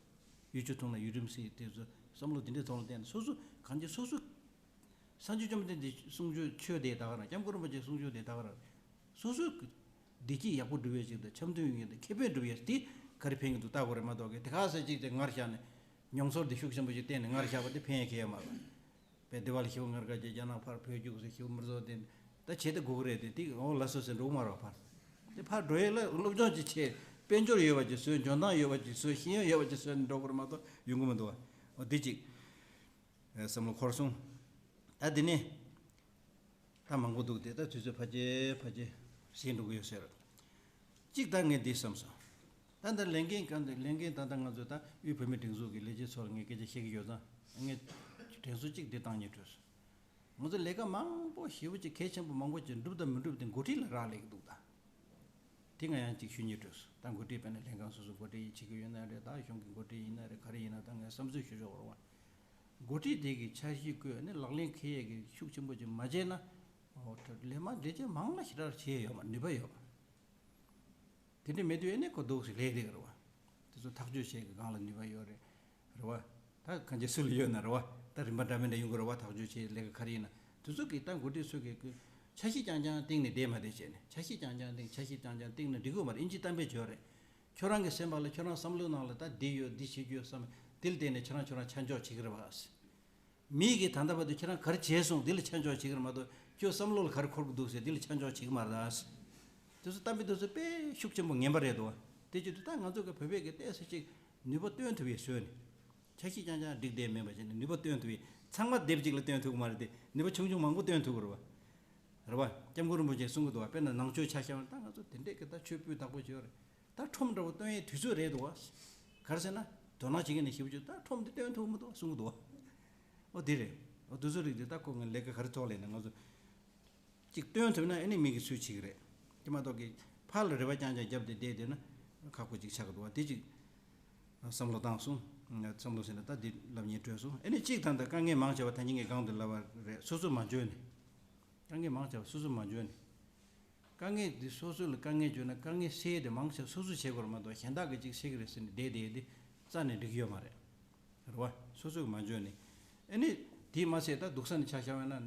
ཡུལ་ཆུ་འཐུང་ན་ཡུལ་ཁྲིམས་སྲིད་དེ་ཚོ་བསམ་བློ་དེ་འདྲའི་ཐོག་ལ་བསྟན་ནས་སོ་སོ་གང་ཅི་སོ་སོ། སངས་རྒྱས་བཅོམ་ལྡན་འདས་གསུང་ཆོས་ཆོས་དེ་ད་ག་རང་། སྐྱབས་མགོན་རིན་པོ་ཆེ་གསུང་ཆོས་དེ་ད་ག་རང་། སོ་སོའི་བདེ་སྐྱིད་ཡག་པོ་སྒྲུབ་ཡས་ཅིག་དང་། འཆམ་མཐུན་ཡོང་ཡས་དང་ཁེ་ཕན་སྒྲུབ་ཡས་དེ་ག་རེ་ཕན་གྱི་འདུག་ལྟ་དགོས་རེད་མ་གཏོགས། གི་དེ་ག་ས་ཅིག་དེ་ངར་བཞག་ནས་མྱོང་ཚོར་དེ་ཤུགས་ཆེན་པོ་ཞིག་བསྟན་ནས་ངར་བཞག་པ་དེ་ཕན་ཡས་གང་ཡང་མ་རེད། པའི་སྡེ་བ་ལ་ཞེ་པོ་ངར་ཁ་བྱས། རྒྱ་ནག་ཕར་བོད་རྒྱུགས་ཟེར་ཞེ་པོ་མི་བཟོ་དེ། ད་བྱེད་དེ་དགོས་ཀྱི་རེད་དེ། དེ་འོ་ལགས་སོ་ཟེར་འགྲོ་གི་མ་རེད་བ། ཕར་དེ་ཕར་འགྲོ་ཡས་ལ་སློབ་སྦྱོང་ཅིག་བྱས། དཔལ་འབྱོར་ཡོད་པ་ཅིག་བཟོས། འཇོན་ཐང་ཡོད་པ་ཅིག་བཟོས། ཤེས་ཡོན་ཡོད་པ་ཅིག་བཟོས་ནས་འགྲོ་དགོས་རེད་མ་གཏོགས་ཡོང་གི་མི་འདུག་བ། འོ་དེ་གཅིག་བསམ་བློ་འཁོར་སོང་། ད་དེ་ནས་ད་མང་པོ་འདུག་སྟེ། ད་དུས་ཚོད་ཕལ་ཆེར་ཕལ་ཆེར་ཟིན་འགྲོ་གི་ཡོད་ཟེར། གཅིག་ད་ངས་འདི་བསམ་སོང་། ད་ལྟ་ལས་འགན་གང་དེ་ལས་འགན་ད་ལྟ་ང་ཚོ་ད་དབུས་བོད་མིའི་སྒྲིག་འཛུགས་ཀྱི་ལས་བྱེད་ཚོ་ལ་ངས་སྐད་ཆ་བཤད་ཀྱི་ཡོད་ཙང་། ངས་དྲན་གསོ་གཅིག་འདི་བཏང་སྙིང་བྲོས་སོང་། ང་ཚོ་ལས་ཀ་མང་པོ་ཞེ་པོ་ཅིག་གལ་ཆེན་པོ་མང་པོ་ཅིག་འགྲུབ་དང་མི་འགྲུབ་དེ་འགོ་ཁྲིད་ལ་རག་ལས་ཀྱི་འདུག་ད། དེ་ང་ཡང་ཅིག་ཞུ་སྙིང་བྲོས་སོང་། ད་འགོ་ཁྲིད་དཔེར་ན་ལྷན་ཁང་སོ་སོ་འགོ་ཁྲིད་བྱེད་ཀྱི་ཡོད་ན་རེད། ད་གཞུང་གི་འགོ་ཁྲིད་ཡིན་ན་རེད། ག་རེ་ཡིན་ན། ད་ངས་བསམ་ཚུལ་ཞུ་ཆོག་རེད་བ། འགོ་ཁྲིད་དེ་གི་འཆར་གཞི་བཀོད་ནས་ལག་ལེན་འཁེལ་ཡས་ཀྱི་ཤུགས་ཆེན་པོ་ཅིག་མ་བྱས་ན། འོ་ད་ལས་མ་འདྲེ་ཅན་མང་ལ་ཞེ་དྲག་བྱས་ཡོད་མ། ནུས་པ་ཡོད་མ། དེ་འདྲ་མེད་དུས་ཨེ་ནས་ཁོ་འདུག་སེ་ལས་བསྡད་ཀྱི་རེད་བ། དེ་ཚོ་ཐག་གཅོད་བྱེད་ཀྱི་སྒང་ལ་ནུས་པ་ཡོད་རེད། རེད་བ། ད་གང་ཅི་སུ་ལ་ཡོད་ན་རེད་བ། ད་རིམ་པ་འདྲ་མི་འདྲ་ཡོང་གི་རེད་བ། ཐག་གཅོད་བྱེད་ལས་ཀ་ག་རེ་ཡིན་ན། དེ་ཚོ་གི་ད་འགོ་ཁྲིད་ཚོ་གི་གི་འཆར་གཞི་རྐྱང་རྐྱང་སྟེང་ནས་བསྡད་མ་བསྡད་བྱས་ནས། འཆར་གཞི་རྐྱང་རྐྱང་སྟེང་། འཆར་གཞི་རྐྱང་རྐྱང་སྟེང་ནས་འགྲིག་གི་མ་རེད། ཨིན་ཇི་གཏམ་དཔེ་བརྗོད་རེད། ཁྱོད་རང་གི་སེམས་པ་ལ་ཁྱོད་རང་བསམ་བློའི་ནང་ལ་ད་འདི་ཡོད། འདི་བྱེད་རྒྱུ་ཡོད་བསམ། དེ་ལ་བརྟེན་ནས་ཁྱོད་རང་ཁྱོད་རང་ཆ་འཇོག་བྱེད་ཀྱི་རེད་བ། མི་གིས་ད་ལྟ་བར་དུ་ཁྱེད་རང་ག་རེ་བྱས་སོང་། འདི་ལ་ཆ་འཇོག་བྱེད་ཀྱི་རེད་མ་གཏོགས། ཁྱོད་བསམ་བློ་ལ་ག་རེ་འཁོར་གྱི་འདུག་ཟེར་འདི་ལ་ཆ་འཇོག་བྱེད་ཀྱི་མ་རེད་ད། དེ་ཚོ་གཏམ་དཔེ་དེ་ཚོ་དཔེ་ཤུགས་ཆེན་པོ་ངན་པ་རེད་དོ། དེ་བྱེད་དུས་ད་ང་ཚོ་གི་བོད་པའི་གི་ཏོག་ཙམ་ཅིག་ནུས་པ་བཏོན་ཐུབ་ཡས་བཟོས་ནས། འཆར་གཞི་རྐྱང་རྐྱང་བསྒྲིགས་བསྡད་མེད་པ་བྱས་ནས་ནུས་པ་བཏོན་ཐུབ་ཡས། ཚང་མ་སྡེབ་གཅིག་ལ་བཏོན་ཐུབ་ཀྱི་མ་རེད་དེ། ནུས་པ་ཆུང་ཆུང་མང་པོ་བཏོན་ཐུབ་ཀྱི་རེད་བ། རེད་བ། སྐྱབས་མགོན་རིན་པོ་ཆེས་གསུང་གི་འདུག་བ། དཔེར་ན་ནང་ཆོས་ཆ་བཞག་ན། ད་ང་ཚོ་དེ་འདྲས་ཀྱི་ད་ཆོས་སྤུས་དག་པོ་བྱས་ཡོད་རེད། ད་ཁྲོམ་འདྲ་བོ་སྟོན་ཡའི་དུས་ཚོད་རེད་འདུག་བ། ག་རེ་ཟེར་ན། དོ་སྣང་བྱེད་མཁན་ནས་ཞེ་པོ་ཅིག་ད་ཁྲོམ་འདི་སྟོན་ཐུབ་མི་འདུག་གསུང་གི་འདུག་བ། ཨོ་དེ་རེད། ཨོ་དེ་ཚོ་རིགས་དེ་ད་ཁོ་ངའི་ལས་ཀ་ག་རེ་ཐོག་ལས་ན་ང་ཚོ་ཅིག་སྟོན་ཐུབ་ན་ཨེ་ནི་མི་གི་ཚུལ་བྱེད་ཀྱི་རེད། དེ་མ་གཏོགས་ཀྱི་ཕར་ལ་རེ་བ་རྐྱང་རྐྱང་བརྒྱབ་སྟེ་བསྡད་བསྡད་ན་ཁག་པོ་ཅིག་ཆགས་ཀྱི་འདུག་བ། དེ་ཅིག་བསམ་བློ་བཏང་སོང་། བསམ་བློ་ཟེར་ན་ད་འདི་ལབ་སྙིང་བྲོས་སོང་། ཨེ་ནི་གཅིག་ད་ལྟ་དཀའ་ངལ་མང་ཆེ་བ་ད་ཉིན་ངས་སྒང་དུ་ལབ་པ་རེད། སོ་སོ་མ་འཇོན་ནས། དཀའ་ངལ་མང་ཆེ་བ་སོ་སོ་མ་འཇོན་ནས། དཀའ་ངལ་འདི་སོ་སོ་ལ་དཀའ་ངལ་བརྗོད་ན་དཀའ་ངལ་སེལ་དེ་མང་ཆེ་སོ་སོ་བྱེད་དགོས་རེད་མ་གཏོགས་གཞན་དག་གིས་ཅིག་སེལ་གི་རེད་ཟེར་ནས་བསྡད་བསྡད་དེ་རྩ་ནས་འགྲིག་གི་ཡོད་མ་རེད། རེད་བ། སོ་སོ་གིས་མ་འཇོན་ནས། ཨ་ནི་དེས་མ་ཚད་ད་སྡུག་ས་ནས་ཆ་བཞག་པ་ཡིན་ན།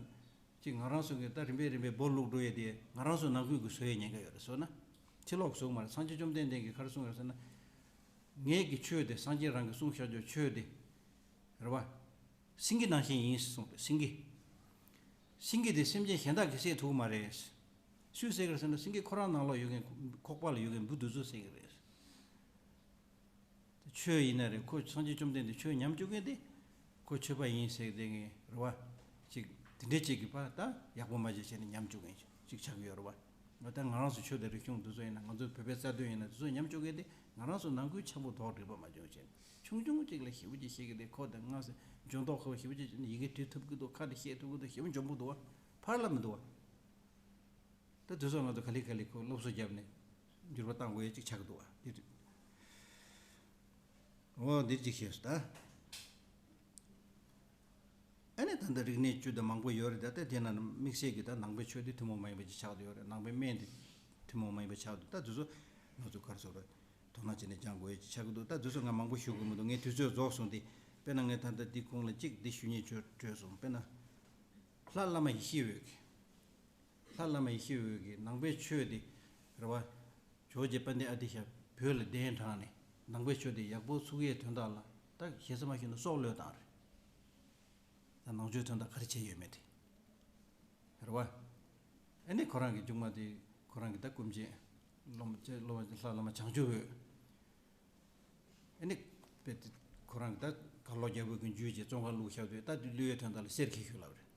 ཅིག་ང་རང་ཚོ་གིས་ད་རིམ་པས་རིམ་པས་སྦོ་ལུག་འགྲོ་ཡས་དེ་ང་རང་ཚོ་ནང་ཁུལ་གྱི་བཟོ་ཡས་ཉེན་ཁ་ཡོད་རེད་བཟོ་ན། ཕྱི་ལོགས་བཟོ་གི་མ་རེད། སངས་རྒྱས་བཅོམ་ལྡན་འདས་ཀྱིས་ག་རེ་གསུངས་ཡོད་ཟེར་ན། ངེད་ཀྱི་ཆོས་དེ་སངས་རྒྱས་རང་གིས་གསུངས་བཞག་རྒྱུ་ཆོས་དེ། རེད་བ། སེང་གེ་ནང་བཞིན་ཡིན་གསུངས་པས། སེང་གེ། སེང་གེ་དེ་སེམས་ཅན་གཞན་དག་གིས་བསད་ཐུབ་ཀྱི་མ་རེད། སུས་བསད་ཀྱི་རེད་ཟེར་ན་སེང་གེ་ཁོ་རང་ནང་ལོགས་ཡོད་མཁན་ཁོག་པ་ལ་ཡོད་མཁན་འབུ་དེ་ཚོས་བསད་ཀྱི་རེད། ཆོས་ཡིན་ན་རེད། ཁོ་སངས་རྒྱས་བཅོམ་ལྡན་འདས་ཆོས་ཉམས་བཅུག་མཁན་དེ། ཁོ་ཆོས་པ་ཡིན་ཟེར་བསྡད་མཁན་རེད་བ། ཅིག་དེ་འདྲའི་ཅིག་གིས་ཕར་ད་ཡག་པོ་མ་བྱས་བྱས་ནས་ཉམས་བཅུག་མཁན་ཅིག་ཆགས་ཀྱི་ཡོད་རེད་བ། ད་ང་རང་ཚོ་ཆོས་དང་རིག་གཞུང་དེ་ཚོ་ཡིན་ན། ང་ཚོའི་བོད་པའི་རྩ་དོན་ཡིན་ན། དེ་ཚོ་ཉམས་བཅུག་མཁན་དེ་ང་རང་ཚོ་ནང་ཁུལ་འཆམ་པོ་རྡོག་སྒྲིལ་པ་མ་བྱུང་བྱས་ནས། ཆུང་ཆུང་ཅིག་ལ་ཞེ་པོ་ཅིག་བཤད་ཀྱི་དེ། ཁོ་དང་ང་ཟེར་འཇོན་མདོག་ཁ་པོ་ཞེ་པོ་ཅིག་བྱས་ནས་ཡི་གེ་འབྲི་ཐུབ་ཀྱི་འདུག་ཁ་འདི་བཤད་ཐུབ་ཀྱི་འདུག་ཞེ་པོ་འཇོན་པོ་འདུག་བ། ཕར་ལ་མི་འདུག་བ། ད་དུས་ཚོད་ང་ཚོ་ག་ལེ་ག་ལེ་ཁོ་སློབ་གསོ་བརྒྱབ་ནས་འགྱུར་བ་གཏང་དགོས་ཡ་ཅིག་ཆགས་ཀྱི་འདུག་བ། འདི་རེད། འོ་འདིར་ཅིག་བཤད་སོང་ད། ཨ་ནི་ད་ལྟ་རིག་གནས་བཅུ་དང་མང་པོ་ཡོད་རེད། ད་ལྟ་དེ་ནང་ནས་དམིགས་བསལ་གྱི་ད་ནང་པའི་ཆོས་དེ་ཐུན་མོང་མ་ཡིན་པ་ཅིག་ཆགས་བསྡད་ཡོད་རེད། ནང་པའི་སྨན་དེ་ཐུན་མོང་མ་ཡིན་པ་ཆགས་འདུག་ད་དུས་ཚོད་ང་ཚོ་ག་རེ་ཟེར་དགོས་རེད། དོ་སྣང་བྱས་ནས་སྦྱང་དགོས་ཡ་ཅིག་ཆགས་ཀྱི་འདུག་ད་དུས་ཚོད་ང་མང་པོ་ཞུ་དགོས་མི་འདུག་ངའི་དུས་ཚོད་རྫོགས་སོང་སྟེ། དཔེར་ན་ངས་ད་ལྟ་འདི་གོང་ལ་གཅིག་འདི་ཞུ་སྙིང་བྲོས་བྲོས་སོང་། དཔེར་ན། ལྷ་བླ་མ་ཡེ་ཤེས་འོད་ཀྱིས། ལྷ་བླ་མ་ཡེ་ཤེས་འོད་ཀྱིས་ནང་པའི་ཆོས་འདི། རེད་བ། ཇོ་རྗེ་དཔལ་ལྡན་ཨ་ཏི་ཤ་བོད་ལ་གདན་དྲངས་ནས་ནང་པའི་ཆོས་འདི་ཡག་པོ་ཚུགས་ཡས་དོན་དག་ལ་ད་ཞེ་ས་མ་ཞུས་ན་སྲོག་བློས་བཏང་རེད། ད་ནང་ཆོས་དོན་དག་ག་རེ་བྱས་ཡོད་མེད་དེ། རེད་བ། ཨ་ནི་ཁོ་རང་གི་མཇུག་མ་དེ་ཁོ་རང་གི་ད་སྐུ་མཆེད་སློབ་མ་ལྷ་བླ་མ་བྱང་ཆུབ་འོད། ཨ་ནི་དཔེ་དེ་ཁོ་རང་གི་ད་གར་ལོག་རྒྱལ་པོ་གི་འཇུས་བྱས་བཙོན་ཁང་བླུགས་བཞག་དུས་ད་དེ་བླུགས་ཡས་དོན་དག་ལ་གསེར་འཁྱེར་ཤོག་ལབ་རེད།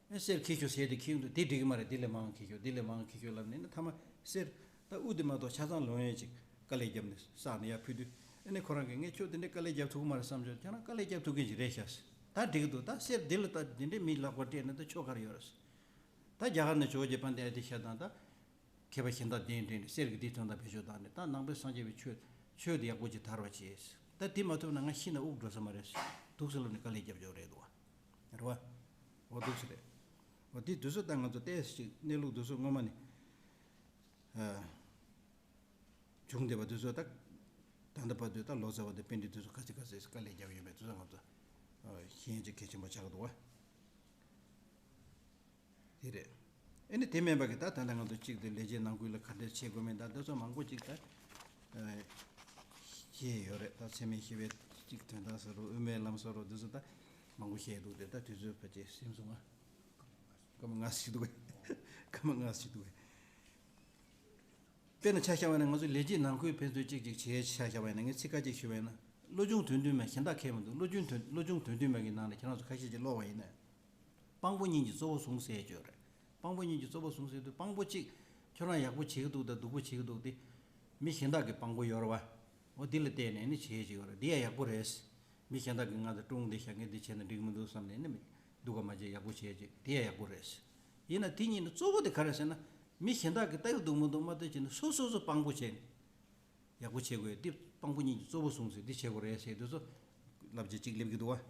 ཨ་གསེར་འཁྱེར་ཤོག་ཟེར་དེ་འཁྱེར་འདུག་དེ་འགྲིག་གི་མ་རེད། དེ་ལས་མང་འཁྱེར་ཤོག་དེ་ལས་མང་འཁྱེར་ཤོག་ལབ་ནས་ཨ་ནི་མཐའ་མ་གསེར་ད་དབུ་དེ་མ་གཏོགས་ཆ་ཚང་ལོན་ཡས་ཅིག་དཀའ་ལས་བརྒྱབ་ནས་བསགས་ནས་ཡར་ཕུལ་དུས། ཨ་ནི་ཁོ་རང་གིས་ངས་ཁྱོད་དེ་འདྲའི་དཀའ་ལས་རྒྱབ་ཐུབ་ཀྱི་མ་རེད་བསམ་བྱུང་། ཁྱེད་རང་དཀའ་ལས་རྒྱབ་ཐུབ་མཁན་ཞིག་རེད་ཤག་ད་འགྲིག་གི་འདུག་ད་གསེར་འདི་ལ་ད་འདི་འདྲའི་མི་ལག་པར་སྤྲད་ན་ད་ཆོ་ག་རེ་ཡོད་རེད། ད་རྒྱ་གར་ནས་ཇོ་བོ་རྗེ་དཔལ་ལྡན་ཨ་ཏི་ཤ་དང་ད་མཁས་པ་གཞན་དག་གདན་འདྲེན་ནས་གསེར་གྱི་འདི་དོན་དག་བེད་སྤྱོད་བཏང་ནས་ད་ནང་པའི་སངས་རྒྱས་པའི་ཆོས་ཆོས་འདི་ཡག་པོ་ཅིག་དར་བ་བྱས། ད་འདི་མ་ཐུབ་ན་ང་ཤི་ན་དབུགས་འགྲོ་ས་མ་རེད། འདུག་སེ་ལབ་ནས་དཀའ་ལས་རྒྱབ་ཆོག་རེད་འདུག་བ། རེད་བ། འོ་འདུག་སེ་རེད། འོ་འདི་དུས་ཚོད་ད་ང་ཚོ་ཏོག་ཙམ་ཅིག་གནས་ལུགས་འདུག་སེ་སྔོན་མ་ནས་ཨ། བྱུང་བསྡད་པ་དེ་ཚོ་ད་ད་ལྟ་བར་དུ་ད་ལོ་ཙཱ་བ་དང་པཎྜི་ཏ་དེ་ཚོ་ག་ཚོད་ག་ཚོད་དཀའ་ལས་བརྒྱབ་ཡོད་མེད་དེ་ཚོ་ང་ཚོ་ཤེས་ཡོན་ཅིག་གལ་ཆེན་པོ་ཆགས་འདུག་བ། དེ་རེད། ཨ་ནི་དེ་མིན་པ་གི་ད་ད་ལྟ་ང་ཚོ་གཅིག་དེ་ལས་བྱེད་ནང་ཁུལ་ལ་ག་འདྲ་བྱེད་དགོས་མིན་ད་དེ་ཚོ་མང་པོ་ཅིག་ད་བཤད་ཡོད་རེད། ད་འཚེ་མེད་ཞི་བའི་གཅིག་དོན་དག་ཟེར་རོ་དབུ་མའི་ལམ་ཟེར་རོ་དེ་ཚོ་ད་མང་པོ་བཤད་འདུག་དེ་ད་དུས་ཚོད་ཕལ་ཆེར་ཟིན་སོང་ང་། སྐར་མ་ལྔ་ཞིག་འདུག་གས། སྐར་མ་ལྔ་ཞིག་འདུག་གས། དཔེར་ན་ཆ་བཞག་པ་ཡིན་ན་ང་ཚོ་ལས་བྱེད་ནང་ཁུལ་ཕན་ཚུན་གཅིག་གཅིག་བྱེད་ཆ་བཞག་པ་ཡིན་ན་ངས་ཚིག་ཁ་གཅིག་ཞུ་བ་ཡིན་ན་བློ་སྦྱོང་དོན་བདུན་མ་གཞན་དག་ཁས་མི་འདུག་བློ་སྦྱོང་དོན་བློ་སྦྱོང་དོན་བདུན་མ་གི་ནང་ལ་ཁྱེད་རང་ཚོ་ཁ་ཤས་ཀྱིས་ཀློག་པ་ཡིན་ན། དཔང་པོ་གཉིས་ཀྱི་གཙོ་བོ་བཟུང་ཟེར་ཡོད་རེད། དཔང་པོ་གཉིས་ཀྱི་གཙོ་བོ་བཟུང་ཟེར་དུས་དཔང་པོ་གཅིག་ཁྱོད་རང་ཡག་པོ་བྱེད་ཀྱི་འདུག་དང་སྡུག་པོ་བྱེད་ཀྱི་འདུག་དེ་མི་གཞན་དག་གི་དཔང་པོ་ཡོད་རེད་བ། འོ་དེ་ལ་བལྟས་ནས་ནི་བྱེད་ཀྱི་ཡོད་རེད། འདི་ཡང་ཡག་པོ་རེད། མི་གཞན་དག་གིས་ང་ཚོ་ཀྲུང་འདི་བཞག་ངས་འདི་བྱས་ན་འགྲིག་མི་འདུག་བསམ་ནས་ནི་མི་སྡུག་ག་མ་བྱེད་ཡག་པོ་བྱས་ཅིག་དེ་ཡང་ཡག་པོ་རེད། ཡིན་ན་དེ་གཉིས་ནི་གཙོ་བོ་དེ་ག་རེ་ཟེར་ན་མི་གཞན་དག་གིས་ལྟ་གི་འདུག་མི་འདུག་མ་ལྟོས་བྱས་ནས་སོ་སོ་སོ་དཔང་པོ་བྱས་ནས་ཡག་པོ་བྱེད་དགོས། འདི་དཔང་པོ་གཉིས་ཀྱི་གཙོ་བོ་བཟུང་ཟེར་འདི་བྱེད་དགོས་རེད་ཟེར་དུས་ཚོ་བསླབ་བྱ་གཅིག་སླེབས་ཀྱི་འདུག་བ།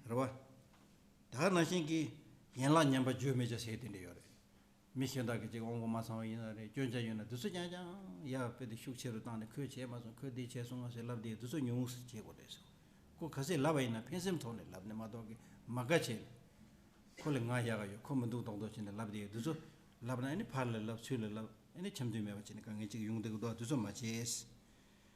རེད་བ། ད་ག་ནང་བཞིན་གྱི་ཡན་ལག་ཉམས་པ་བརྗོད་མི་བྱ་ཟེར་དེ་འདྲ་ཡོད་རེད། མི་གཞན་དག་གིས་ཅིག་དབང་པོ་མ་ཚང་བ་ཡིན་ན་རེད། སྐྱོན་ཆ་ཡོད་ན་དེ་ཚོ་རྐྱང་རྐྱང་ཡར་དཔེ་དེ་ཤུགས་ཆེ་རུ་བཏང་ནས་ཁོས་བྱས་མ་སོང་། ཁོས་འདི་བྱས་སོང་ང་ཟེར་ལབ་དེ་དེ་ཚོ་ཉུང་ངུ་ཟེར་བྱེད་དགོས་རེད་ཟེར། ཁོ་ག་ཚད་ལབ་པ་ཡིན་ན་ཕན་སེམས་ཐོག་ནས་ལབ་ནས་མ་གཏོགས་ཀྱི་མ་དགའ་བྱས་ནས་ཁོ་ལ་ང་ཡག་ག་ཡོད་ཁོ་མི་འདུག་མདོག་མདོག་བྱས་ནས་ལབ་དེ་དེ་ཚོ་ལབ་ན་ཨ་ནི་ཕར་ལ་ལབ་ཚུར་ལ་ལབ་ཨ་ནི་འཆམ་མཐུན་མེད་པ་བྱས་ནས་དཀའ་ངལ་ཅིག་ཡོང་བསྡད་ཀྱི་འདུག་དེ་ཚོ་མ་བྱེད།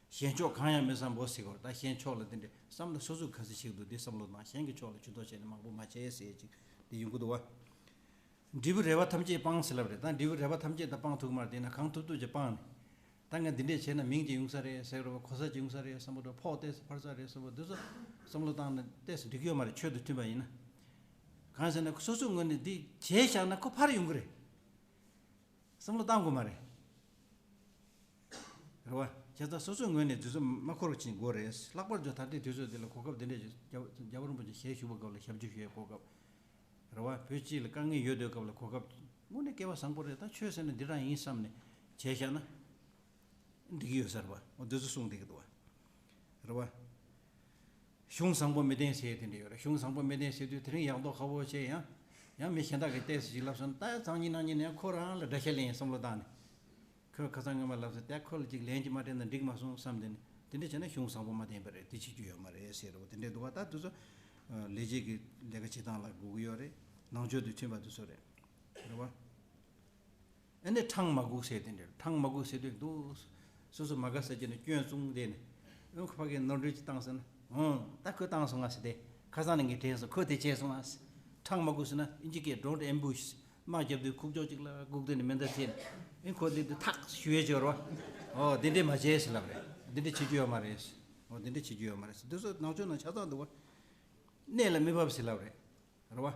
གཞན་ཕྱོགས་གང་ཡང་མི་བསམ་པོ་ཟེར་གོ་རེད། ད་གཞན་ཕྱོགས་ལ་དེ་འདྲའི་བསམ་བློ་སོ་སོས་ག་ཚོད་བྱེད་ཀྱི་འདུག་དེ་བསམ་བློ་བཏང་། གཞན་གྱི་ཕྱོགས་ལ་ཇུས་གཏོགས་བྱས་ནས་མང་པོ་མ་བྱེད་ཟེར་ཅིག་དེ་ཡོང་གི་འདུག་བ། འབྲས་བུ་རེ་བ་ཐམས་ཅད་སྤངས་ཟེར་ལབ་རེད། ད་འབྲས་བུ་རེ་བ་ཐམས་ཅད་ད་སྤང་ཐུབ་ཀྱི་མ་རེད། དེ་ན་གང་ཐུབ་ཐུབ་ཀྱིས་སྤངས་ནས། ད་ངས་འདི་འདྲས་བྱས་ན་མིང་ཅིག་ཡོང་ས་རེད་ཟེར་རོ། གོ་ས་ཅིག་ཡོང་ས་རེད་བསམ་པ་འགྲོ། ཕོགས་ཏོག་ཙམ་འཕར་ས་རེད་བསམ་པ་འདི་ཚོ་བསམ་བློ་བཏང་ན་ཏོག་ཙམ་འགྲིག་གི་ཡོད་མ་རེད། ཆོས་དང་མཐུན་པ་ཡིན་ན། གང་ཟེར་ན་སོ་སོའི་ངོས་ནས་འདི་བྱས་བཞག་ན་ཁོ་ཕར་ཡོང་གི་རེད། བསམ་བློ་བཏང་དགོས་མ་རེད། རེད་བ། བྱས་ཙང་སོ་སོའི་ངོས་ནས་དུས་ཚོད་མ་འཁོར་བ་ཅིག་དགོས་རེད། ལྷག་པར་དུ་ད་ལྟའི་དུས་ཚོད་འདི་ལ་གོ་སྐབས་འདི་འདྲས་ཅིག་རྒྱལ་རྒྱལ་བ་རིན་པོ་ཆེ་ཞལ་བཞུགས་པའི་སྐབས་ལ་ཞབས་ཕྱི་ཞུ་ཡའི་གོ་སྐབས། རེད་བ། བོད་སྤྱི་ལ་དཀའ་ངལ་ཡོད་དུས་སྐབས་ལ་གོ་སྐབས་དངོས་གནས་སྐལ་བ་བཟང་པོ་རེད། ད་ཆོས་ཟེར་ན་འདི་རང་ཡིན་བསམ་ནས་བྱས་བཞག་ན་འགྲིག་གི་ཡོད་ས་རེད་བ། འོ་འདི་ཚོ་གསུངས་བསྡད་ཀྱི་འདུག་བ། རེད་བ། གཞུང་བཟང་པོ་མི་ལྡན་ཟེར་དེ་འདྲ་ཡོད་རེད། གཞུང་བཟང་པོ་མི་ལྡན་ཟེར་དུས་དེ་རིང་ཡག་མདོག་ཁ་པོ་བྱས་ཡང་། ཡང་མི་གཞན་དག་གིས་ཏོག་ཙམ་ཞིག་ལབ་སོང་ན་ད་སང་ཉིན་གནངས་ཉིན་ནས་ཁོ་རང་ལ་དགྲ་ཤ་ལེན་བསམ་བློ་བཏང་ནས། ཁོས་ཁ་སང་སྔོན་མ་ལབ་སོང་། ད་ཁོ་ལ་ཅིག་ལན་ཅིག་མ་སྤྲད་ན་འགྲིག་མ་སོང་བསམ་དེ་ནས་དེ་འདྲ་བྱས་ན་གཞུང་བཟང་པོ་མ་ལྡན་པ་རེད། དེ་བྱེད་རྒྱུ་ཡོད་མ་རེད་ཟེར་རོ། དེ་འདྲ་འདུག་བ། ད་དེ་ཚོ་ལས་བྱེད་ཀྱི་ལས་ཀ་བྱེད་སྟངས་ལ་དགོས་ཀྱི་ཡོད་རེད། ནང་ཆོས་དང་མཐུན་པ་དེ་ཚོ་རེད། རེད་བ། ཨ་ནི་ཕྲང་མ་སྒུག་ཟེར་དེ་འདྲ། ཕྲང་མ་སྒུག་ཟེར་དུས་འདུག་སོ་སོ་མ་དགའ་ས་ཅིག་ནས་སྐྱོན་བཙུགས་དེ་ནས་ཨང་ཁོ་ཕ་གིར་ནོར་འཁྲུལ་ཅིག་བཏང་ཟེར་ན། ཨང་ད་ཁོས་བཏང་སོང་ང་ཟེར་ཏེ། ཁ་སང་ནས་ངས་དྲན་སོང་། ཁོས་དེ་བྱས་སོང་ང་ཟེར། ཕྲང་མ་སྒུག་ཟེར་ན་ཨིན་ཇི་སྐད་don't ambush། དམག་རྒྱབ་དུས་ཁུག་ཀྱོག་ཅིག་ལ་སྒུག་དེ་ནས་མེ་མདའ་འཐེན་ནས་ཨིན་ཁོ་འདི་འདི་ཐག་ཞུ་ཡས་ཅིག་ཡོད་རེད་བ། ཨོ་དེ་འདྲས་མ་བྱེད་ཟེར་ལབ་རེད། འདི་འདྲས་བྱེད་རྒྱུ་ཡོད་མ་རེད་ཟེར། ཨོ་དེ་འདྲས་བྱེད་རྒྱུ་ཡོད་མ་རེད་ཟེར། འདི་ཚོ་ནང་ཆོས་ནང་ཆ་ཚང་འདུག་བ། གནད་ལ་མི་བབས་ཟེར་ལབ་རེད། རེད་བ།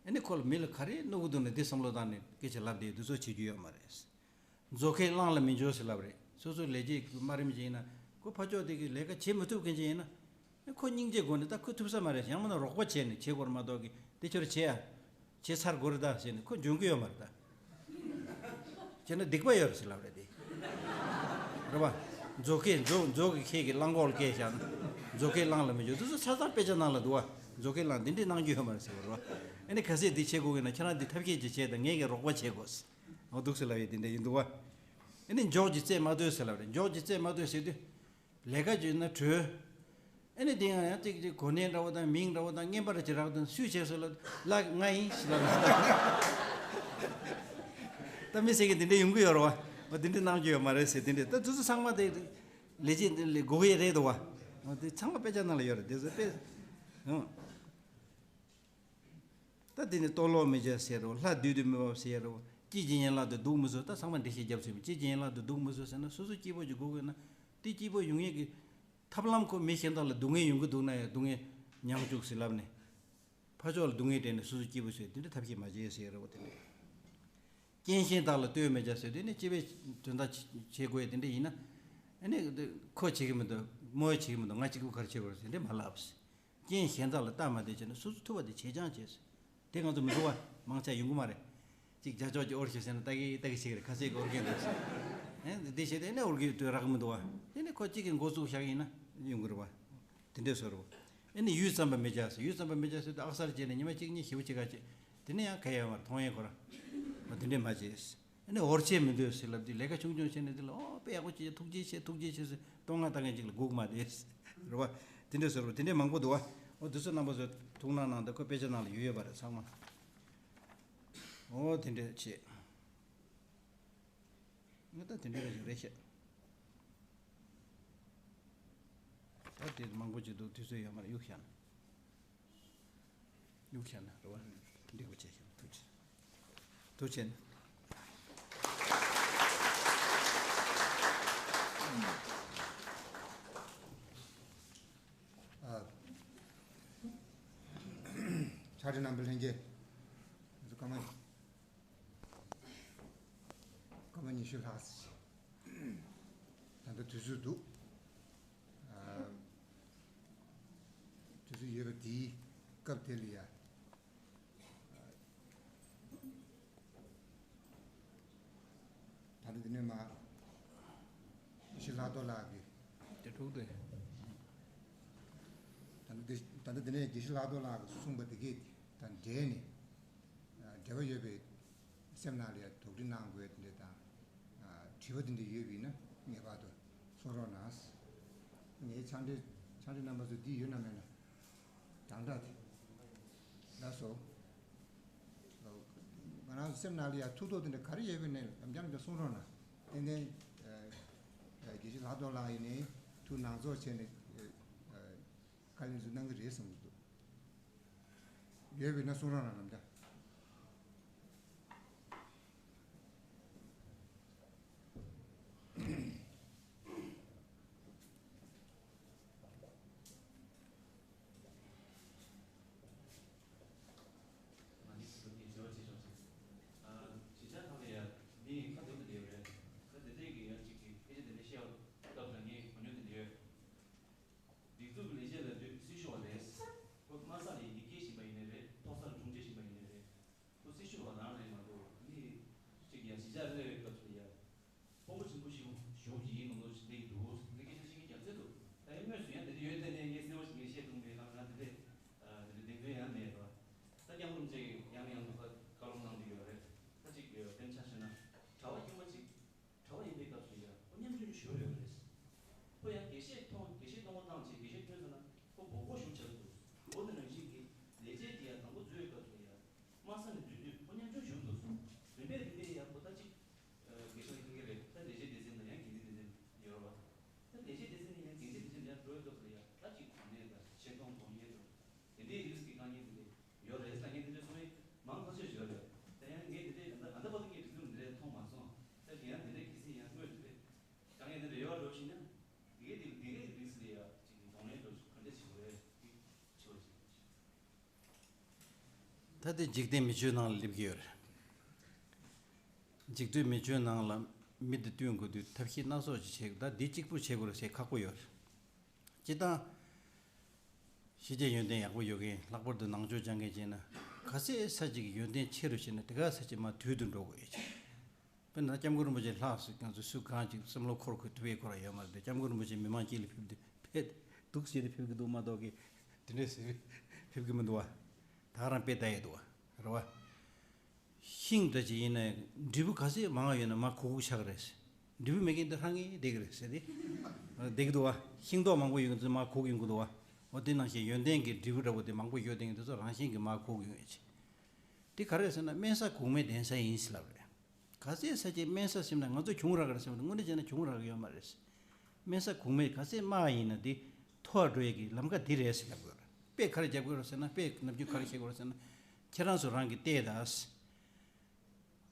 ཨ་ནི་ཁོ་ལ་མི་ལ་ག་རེ་གནོད་གི་འདུག་ན་དེ་བསམ་བློ་བཏང་ནས་སྐད་ཆ་ལབ་དེ་དུས་ཚོད་བྱེད་རྒྱུ་ཡོད་མ་རེད། མཛོ་ཁའི་གླང་ལ་མི་འཇོག་ཟེར་ལབ་རེད། སོ་སོའི་ལས་བྱེད་ཀྱི་དམའ་རིམ་ཅིག་ཡིན་ན་ཁོ་ཕར་ཕྱོགས་དེ་གི་ལས་ཀ་བྱེད་མི་ཐུབ་མཁན་ཅིག་ཡིན་ན། ཨ་ཁོ་སྙིང་རྗེ་དགོས་ནས་ད་ཁོ་ཐུབ་ས་མ་རེད། ཡང་མིན་ན་རོགས་པ་བྱས་ནས་བྱེད་དགོས་རེད་མ་གཏོགས་ཀྱི་དེ་ཁྱོད་ར་བྱེད་ཡ། བྱེད་ཚར་དགོས་རེད་ད་ཟེར་ནས་ཁོ་འཇོན་གི་ཡོད་མ་རེད་ད། བྱས་ན་སྡིག་པ་ཡོད་རེད་ཟེར་ལབ་རེད་དེ། རེད་བ། མཛོ་ཁའི་མཛོ་མཛོ་གི་ཁའི་གི་གླང་གོག་ལ་སྐད་བཞག་ན། མཛོ་ཁའི་གླང་ལ་མི་འཇོག་དེ་ཚོ་ཆ་ཚང་དཔེ་ཆ་ནང་ལ་འདུག་བ། མཛོ་ཁའི་གླང་འདི་འདྲས་གནང་རྒྱུ་ཡོད་མ་རེད་ཟེར་བ་རེད་བ། ཨ་ནི་ག་ཚད་འདི་བྱེད་དགོས་ཀྱི་ན་ཁྱེད་རང་འདི་ཐབས་ཤེས་ཅིག་བྱས་དང་ངས་ཀྱི་རོགས་པ་བྱེད་དགོས་ཟེར། འོ་འདུག་ཟེར་ལབ་ཡས་འདི་འདྲས་ཡིན་འདུག་བ། ཨ་ནི་འཇོག་ཅིག་རྩེད་མ་ལྟོས་ཟེར་ལབ་རེད། འཇོག་ཅིག་རྩེད་མ་ལྟོས་ཟེར་དུས། ལས་ཀ་བྱེད་ན་གྲོས། ཨ་ནི་དེ་ཡང་ཡང་ཅིག་ཅིག་གོ་གནས་འདྲ་བོ་དང་མིང་འདྲ་བོ་དང་རྔན་པ་འདྲ་ཅིག་རག་དུས་སུས་བྱས་སོང་ལབ་ལ་ང་ཡིན་ཞེས་ལབ་ན། ད་མི་ཟེར་གི་འདི་འདྲས་ཡོང་གི་ཡོད་རེད་བ། འོ་འདི་འདྲས་གནང་རྒྱུ་ཡོད་མ་རེད་ཟེར་འདི་འདྲས་ད་དེ་ཚོ་ཚང་མ་དེ་ལས་བྱེད་འདི་ལས་དགོས་ཀྱི་རེད་འདུག་བ། འོ་དེ་ཚང་མ་དཔེ་ཆ་ནང་ལ་ཡོད་རེད་དེ་ཚོ་དཔེ། ཨང་། ད་དེ་ནི་ལྟོ་ལོག་མི་བྱ་ཟེར་རོ། ལྷ་བདུད་དུ་མི་འབབ་ཟེར་རོ། སྐྱིད་ཀྱི་ཡན་ལག་ཏུ་སྡུག་མི་བཟོ། ད་ཚང་མ་འགྲེལ་བཤད་རྒྱབ་ཚུལ་མི། སྐྱིད་ཀྱི་ཡན་ལག་ཏུ་སྡུག་མི་བཟོ་ཟེར་ན་སོ་སོ་སྐྱིད་པོ་ཅིག་དགོས་དགོས་ན། དེ་སྐྱིད་པོ་ཡོང་ཡས་ཀྱི་ཐབས་ལམ་ཁོ་མི་གཞན་དག་ལ་སྡུག་བསྔལ་ཡོང་གི་འདུག་ན་ཡང་སྡུག་བསྔལ་མྱང་བཅུག་ཟེར་ལབ་ནས། ཕར་ཕྱོགས་ལ་སྡུག་བསྔལ་སྤྲད་ནས་སོ་སོ་སྐྱིད་པོ་བཟོས། དེ་འདྲ་ཐབས་ཤེས་མ་བྱེད་ཟེར་རོ། དེ་འདྲ། རྐྱེན་གཞན་དག་ལ་ལྟོས་མི་བྱ་ཟེར་དུས་ནི། སྤྱི་པའི་དོན་དག་བྱེད་དགོས་དེ་འདྲ་ཡིན་ན། ཨ་ནི་ཁོ་བྱེད་ཀྱི་མི་འདུག་མོ་བྱེད་ཀྱི་མི་འདུག་ང་གཅིག་པུ་ག་རེ་བྱེད་དགོས་རེད་ཟེར་འདྲ་མ་ལབ། རྐྱེན་གཞན་དག་ལ་ལྟ་མ་བསྡད་བྱས་ན་སོ་སོ་ཐུབ་པ་དེ་བྱེད་རྐྱང་བྱས། དེ་ང་ཚོ་མི་འདུག་བ། མང་ཆེ་ཡོང་གི་མ་རེད། གཅིག་རྒྱ་ཕྱོགས་ཀྱི་འོར་ཞིག་ཟེར་ན་ལྟ་གི་ལྟ་གི་བྱེད་ཀྱི་རེད། ཁ་ཟས་ཀྱི་འོར་གྱི་འདུག་ཨེ་འདི་བྱས་དེ་ནས་འོར་གྱི་དུས་རག་མི་འདུག་བ། དེ་ནས་ཁོ་གཅིག་གིས་འགོ་བཙུགས་བཞག་ཡིན་ན་ཡོང་གི་རེད་བ། དེ་འདྲས་བཟོ་རོགས། ཨ་ནི་ཡུད་ཙམ་པ་མི་བྱ་ཟེར། ཡུད་ཙམ་པ་མི་བྱ་ཟེར་དུས་ཨག་སར་བྱས་ནས་ཉི་མ་གཅིག་གཉིས་ཞེ་པོ་ཅིག་ག་བྱས། དེ་ནས་ཡང་ག་ཡང་མར་མཐོང་ཡས་ཁོ་ར། མ་དེ་འདྲས་མ་བྱས། ཨ་ནི་འོར་ཆད་མི་འདོད་ཟེར་ལབ་དུས་ལས་ཀ་ཆུང་ཆུང་བྱས་ནས་དེ་ལ་ཨོ་དཔེ་ཡག་པོ་བྱས། ཐུགས་རྗེ་ཆེ། ཐུགས་རྗེ་ཆེ་ཟེར་བསྟོད་བསྔགས་བཏང་མཁན་ཅིག་ལ་སྒུག་མ་བསྡད། རེད་བ། དེ་འདྲས་བཟོ་རོགས། དེ་འདྲས་མང་པོ་འདུག་བ། ཨོ་དེ་ཚོ་རྣམ་པ་ཚོ་ཐུགས་སྣང་གནང་དང་། ཁོ་དཔེ་ཆ་ནང་ལ་ཡོད་ཡོད་པ་རེད་ཚང་མ། ཨོ་དེ་འདྲས་བྱས། ང་ད་དེ་འདྲ་ཞིག་རེད་ཤག་ད་དེ་མང་པོ་ཅིག་འདུག་དུས་ཚོད་ཡོད་མ་རེད། གཡུག་བཞག་ན། གཡུག་བཞག་ན་རེད་བ། འགྲིག་པོ་བྱས་ཤག་ཐུགས་རྗེ་ཆེ། ཐུགས་རྗེ་ཆེ། ཨ། ཕྱག་སྦྲེལ་རྣམ་པ་ལྷན་རྒྱས། ང་ཚོ་སྐར་མ། སྐར་མ་ཉི་ཤུ་ལྷག་ཙམ་ཞིག་ད་ལྟ་དུས་ཚོད་འདུག་ཨ། དུས་ཚོད་ཡོད་པ་དེའི་སྐབས་དེ་ལ་ཡ། ཨ། ད་ལྟ་འདི་ནས་མ། དགེ་བཤེས་ལྷག་རྡོར་ལགས་ཀྱིས། དེ་ཐུག་དེ། ད་ལྟ་འདི། ད་ལྟ་འདི་ནས་དགེ་བཤེས་ལྷག་རྡོར་ལགས་ཀྱིས་གསུངས་པ་དེ་གས་དང་འབྲེལ་ནས། ཨ། འབྲེལ་བ་ཡོད་པའི་སེམས་ནང་ལ་ཡ་དོགས་འདྲི་གནང་དགོས་དེ་འདྲ་དང་། ཨ། དྲི་བ་དེ་འདྲ་ཡོད་པ་ཡིན་ན་ངེས་པར་དུ་གསུང་རོགས་གནང་། ངའི་ཕྱག་སྦྲེལ། ཕྱག་སྦྲེལ་རྣམ་པ་ཚོ་འདི་ཡོད་ན་མེད་ན། དྲང་དྲག་དེ། ལགས་སོ། ང་རང་ཚོ་སེམས་ནང་ལ་ཡ་ཐུགས་དོགས་དེ་འདྲ་ག་རེ་ཡོད་པའི་ནས་ལམ་རྒྱང་འདྲ་གསུང་རོགས་གནང་། ཏན་ཏན། ཨ། དགེ་བཤེས་ལྷག་རྡོར་ལགས་ཡིན་ནའི་ཐུགས་ནང་ཚོགས་བྱས་ནས། ཨ། བཀའ་ལན་ཚོ་གནང་གི་རེད་བསམ་གྱི་འདུག་ཡོད་པས་ན་གསུང་རོགས་གནང་། ལམ་རྒྱང་། མ་ཎི་སི་ཏུ་ནི་ཇོ་ཅེ་ཇོ་ཅེ། ཨ། གཞིས་ཆགས་ཁག་ལ་ཡ་མི་ཁ་བདེ་པོ་བསྡད་ཡོད་རེད། ད་དེ་འདྲས་ཀྱི་ཡ་གཅིག་གི་སྐད་ཆ་དེ་འདྲ་བཤད་སྐབས་ལ་ངས་གོ་མྱོང་དེ་འདྲ་ཡོད། སྒྲིག་འཛུགས་ཀྱི་ལས་བྱེད་ལབ་དུས་སྲི་ཞུ་བ་རེད། ཁོ་དམའ་ས་ནས་ཡར་རྒྱས་བཞིན་པ་ཡིན་ནའི་རེད། མཐོ་སར་དྲུང་ཆེ་བཞིན་པ་ཡིན་ནའི་རེད། ཁོ་སྲི་ཞུ་བ་རང་རེད་མ་གཏོགས་མི་གཅིག་ཡ་གཞིས་ཆགས་སླེབས་པའི་སྐབས་སུ་ཡ། དཔོན་པོ་ཆེན་པོ་ཞིག་ཞུགས་ཀྱི་ཡིན་ནོ་ལོ་ཞིག་འདེགས་འདུག་འདི་སྐད་ཆ་བཤད་མཁན་རྒྱ་མཚོ་འདུག་ད་ཡང་དངོས་སུ་ཡང་དེ་འདྲ་ཡོད་དེ་ནས་ངས་གསལ་པོ་ཞིག་ངས་བཤད་ཐུབ་མེད། ལགས་ང་དེ་འདྲས་དེ་འདྲ་གདེང་ཚོད་ཡང་མེད་རོ། ད་སྐྱབས་མགོན་རིན་པོ་ཆེ་ཡང་ཡང་དུ་བཀའ་སློབ་གནང་གི་ཡོད་རེད། ད་ཅིག་གདན་ཆ་བཞེས་ན་གྲྭ་པ་དཀྱུས་མ་ཅིག་གྲྭ་པ་ཡིན་པའི་སྐབས་སུ་ཡང་ཁོ་ཉམ་ཆུང་ཞིག་ཞུགས་ཡོད་རེད། ཁོ་ཡང་དགེ་བཤེས་ཐོན། དགེ་བཤེས་ཐོན་པ་བཏང་བྱས་དགེ་བཤེས་ཐོན་ཚར་ན་ཁོ་མགོ་སྐོར་ཞིག་བྱེད་ཀྱི་འདུག་འོ་དེ་ནང་བཞིན་གྱི་ལས་བྱེད་ཀྱི་ཡང་དང་པོ་འཛུལ་བའི་སྐབས་སུ་ཡང་དམའ་ས་ནས་འཛུལ་དུས་ཁོ་ཉམ་ཆུང་ཞིག་འདུག་རིམ་པས་རིམ་པས་ཡང་ཁོ་ད་ཅིག་དགེ་བཤེས་ལྷན་རྒྱས་རེད། ད་ལས་བྱེད་སྡེ་ཚན་ནང་ཡང་འགན་འཛིན་སྡེ་ཚན་ཡོད་རེད་བ། ད་ལས་བྱེད་སྡེ་ཚན་ནས་ཡང་འགན་འཛིན་སྡེ་ཚན་ལ་ཡང་འགྲོ་བའི་སྐབས་སུ་ལ་ཡང་ད་ཅིག་གྲོངས་ནས་དང་ཆེ་མཐོང་དགོས་ངེས་དང་དེ་འདྲའི་རིགས་ཀྱི་དཀའ་ངལ་དེ་འདྲ་ཡོད་རེད་ཟེར་ངས་དེ་འདྲ་གསུང་ཡས་མང་ཐག་ཆོད་ཡོད་རེད། ད་ཡང་ངས་དེ་འདྲའི་ད་ལྟ་བར་དུ་ངས་སྒྲིག་འཛུགས་འདི་འདྲ་མཐོང་མ་སོང་། ད་གཞན་ཡང་དེ་འདྲའི་གལ་སྲིད་ཡང་དངོས་དེ་འདྲའི་དཀའ་ངལ་དེ་འདྲ་ཡོད་པ་འགྲོ་ཕྱིན་ན་དེ་གའི་དེ་དེ་གའི་རིགས་ལ་ཡང་ཅིག་གདོང་ལེན་འགྲོ་ག་འདྲ་བྱེད་དགོས་རེད་དེ་ཕྱི་བ་ཅིག་ད་དེ་འཇིག་རྟེན་མི་ཆོས་ནང་ལ་སླེབས་ཀྱི་ཡོད་རེད། འཇིག་རྟེན་མི་ཆོས་ནང་ལ་མི་དེ་བསྟུན་དགོས་དུས་ཐབས་ཤེས་སྣ་ཚོགས་ཅིག་བྱེད་དགོས། ད་འདི་གཅིག་པུ་བྱེད་དགོས་རེད་ཟེར་ཁག་པོ་ཡོད་རེད། སྤྱིར་བཏང་། ཕྱི་རྒྱལ་ཡོན་ཏན་ཡག་པོ་ཡོད་མཁན། ལྷག་པར་དུ་ནང་ཆོས་སྦྱང་མཁན་བྱས་ན། ག་ཚད་ས་ཅིག་གི་ཡོན་ཏན་ཆེ་རུ་ཕྱིན་ན་དེ་ག་ས་ཅིག་མར་དུད་དུ་འགྲོ་དགོས་ཡོད་ཅིག་དཔེར་ན་སྐྱབས་མགོན་རིན་པོ་ཆེ་ལྷག་སུ་ང་ཚོ་སུ་གང་ཅིག་བསམ་བློ་འཁོར་དགོས་ཐུབ་པའི་ཁོ་རང་ཡོད་མ་རེད་དེ། སྐྱབས་མགོན་རིན་པོ་ཆེ་མི་མང་དཀྱིལ་ལ་ཕེབས་དུས་ཕེབས་འདུག་ཟེར་ནས་ཕེབས་ཀྱི་འདུག་མ་གཏོགས་ཀྱི་དེ་འདྲས་ཟེར་ཕེབས་ཀྱི་མི་འདུག་བ། ད་ག་རང་དཔེ་ལྟ་ཡས་འདུག་བ། རེད་བ། ཤིང་འདྲ་ཅིག་ཡིན་ན་འབྲས་བུ་ག་ཚད་མང་བ་ཡོད་ན་མར་གུག་གུག་ཆགས་ཀྱི་རེད། འབྲས་བུ་མེད་མཁན་དེ་ཧྲང་ངེ་བསྡད་ཀྱི་རེད་ཟེར་ཏེ། བསྡད་ཀྱི་འདུག་བ། ཤིང་ཏོག་མང་པོ་ཡོད་མཁན་ཚོ་མར་གུག་ཡོང་གི་འདུག་བ། འོ་དེ་ནང་བཞིན་ཡོན་ཏན་གྱི་འབྲས་བུ་འདྲ་པོ་དེ་མང་པོ་ཡོད་བསྡད་མཁན་དེ་ཚོ་རང་བཞིན་གྱིས་མར་གུག་ཡོང་ཡོད་ཅིག་དེ་ག་རེ་ཟེར་ན་དམན་ས་གོང་མའི་ལྡན་ས་ཡིན་ཟེར་ལབ་རེད། ག་ཚད་ས་ཅིག་དམན་ས་ཟིན་ན་ང་ཚོ་གྱོང་རག་གི་རེད་ཟེར་བ་དེ་དངོས་གནས་བྱས་ན་གྱོང་རག་གི་ཡོད་མ་རེད། དམན་ས་གོང་མའི་ག་ཚད་དམའ་བ་ཡིན་ན་དེ་མཐོ་བ་འགྲོ་ཡས་ཀྱི་ལམ་ཁ་འདི་རེད་ཟེར་ལབ་དགོས་རེད། དཔེ་ག་རེ་རྒྱབ་དགོས་རེད་ཟེར་ན། དཔེ་ནམ་རྒྱུན་ག་རེ་བཤད་དགོས་རེད་ཟེར་ན། ཁྱེད་རང་ཚོ་རང་གིས་བལྟས་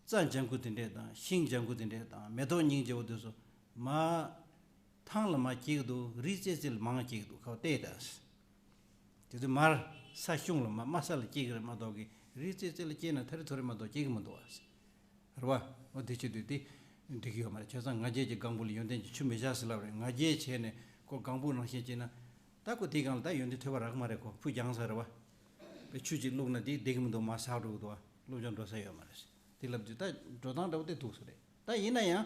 དང་། རྩྭ་ལྗང་ཁུ་དེ་འདྲས་དང་ཤིང་ལྗང་ཁུ་དེ་འདྲས་དང་མེ་ཏོག་སྙིང་རྗེ་བོ་དེ་ཚོ་མ་ཐང་ལ་མ་སྐྱེ་གི་འདུག་རི་རྩེ་རྩེ་ལ་མང་སྐྱེ་གི་འདུག་ཁ་བལྟས་དང་། དེ་ཚོ་མར་ས་གཞུང་ལ་མ་དམའ་ས་ལ་སྐྱེ་གི་རེད་མ་གཏོགས་ཀྱི་རི་རྩེ་རྩེ་ལ་སྐྱེས་ན་ཐ་རི་ཐོ་རི་མ་གཏོགས་སྐྱེ་གི་མི་འདུག་ཨ། རེད་བ། འོ་དེ་བྱེད་དུས་དེ་འགྲིག་གི་ཡོད་མ་རེད། བྱས་ཙང་ང་རྒྱལ་གྱི་སྒང་བུ་ལ་ཡོན་ཏན་གྱི་ཆུ་མི་བཞག་ཟེར་ལབ་རེད། ང་རྒྱལ་བྱས་ནས་ཁོ་སྒང་བུ་ནང་བཞིན་བྱས་ན་ད་ཁོ་དེའི་སྒང་ལ་ད་ཡོན་ཏན་ཐོན་པ་རག་མ་རེད། ཁོ་ཕུ་རྒྱང་ས་རེད་བ། པའི་ཆུ་གཅིག་བླུགས་ན་དེ་བསྡད་ཀྱི་མི་འདུག་མར་ཟག་འགྲོ་གི་འདུག་བ། སློབ་སྦྱོང་འགྲོ་ས་ཡོད་མ་རེད། དེ་ལབ་དུས་ད་འགྲོ་སྟངས་འདྲ་བོ་དེ་འདུག་ས་རེད། ད་ཡིན་ན་ཡང་།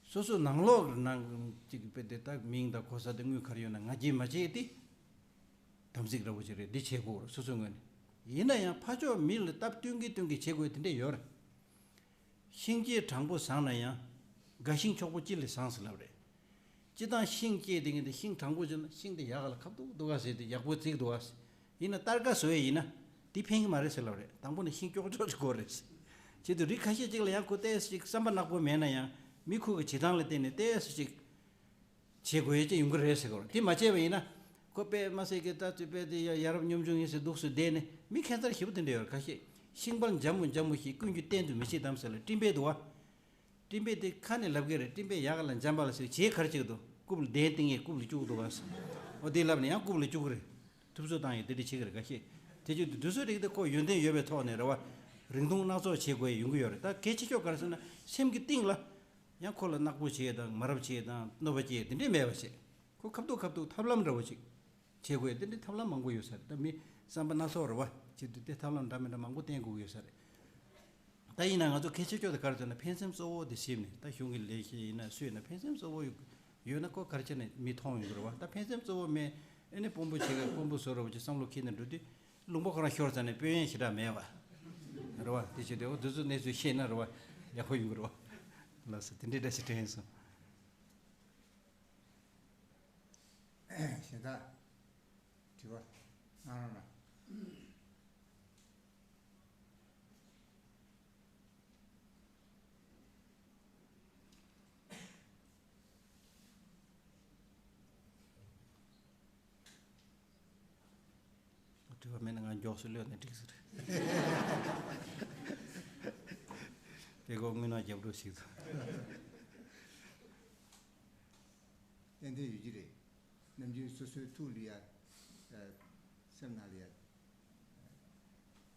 སོ་སོ་ནང་ལོགས་ཀྱི་ནང་གཅིག་དཔེ་དེ་དག་མིང་དང་གོ་ས་དེ་དངུལ་ག་རེ་ཡོད་ན་ང་རྒྱལ་མ་བྱེད་དེ། དམ་ཚིག་འདྲ་བོ་ཅིག་རེད། འདི་བྱེད་དགོས་རེད་སོ་སོའི་ངོས་ནས། ཡིན་ན་ཡང་ཕར་ཕྱོགས་མི་ལ་སྟབས་སྟོན་གྱི་སྟོན་གྱི་བྱེད་དགོས་དེ་འདྲས་ཡོད་རེད། ཤིང་སྐྱེས་དྲང་པོ་བཟང་ན་ཡང་། དགའ་ཤིང་ཕྱུག་པོ་ཅི་ལས་བཟང་ཟེར་ལབ་རེད། སྤྱི་བཏང་ཤིང་སྐྱེས་དེ་ངས་དེ་ཤིང་དྲང་པོ་བྱུང་ན་ཤིང་དེ་ཡག་ག་ལ་ཁ་ཐུག་འདུག་ག་ཟེར་དེ་ཡག་པོ་བརྩིགས་འདུག་ག་ཡིན་ན་སྟར་ཀ་བཟོས་ཡིན་ན་དེ་ཕན་གྱི་མ་རེད་ཟེར་ལབ་རེད། དང་པོ་ནས་ཤིང་ཀྱོག་ཀྱོག་ཅིག་དགོས་རེད། བྱེད་དུས་རིགས་ཁ་ཤས་ཅིག་ལ་ཡང་ཁོ་ཏོག་ཙམ་ཅིག་བསམ་པ་ནག་པོ་མེད་ན་ཡང་མི་ཁོ་གི་བྱེད་སྟངས་ལ་བརྟེན་ནས་ཏོག་ཙམ་ཅིག་བྱེད་དགོས་ཡ་ཅིག་ཡོང་གི་རེད་ཟེར་གོ། དེ་མ་བྱས་པ་ཡིན་ན་ཁོ་དཔེ་མ་ཟེར་གི་ད་ཚོད་དཔེ་དེ་ཡ་ཡ་རབས་གཉོམ་ཆུང་ཡིན་ཟེར་འདུག་སེ་བསྡད་ནས་མི་ཁྱད་མཚར་ཞེ་པོ་དེ་འདྲ་ཡོད་རེད། ཁ་ཤས་ཤིང་དཔལ་འཇམ་མོ་འཇམ་མོ་ཞིག་ཀུན་གྱིས་བསྟེན་དུ་མི་བྱེད་དམ་ཟེར་ལ་སྤྲིན་པས་འདུག་བ། སྤྲིན་པས་དེ་ཁ་ནས་ལབ་གི་རེད། སྤྲིན་པས་ཡག་ག་ལ་འཇམ་པ་ལ་ཟེར་བྱས་གར་བྱེད་ཀྱི་འདུག་རྐུབ་ལ་གདན་བཏིང་ངས་རྐུབ་ལ་བཅུག་གི་འདུག་ག་ཟེར། འོ་དེ་ལབ་ནས་ཡང་རྐུབ་ལ་བཅུག་གི་རེད། ཐུབ་ཚོད་བཏང་ཡས་དེ་འདྲ་བྱེད་ཀྱི་རེད། ཁ་ཤས་དེ་བྱེད་དུས་དུས་ཚོད་རིག་དེ་ཁོ་ཡོན་ཏན་ཡོད་པའི་ཐོག་ནས་རེད་བ། རིང་ཐུང་སྣ་ཚོགས་བྱེད་དགོས་ཡོང་གི་ཡོད་རེད། ད་གལ་ཆེ་ཤོས་ག་རེ་ཟེར་ན་སེམས་ཀྱི་གཏིང་ལ་ཡང་ཁོ་ལ་ནག་པོ་བྱས་དང་མ་རབས་བྱས་དང་གནོད་པ་སྐྱེལ་དེ་འདྲས་མེད་པ་བྱས། ཁོ་ཁ་ཐུག་ཁ་ཐུག་ཐབས་ལམ་འདྲ་བོ་ཅིག་བྱེད་དགོས་ཡོད། དེ་འདྲའི་ཐབས་ལམ་མང་པོ་ཡོད་ས་རེད། ད་མི་བསམ་པ་སྣ་ཚོགས་རེད་བ། བྱེད་དུས་དེ་ཐབས་ལམ་འདྲ་མི་འདྲ་མང་པོ་བསྟེན་དགོས་ཀྱི་ཡོད་ས་རེད། ད་ཡིན་ན་ང་ཚོ་གལ་ཆེ་ཤོས་དེ་ག་རེ་ཟེར་ན་ཕན་སེམས་གཙོ་བོ་དེ་ཞིབ་ནས་ད་གཞུང་གི་ལས་ཀ་ཡིན་ན་སུ་ཡིན་ན་ཕན་སེམས་གཙོ་བོ་ཡོད་ན་ཁོ་ག་རེ་བྱས་ནས་མི་མཐོང་ཡོང་གི་རེད་བ། ད་ཕན་སེམས་གཙོ་བོ་མེད་ཨེ་ནི་དཔོན་པོ་བྱེད་ག་དཔོན་པོ་བཟོ་རེད་བ་ཅེས་བསམ་བློ་འཁྱེར་ནས་འགྲོ་དུས་ལུང་པ་ཁོ་རང་ཤོར་ཚར་ནས་དཔོན་ཡོན་ཞེ་དྲག་མེད་བ། རེད་བ། དེ་བྱེད་དུས་འོ་དེ་ཚོ་གནས་ཚུལ་ཤེས་ན་རེད་བ་ཡག་པོ་ཡོང་གི་རེད་བ། ལགས་སོ། དེ་འདྲའི་འདྲ་ཞིག་དྲན་སོང་། གཞན་དག་དྲི་བ་གནང་རོགས་གནང་། དྲི་བ་མེད་ན་ང་མགྱོགས་སུ་གློད་ནས་འགྲིག་ཟེར། དེ་གོ་དངུལ་ནག་རྒྱབ་འགྲོ་ཞིག་ཏུ། ཏན་ཏན་ཡོད་ཀྱི་རེད། ནམ་རྒྱུན་སོ་སོའི་ཐུགས་ལ་ཡ། ཨ། སེམས་ནང་ལ་ཡ།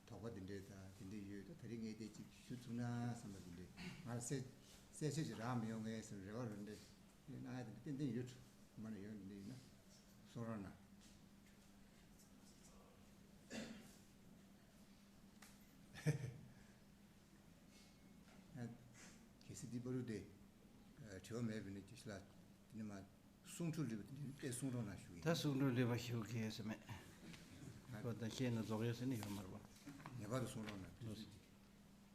དོགས་པ་འདི་འདྲས་དང་དེ་འདྲས་ཡོད་ད། ད་རིང་ངས་དེ་གཅིག་ཞུ་ཐུབ་ན་བསམ་པ་འདི་འདྲས་ང་ལ་གསལ་གསལ་བཤད་ཅིག་རག་མི་ཡོང་ངས་བསམ་རེ་བ་རེ་འདྲས་གནང་ཡ་དེ་འདྲས་ཏན་ཏན་ཡོད། མ་ན་ཡོད་འདི་འདྲས་ཡིན་ན་གསུང་རོགས་གནང་། གལ་སྲིད་འདི་པ་རུ་དེ་དྲི་བ་མེད་པ་ནི་ཅི་ཞིག་ལ་དེ་ནི་མ། གསུང་སྤྲུལ་རིག་པ་དེ་འདྲའི་དཔེ་གསུང་རོགས་གནང་ཞུ་གི་ཡིན། ད་གསུང་སྤྲུལ་རིག་པ་ཞུ་གི་ཡོད་ས་མེད། ཨ། ཁོ་ད་ཤེས་ན་རྫོགས་ཡོད་ཟེར་ནི་ཡོད་མ་རེད་པ། ངེས་པར་དུ་གསུང་རོགས་གནང་། དུས་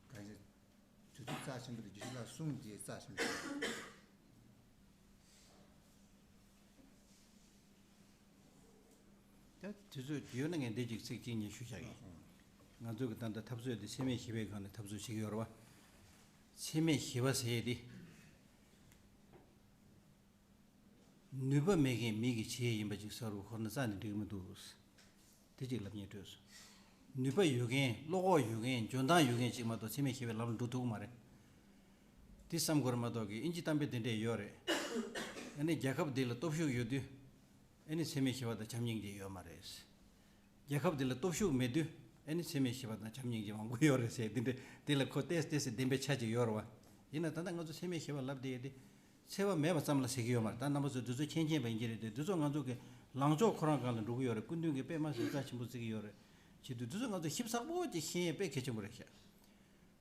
ཚོད་ཀྱི་གང་ཞིག་དུས་ཚོད་རྩ་ཆེན་པོ་དེ་རྒྱུ་ཞིག་ལ་གསུང་རྒྱུ་རྩ་ཆེན་པོ། ད་དུས་ཚོད་ཡོད་ན་ངས་འདི་གཅིག་ཚིག་གཅིག་གཉིས་ཞུ་བྱ་གི། ང་ཚོ་གི་ད་ལྟ་འཐབ་རྩོད་འདི་འཚེ་མེད་ཞི་བའི་སྒང་ནས་འཐབ་རྩོད་བྱེད་ཀྱི་ཡོད་རེད་པ། འཚེ་མེད་ཞི་བ་ཟེར་ཡས་འདི། ནུས་པ་མེད་མཁན་མི་གིས་བྱེད་ཡིན་པ་ཅིག་ས་རུ་ཁོ་ན་རྩ་ནས་འགྲིག་གི་མི་འདུག་དེ་ཅིག་ལབ་སྙིང་འདོད་སོང་། ནུས་པ་ཡོད་མཁན་བློ་ཁོག་ཡོད་མཁན་འཇོན་ཐང་ཡོད་མཁན་ཅིག་མ་གཏོགས་འཚེ་མེད་ཞི་བའི་ལམ་ལ་འགྲོ་ཐུབ་ཀྱི་མ་རེད། དེ་བསམ་དགོས་རེད་མ་གཏོགས་ཀྱི་དབྱིན་ཇི་གཏམ་དཔེ་དེ་འདྲས་ཡོད་རེད། ཨ་ནི་རྒྱལ་ཁབ་འདི་ལ་སྟོབས་ཤུགས་ཡོད་དུས་ཨ་ནི་འཚེ་མེད་ཞི་བ་དང་བྱམས་སྙིང་རྗེ་ཡོད་མ་རེད། རྒྱལ་ཁབ་འདི་ལ་སྟོབས་ཤུགས་མེད་དུས་ཨ་ནི་འཚེ་མེད་ཞི་བ་དང་བྱམས་སྙིང་རྗེ་མང་པོ་ཡོད་རེད་ཟེར། འདི་འདྲ་འདི་ལ་ཁོ་ཏོག་ཙམ་ཏོག་ཙམ་བདེན་པའི་ཆ་ཅིག་ཡོད་རེད་བ། ཡིན་ན་ད་ལྟ་ང་ཚོ་འཚེ་མེད་ཞི་བ་ལབ་བསྡད་ཡས་དེ་འཚེ་བ་མེད་པ་ཙམ་ལ་ཟེར་གྱི་ཡོད་མ་རེད། ད་རྣམ་པ་ཚོས་འདི་ཚོ་མཁྱེན་མཁྱེན་པ་ཡིན་གྱི་རེད་དེ། འདི་ཚོ་ང་ཚོ་གི་ལངས་ཕྱོགས་ཁོ་རང་སྒང་ལ་འགྲོ་གི་ཡོད་རེད། སྐུ་མདུན་གྱིས་དཔེ་མ་སྲིད་རྩ་ཆེན་པོ་བརྩི་གི་ཡོད་རེད། བྱེད་དུས་འདི་ཚོ་ང་ཚོ་ཞིབ་ཚགས་པོ་ཅིག་ཤེས་ཡས་དཔེ་གལ་ཆེན་པོ་རེད་ཤག་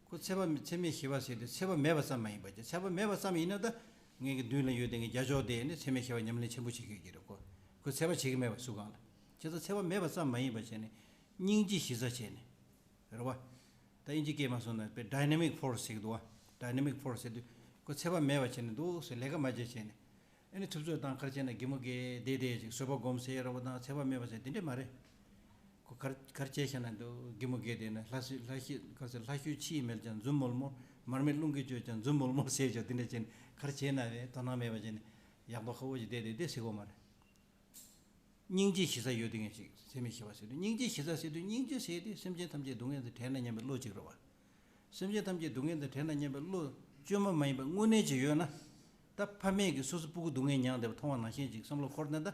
ཁོ་འཚེ་བ་འཚེ་མེད་ཞི་བ་ཟེར་དུས་འཚེ་བ་མེད་པ་ཙམ་མ་ཡིན་པ་ཅིག་འཚེ་བ་མེད་པ་ཙམ་ཡིན་ན་ད་ངེད་ཀྱི་མདུན་ལ་ཡོད་དེ་ངས་རྒྱ་ཕྱོགས་དེ་ནི་འཚེ་མེད་ཞི་བ་ཉམས་ལེན་ཆེན་པོ་བྱེད་ཀྱི་ཡོད་ཀྱི་རེད། ཁོ་ཁོ་འཚེ་བ་བྱེད་ཀྱི་མེད་པ་སུ་གང་ལ། བྱས་ཙང་འཚེ་བ་མེད་པ་ཙམ་མ་ཡིན་པ་བྱས་ནས་སྙིང་རྗེ་གཞི་རྩ་བྱས་ནས་རེད་བ། ད་དབྱིན་ཇི་སྐད་མ་སོང་ན་དཔེ་ཌའི་ནེ་མིག་ཕོར་སི་ཟེར་གྱི་འདུག་བ། ཌའི་ནེ་མིག་ཕོར་སི་ཟེར་དུས་ཁོ་འཚེ་བ་མེད་པ་བྱས་ནས་འདུག་ཟེར་ལས་ཀ་མ་བྱས་བྱས་ནས། ཨ་ནི་ཐུབ་ཚོད་དང་ག་རེ་བྱས་ན་གད་མོ་བགད་བསྡད་བསྡད་ཅིག་བཟོད་པ་སྒོམ་ཟེར་ར་བ་དང་འཚེ་བ་མེད་པ་ཟེར་དེ་འདྲས་མ་རེད། ཁོ་ག་རེ་ག་རེ་བྱས་ཤག་ན་འདུག་གད་མོ་བགད་བསྡད་ན་ལྷ་སྲིན་ལྷ་ཤི་ག་རེ་ཟེར་ལྷ་ཤུལ་ཕྱིས་མེད་ཀྱང་འཛུམ་མོལ་མོལ། མར་མེ་རླུང་གིས་གཅོད་ཀྱང་འཛུམ་མོལ་མོལ་ཟེར་ཅོག་དེ་འདྲས་བྱས་ནས་ག་རེ་བྱས་ན་རེད། དོ་སྣང་མེད་པ་བྱས་ནས་ཡག་མདོག་ཁ་པོ་ཅིག་བསྡད་བསྡད་བསྡད་ཟེར་གོ་མ་རེད། སྙིང་རྗེ་ཞེ་ས་ཡོད་དེ་ངས་ཅིག་ཚད་མེད་ཞི་བ་ཟེར་དུས། སྙིང་རྗེ་ཞེ་ས་ཟེར་དུས། སྙིང་རྗེ་ཟེར་དེ་སེམས་ཅན་ཐམས་ཅད་སྡུག་བསྔལ་དང་བྲལ་ན་སྙམ་པའི་བློ་གཅིག་རེད་བ། སེམས་ཅན་ཐམས་ཅད་སྡུག་བསྔལ་དང་བྲལ་ན་སྙམ་པའི་བློ་བཅོས་མ་མ་ཡིན་པ་དངོས་གནས་ཅིག་ཡོད་ན། ད་ཕ་མས་ཀྱིས་སོ་སོ་སྤུ་གུ་སྡུག་བསྔལ་མྱངས་བསྡད་པ་མཐོང་བ་ནང་བཞིན་ཅིག་བསམ་བློ་འཁོར་ནས། ད་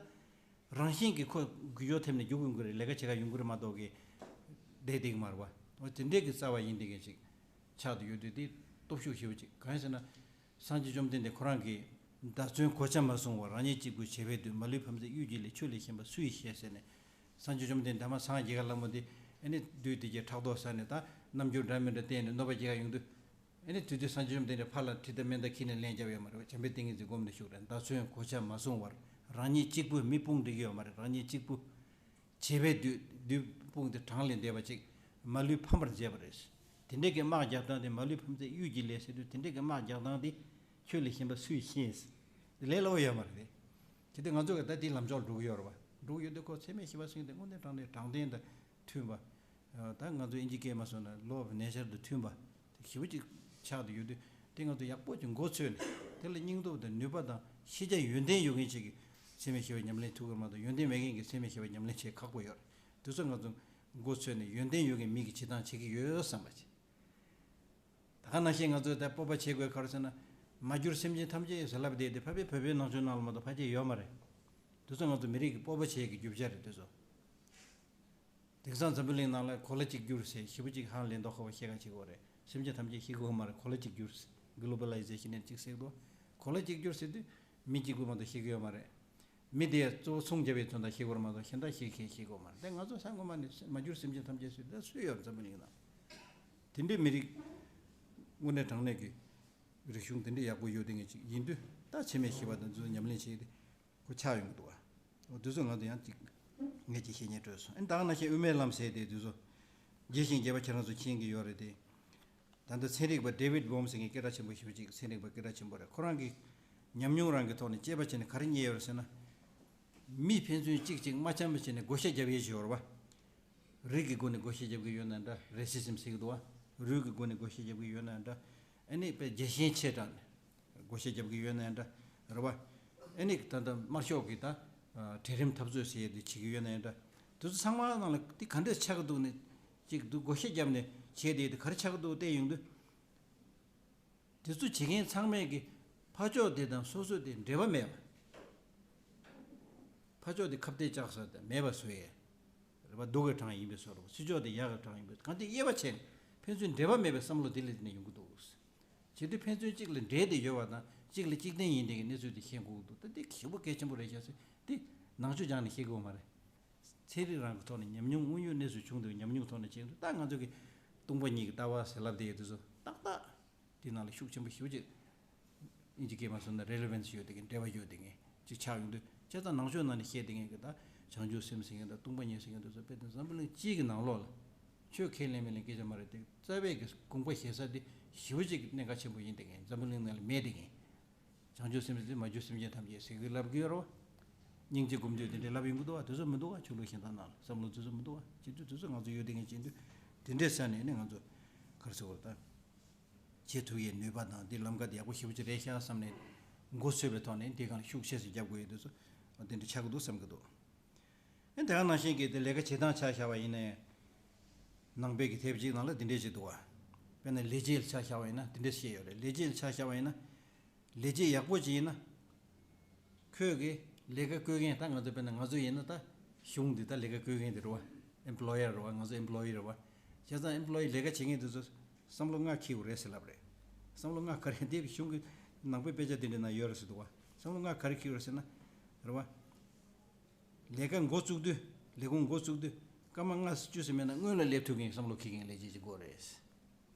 རང་བཞིན་གྱིས་ཁོ་འགུལ་སྐྱོད་ཐེབས་ནས་རྒྱུག་གི་ཡོང་གི་རེད། ལས་ཀ་བྱེད་ག་ཡོང་གི་རེད་མ་གཏོགས་ཀྱི་བསྡད་བསྡད་ཀྱི་མ་རེད་བ། འོ་དེ་འདྲས་ཀྱི་རྩ་བ་ཡིན་དེ་གས་ཅིག་ཆགས་བསྡད་ཡོད་དུས། དེ་སྟོབས་ཤུགས་ཞེ་པོ་ཅིག་གང་ཡིན་ཟེར་ན། སངས་རྒྱས་བཅོམ་ལྡན་འདས་ཁོ་རང་གིས། བདག་བཙུན་གོ་ཆ་མ་བཟུང་བར། རང་ཉིད་གཅིག་པུ་བྱེད་པས་འདུད། མ་ལུས་ཕམ་མཛད་གཡུལ་གྱི་ལས། ཆོས་ལས་གཞན་པ་སུ་ཡིས་ཤེས་ཟེར་ནས། སངས་རྒྱས་བཅོམ་ལྡན་འདས་མ་སངས་རྒྱས་ག་ལ་མོ་དེ། ཨ་ནི་བདུད་དེ་གྱད་ཕྲག་དོག་ཟ་ནས། ད་རྣམ་འགྱུར་འདྲ་མི་འདྲ་བསྟན་ནས་གནོད་པ་བྱེད་ག་ཡོང་དུས། ཨ་ནི་དེ་དུས་སངས་རྒྱས་བཅོམ་ལྡན་འདས་ཕར་ལ་གྲི་དང་མེ་མདའ་འཁྱེར་ནས་ལན་བརྒྱབ་ཡོད་མ་རེད་བ། བྱམས་པའི་ཏིང་ངེ་འཛིན་སྒོམ་ནས་བཞུགས་རེད། བདག་བཙུན་གོ་ཆ་མ་བཟུང་བར། རང་ཉིད་གཅིག་པུ། མི་དཔུང་འགྲིག་གི་ཡོད་མ་རེད། རང་ཉིད་གཅིག་པུ། བྱེད་པས་འདུད། བདུད་དཔུང་དེ་དྲངས་ལས་འདས་པ་ཅིག་མ་ལུས་ཕམ་པར་མཛད་པ་རེད། དེ་འདྲས་ཀྱི་དམག་རྒྱག་སྟངས་དེ། མ་ལུས་ཕམ་མཛད་གཡུལ་གྱི་ལས་ཟེར་དུས། དེ་འདྲས་ཀྱི་དམག་རྒྱག་སྟངས་དེ། ཆོས་ལས་གཞན་པ་སུས་ཤེས། དེ་ལས་སླ་བོ་ཡོད་མ་རེད་དེ། དེ་དུས་ང་ཚོ་གི་ད་དེའི་ལམ་ཕྱོགས་འགྲོ་གི་ཡོད་རེད་བ། འགྲོ་གི་ཡོད་དུས་ཁོ་ཚད་མེད་ཞི་བ་ཟེར་མཁན་དེ་དངོས་གནས་དྲང་གནས་དྲང་བདེན་དང་མཐུན་པ། ད་ང་ཚོ་ཨིན་ཇི་སྐད་མ་སོང་ན་law of nature དང་མཐུན་པ་དེ་ཞེ་པོ་ཅིག་ཆགས་བསྡད་ཡོད་དུས། དེ་ང་ཚོ་ཡག་པོ་ཅིག་མགོ་ཚོས་ནས། དེ་ལ་སྙིང་སྟོབས་དང་ནུས་པ་དང་ཤེས་བྱ་ཡོན་ཏན་ཡོད་མཁན་ཅིག་གིས་ཚད་མེད་ཞི་བ་ཉམས་ལེན་ཐུབ་ཀྱི་རེད་མ་གཏོགས། ཡོན་ཏན་མེད་མཁན་གྱིས་ཚད་མེད་ཞི་བ་ཉམས་ལེན་བྱེད་ཁག་པོ་ཡོད་རེད། དེ་ཚོ་ང་ཚོ་མགོ་ཚོས་ནས། ཡོན་ཏན་ཡོད་མཁན་མི་གིས་བྱེད་སྟངས་བྱེད་ཀྱི་ཡོད་བསམ་པ་བྱེད། ད་ག་ནང་བཞིན་ང་ཚོས་ད་སྤོབས་པ་བྱེད་དགོས་ག་རེ་ཟེར་ན། མ་གྱུར་སེམས་ཅན་ཐམས་ཅད་ཟེར་ལབ་བསྡད་དེ། ཕ་བོད་བོད་པའི་ནང་ཆོས་ནང་ལ་མ་གཏོགས་ཕལ་ཆེར་ཡོད་མ་རེད། དེ་ཚོ་ང་ཚོ་མི་རིགས་ཀྱི་སྤོབས་པ་བྱེད་ཀྱི་རྒྱུ་ཆ་རེད་དེ་ཚོ། དེང་སང་འཛམ་བུ་གླིང་ནང་ལ་གོ་ལ་གཅིག་གྱུར་ཟེར་ཞེ་པོ་ཅིག་ཧང་ལེན་མདོག་ཁ་པོ་བཤད་ག་བྱེད་ཀྱི་ཡོད་རེད། སེམས་ཅན་ཐམས་ཅད་ཤེས་ཀྱི་ཡོད་མ་རེད། གོ་ལ་གཅིག་གྱུར། གློ་བོ་ལའི་ཟེ་ཤན་ཅིག་ཟེར་གི་འདུག་གོ་ལ་གཅིག་གྱུར་ཟེར་དུས་མི་གཅིག་པུ་མ་གཏོགས་ཤེས་ཀྱི་ཡོད་མ་རེད། མི་དེ་གཙོ་བོ་ཚོང་རྒྱབ་པའི་དོན་དག་ཤེས་ཀྱི་ཡོད་མ་གཏོགས་གཞན་དག་ཤེས་མཁན་ཤེས་ཀྱི་ཡོད་མ་རེད། དེ་ང་ཚོ་ས་ངོ་མ་ནས་མ་གྱུར་སེམས་ཅན་ཐམས་ཅད་ཟེར་དུས། ད་སུ་ཡོད་འཛམ་བུ་གླིང་ནང་། དེ་འདྲའི་མི་རིགས་དངོས་གནས་དྲང་གནས་ཀྱི་རིག་གཞུང་དེ་འདྲའི་ཡག་པོ་ཡོད་དེ་ངེས་ཅིག་ཡིན་དུས། ད་ཚད་མེད་ཞི་བ་དང་འདི་ཚོ་ཉམས་ལེན་བྱས་ཏེ། ཁོ་ཆགས་ཡོང་གི་འདུག་བ། འོ་དེ་ཚོ་ང་ཚོ་ཡང་ཅིག་ངེད་ཀྱི་བཤེས་གཉེན་སྤྲོད་སོང་། ཨ་ནི་ད་ག་ནང་བཞིན་དབུ་མའི་ལམ་ཟེར་དེ་དེ་ཚོ་རྒྱས་ཤིང་རྒྱས་པ་ཁྱེད་རང་ཚོ་མཁྱེན་གྱི་ཡོད་རེད་དེ། ད་ལྟ་ཚན་རིག་པ་ཌེ་ཝིཌ་བྷོམ་ཟེར་མཁན་སྐད་གྲགས་ཆེན་པོ་ཞེ་པོ་ཅིག་ཚན་རིག་པ་སྐད་གྲགས་ཆེན་པོ་རེད། ཁོ་རང་གིས་ཉམས་མྱོང་རང་གི་ཐོག་ནས་དཔྱད་པ་བྱས་ནས་ག་རེ་རྙེད་ཡོད་རེད་ཟེར་ན། མི་ཕན་ཚུན་གཅིག་གཅིག་མ་འཆམ་པ་བྱས་ནས་བགོ་བཤའ་རྒྱབ་ཡས་ཅིག་ཡོད་རེད་བ། རིགས་ཀྱི་སྒོ་ནས་བགོ་བཤའ་རྒྱབ་ཀྱི་ཡོད་ན་འདྲ། རེ་སི་ཛིམ་ཟེར་གྱི་འདུག་བ། རུས་ཀྱི་སྒོ་ནས་བགོ་བཤའ་རྒྱབ་ཀྱི་ཡོད་ན་འདྲ། ཨ་ནི་དཔེ་རྒྱལ་ཞེན་ཆེ་དྲགས་ནས་བགོ་བཤའ་རྒྱབ་ཀྱི་ཡོད་ན་འདྲ། རེད་བ། ཨ་ནི་ད་ལྟ་དམར་ཤོག་གིས་ད་གྲལ་རིམ་འཐབ་རྩོད་ཟེར་ཡས་དེ་བྱེད་ཀྱི་ཡོད་ན་འདྲ། དེ་ཚོ་ཚང་མ་ནང་ལ་དེ་ག་འདྲས་ཆགས་ཀྱི་འདུག་ནས་ཅིག་འདུག་བགོ་བཤའ་བརྒྱབ་ནས་བྱས་དེ་དེ་ག་རེ་ཆགས་ཀྱི་འདུག་བལྟས་ཡོང་དུས། དེ་ཚོ་བྱེད་མཁན་ཚང་མས་ཀྱི་ཕ་ཕྱོགས་དེ་དང་སོ་སོ་དེ་འབྲེལ་བ་མེད་པ། ཕ་ཕྱོགས་དེ་ཁ་གཏད་བཅག་ས་དེ་མེད་པ་བཟོ་ཡས། རེད་པ། སྡུག་གི་གྲངས་ཡིན་པའི་བཟོ་འདྲ་བོ། ཕྱི་ཕྱོགས་དེ་ཡག་གི་གྲངས་ཡིན་པའི། གང་དེ་དབྱེ་བ་ཕྱེ་ནས་ཕན་ཚུན་འབྲེལ་བ་མེད་པའི་བསམ་བློ་དེ་ལས་དེ་ནས་ཡོང་གི་འདུག་བྱེད་དུས་ཕན་ཚུན་གཅིག་ལ་འབྲེལ་ཏེ་ཡོད་པ་དང་གཅིག་ལ་གཅིག་བརྟེན་ཡིན་དེ་གི་གནས་ཚུལ་དེ་ཤེས་དགོས་ཀྱི་འདུག་ད་དེ་གལ་པོ་གལ་ཆེན་པོ་རེད་ཤག་ཟེར་དེ་ནང་ཆོས་སྦྱངས་ནས་ཤེས་དགོས་མ་རེད། ཚན་རིག་རང་གི་ཐོག་ནས་ཉམས་མྱོང་དངོས་ཡོད་གནས་ཚུལ་བྱུང་དུས་ཉམས་མྱོང་ཐོག་ནས་བྱས་དུས། ད་ང་ཚོ་གི་སྟོང་པ་ཉིད་ཀྱི་ལྟ་བ་ཟེར་ལབ་བསྡད་ཡོད་དུས་ཚོ་ཏག་ཏག་དེ་ནང་ལ་ཤུགས་ཆེན་པོ་ཞེ་པོ་ཅིག་ཨིན་ཇི་སྐད་མ་སོང་ན་relevance ཡོད་དེ་གི་འབྲེལ་བ་ཡོད་དེ་གི་ཅིག་ཆགས་ཡོང་དུས། བྱས་ཙང་ནང་ཆོས་ནང་ནས་བཤད་དེ་གི་ད་བྱང་ཆུབ་སེམས་ཟེར་མཁན་དང་སྟོང་པ་ཉིད་ཟེར་མཁན་དེ་ཚོ་དཔེ་དེ་འཛམ་བུ་གླིང་སྤྱིའི་གི་ནང་ལོགས་ལ་ཆོས་ཁས་ལེན་མི་ལེན་སྐད་ཆ་མ་རེད་དེ། རྩ་བའི་གི་དགོངས་པ་བཞེས་ས་དེ་ཞེ་པོ་ཅིག་གནད་འགག་ཆེན་པོ་ཡིན་དེ་གི། འཛམ་བུ་གླིང་ནང་ལ་མེད་དེ་གི། བྱང་ཆུབ་སེམས་དེ་མ་གྱུར་སེམས་ཅན་ཐམས་ཅད་ཟེར་གི་ལབ་གི་ཡོད་རེད་བ། སྙིང་རྗེ་སྒོམ་དུས་དེ་འདྲས་ལབ་ཡོང་གི་འདུག་བ། དེ་ཚོ་མི་འདུག་བ། ཆོས་ལུགས་གཞན་དག་ནང་ལ་བསམ་བློ་དེ་ཚོ་མི་འདུག་བ། བྱེད་དུས་དེ་ཚོ་ང་ཚོ་ཡོད་དེ་གི་བྱེད་དུས། དེ་འདྲས་ས་ནས་ནི་ང་ཚོ་ག་རེ་ཟེར་བ་ད། བྱེད་ཐུབ་ཡས་ནུས་པ་དང་དེ་ལམ་ཁ་དེ་ཡག་པོ་ཞེ་པོ་ཅིག་རེད་ཤག་བསམ་ནས། མགོ་ཚོས་པའི་ཐོག་ནས་དེ་སྒང་ལ་ཤུགས་ཆེ་ཙམ་རྒྱབ་དགོས་ཡས་དེ་ཚོ་དེ་འདྲ་ཆགས་ཀྱི་འདུག་བསམ་གྱི་འདུག་ཨེ་དེ་ག་ནང་བཞིན་གྱི་དེ་ལས་ཀ་བྱེད་སྟངས་ཆ་བཞག་པ་ཡིན་ན་ཡང་། ནང་པའི་གི་དེབ་ཅིག་ནང་ལ་དེ་འདྲས་ཅིག་འདུག་བ། དཔེར་ན་ལས་བྱེད་ལ་ཆ་བཞག་པ་ཡིན་ན་དེ་འདྲས་བཤད་ཡོད་རེད། ལས་བྱེད་ལ་ཆ་བཞག་པ་ཡིན་ན། ལས་བྱེད་ཡག་པོ་ཅིག་ཡིན་ན། ཁོས་གི་ལས་ཀ་བསྐོས་མཁན། ད་ང་ཚོ་དཔེར་ན་ང་ཚོ་ཡིན་ན་ད་གཞུང་འདི་ད་ལས་ཀ་བསྐོས་མཁན་དེ་རེད་བ། ཨེམ་པི་ལོ་ཡར་རེད་བ། ང་ཚོ་ཨེམ་པི་ལོ་ཡི་རེད་བ། བྱས་ཙང་ཨེམ་པི་ལོ་ཡི་ལས་ཀ་བྱེད་མཁན་དེ་ཚོ་བསམ་བློ་ལྔ་འཁྱེར་དགོས་རེད་ཟེར་ལབ་རེད། བསམ་བློ་ལྔ་ག་རེ་འདི་གཞུང་གི་ནང་པའི་དཔེ་ཆ་དེ་འདྲའི་ནང་ཡོད་རེད་ཟེར་འདུག་བ། བསམ་བློ་ལྔ་ག་རེ་འཁྱེར་དགོས་རེད་ཟེར་ན། རེད་བ། ལས་ཀ་འགོ་བཙུགས་དུས། ལས་ཁུངས་འགོ་བཙུགས་དུས་སྐར་མ་ལྔ་བཅུ་ཙམ་མེད་ན་སྔོན་ལ་སླེབས་ཐུབ་མཁན་བསམ་བློ་འཁྱེར་མཁན་ལས་བྱེད་ཅིག་དགོས་རེད།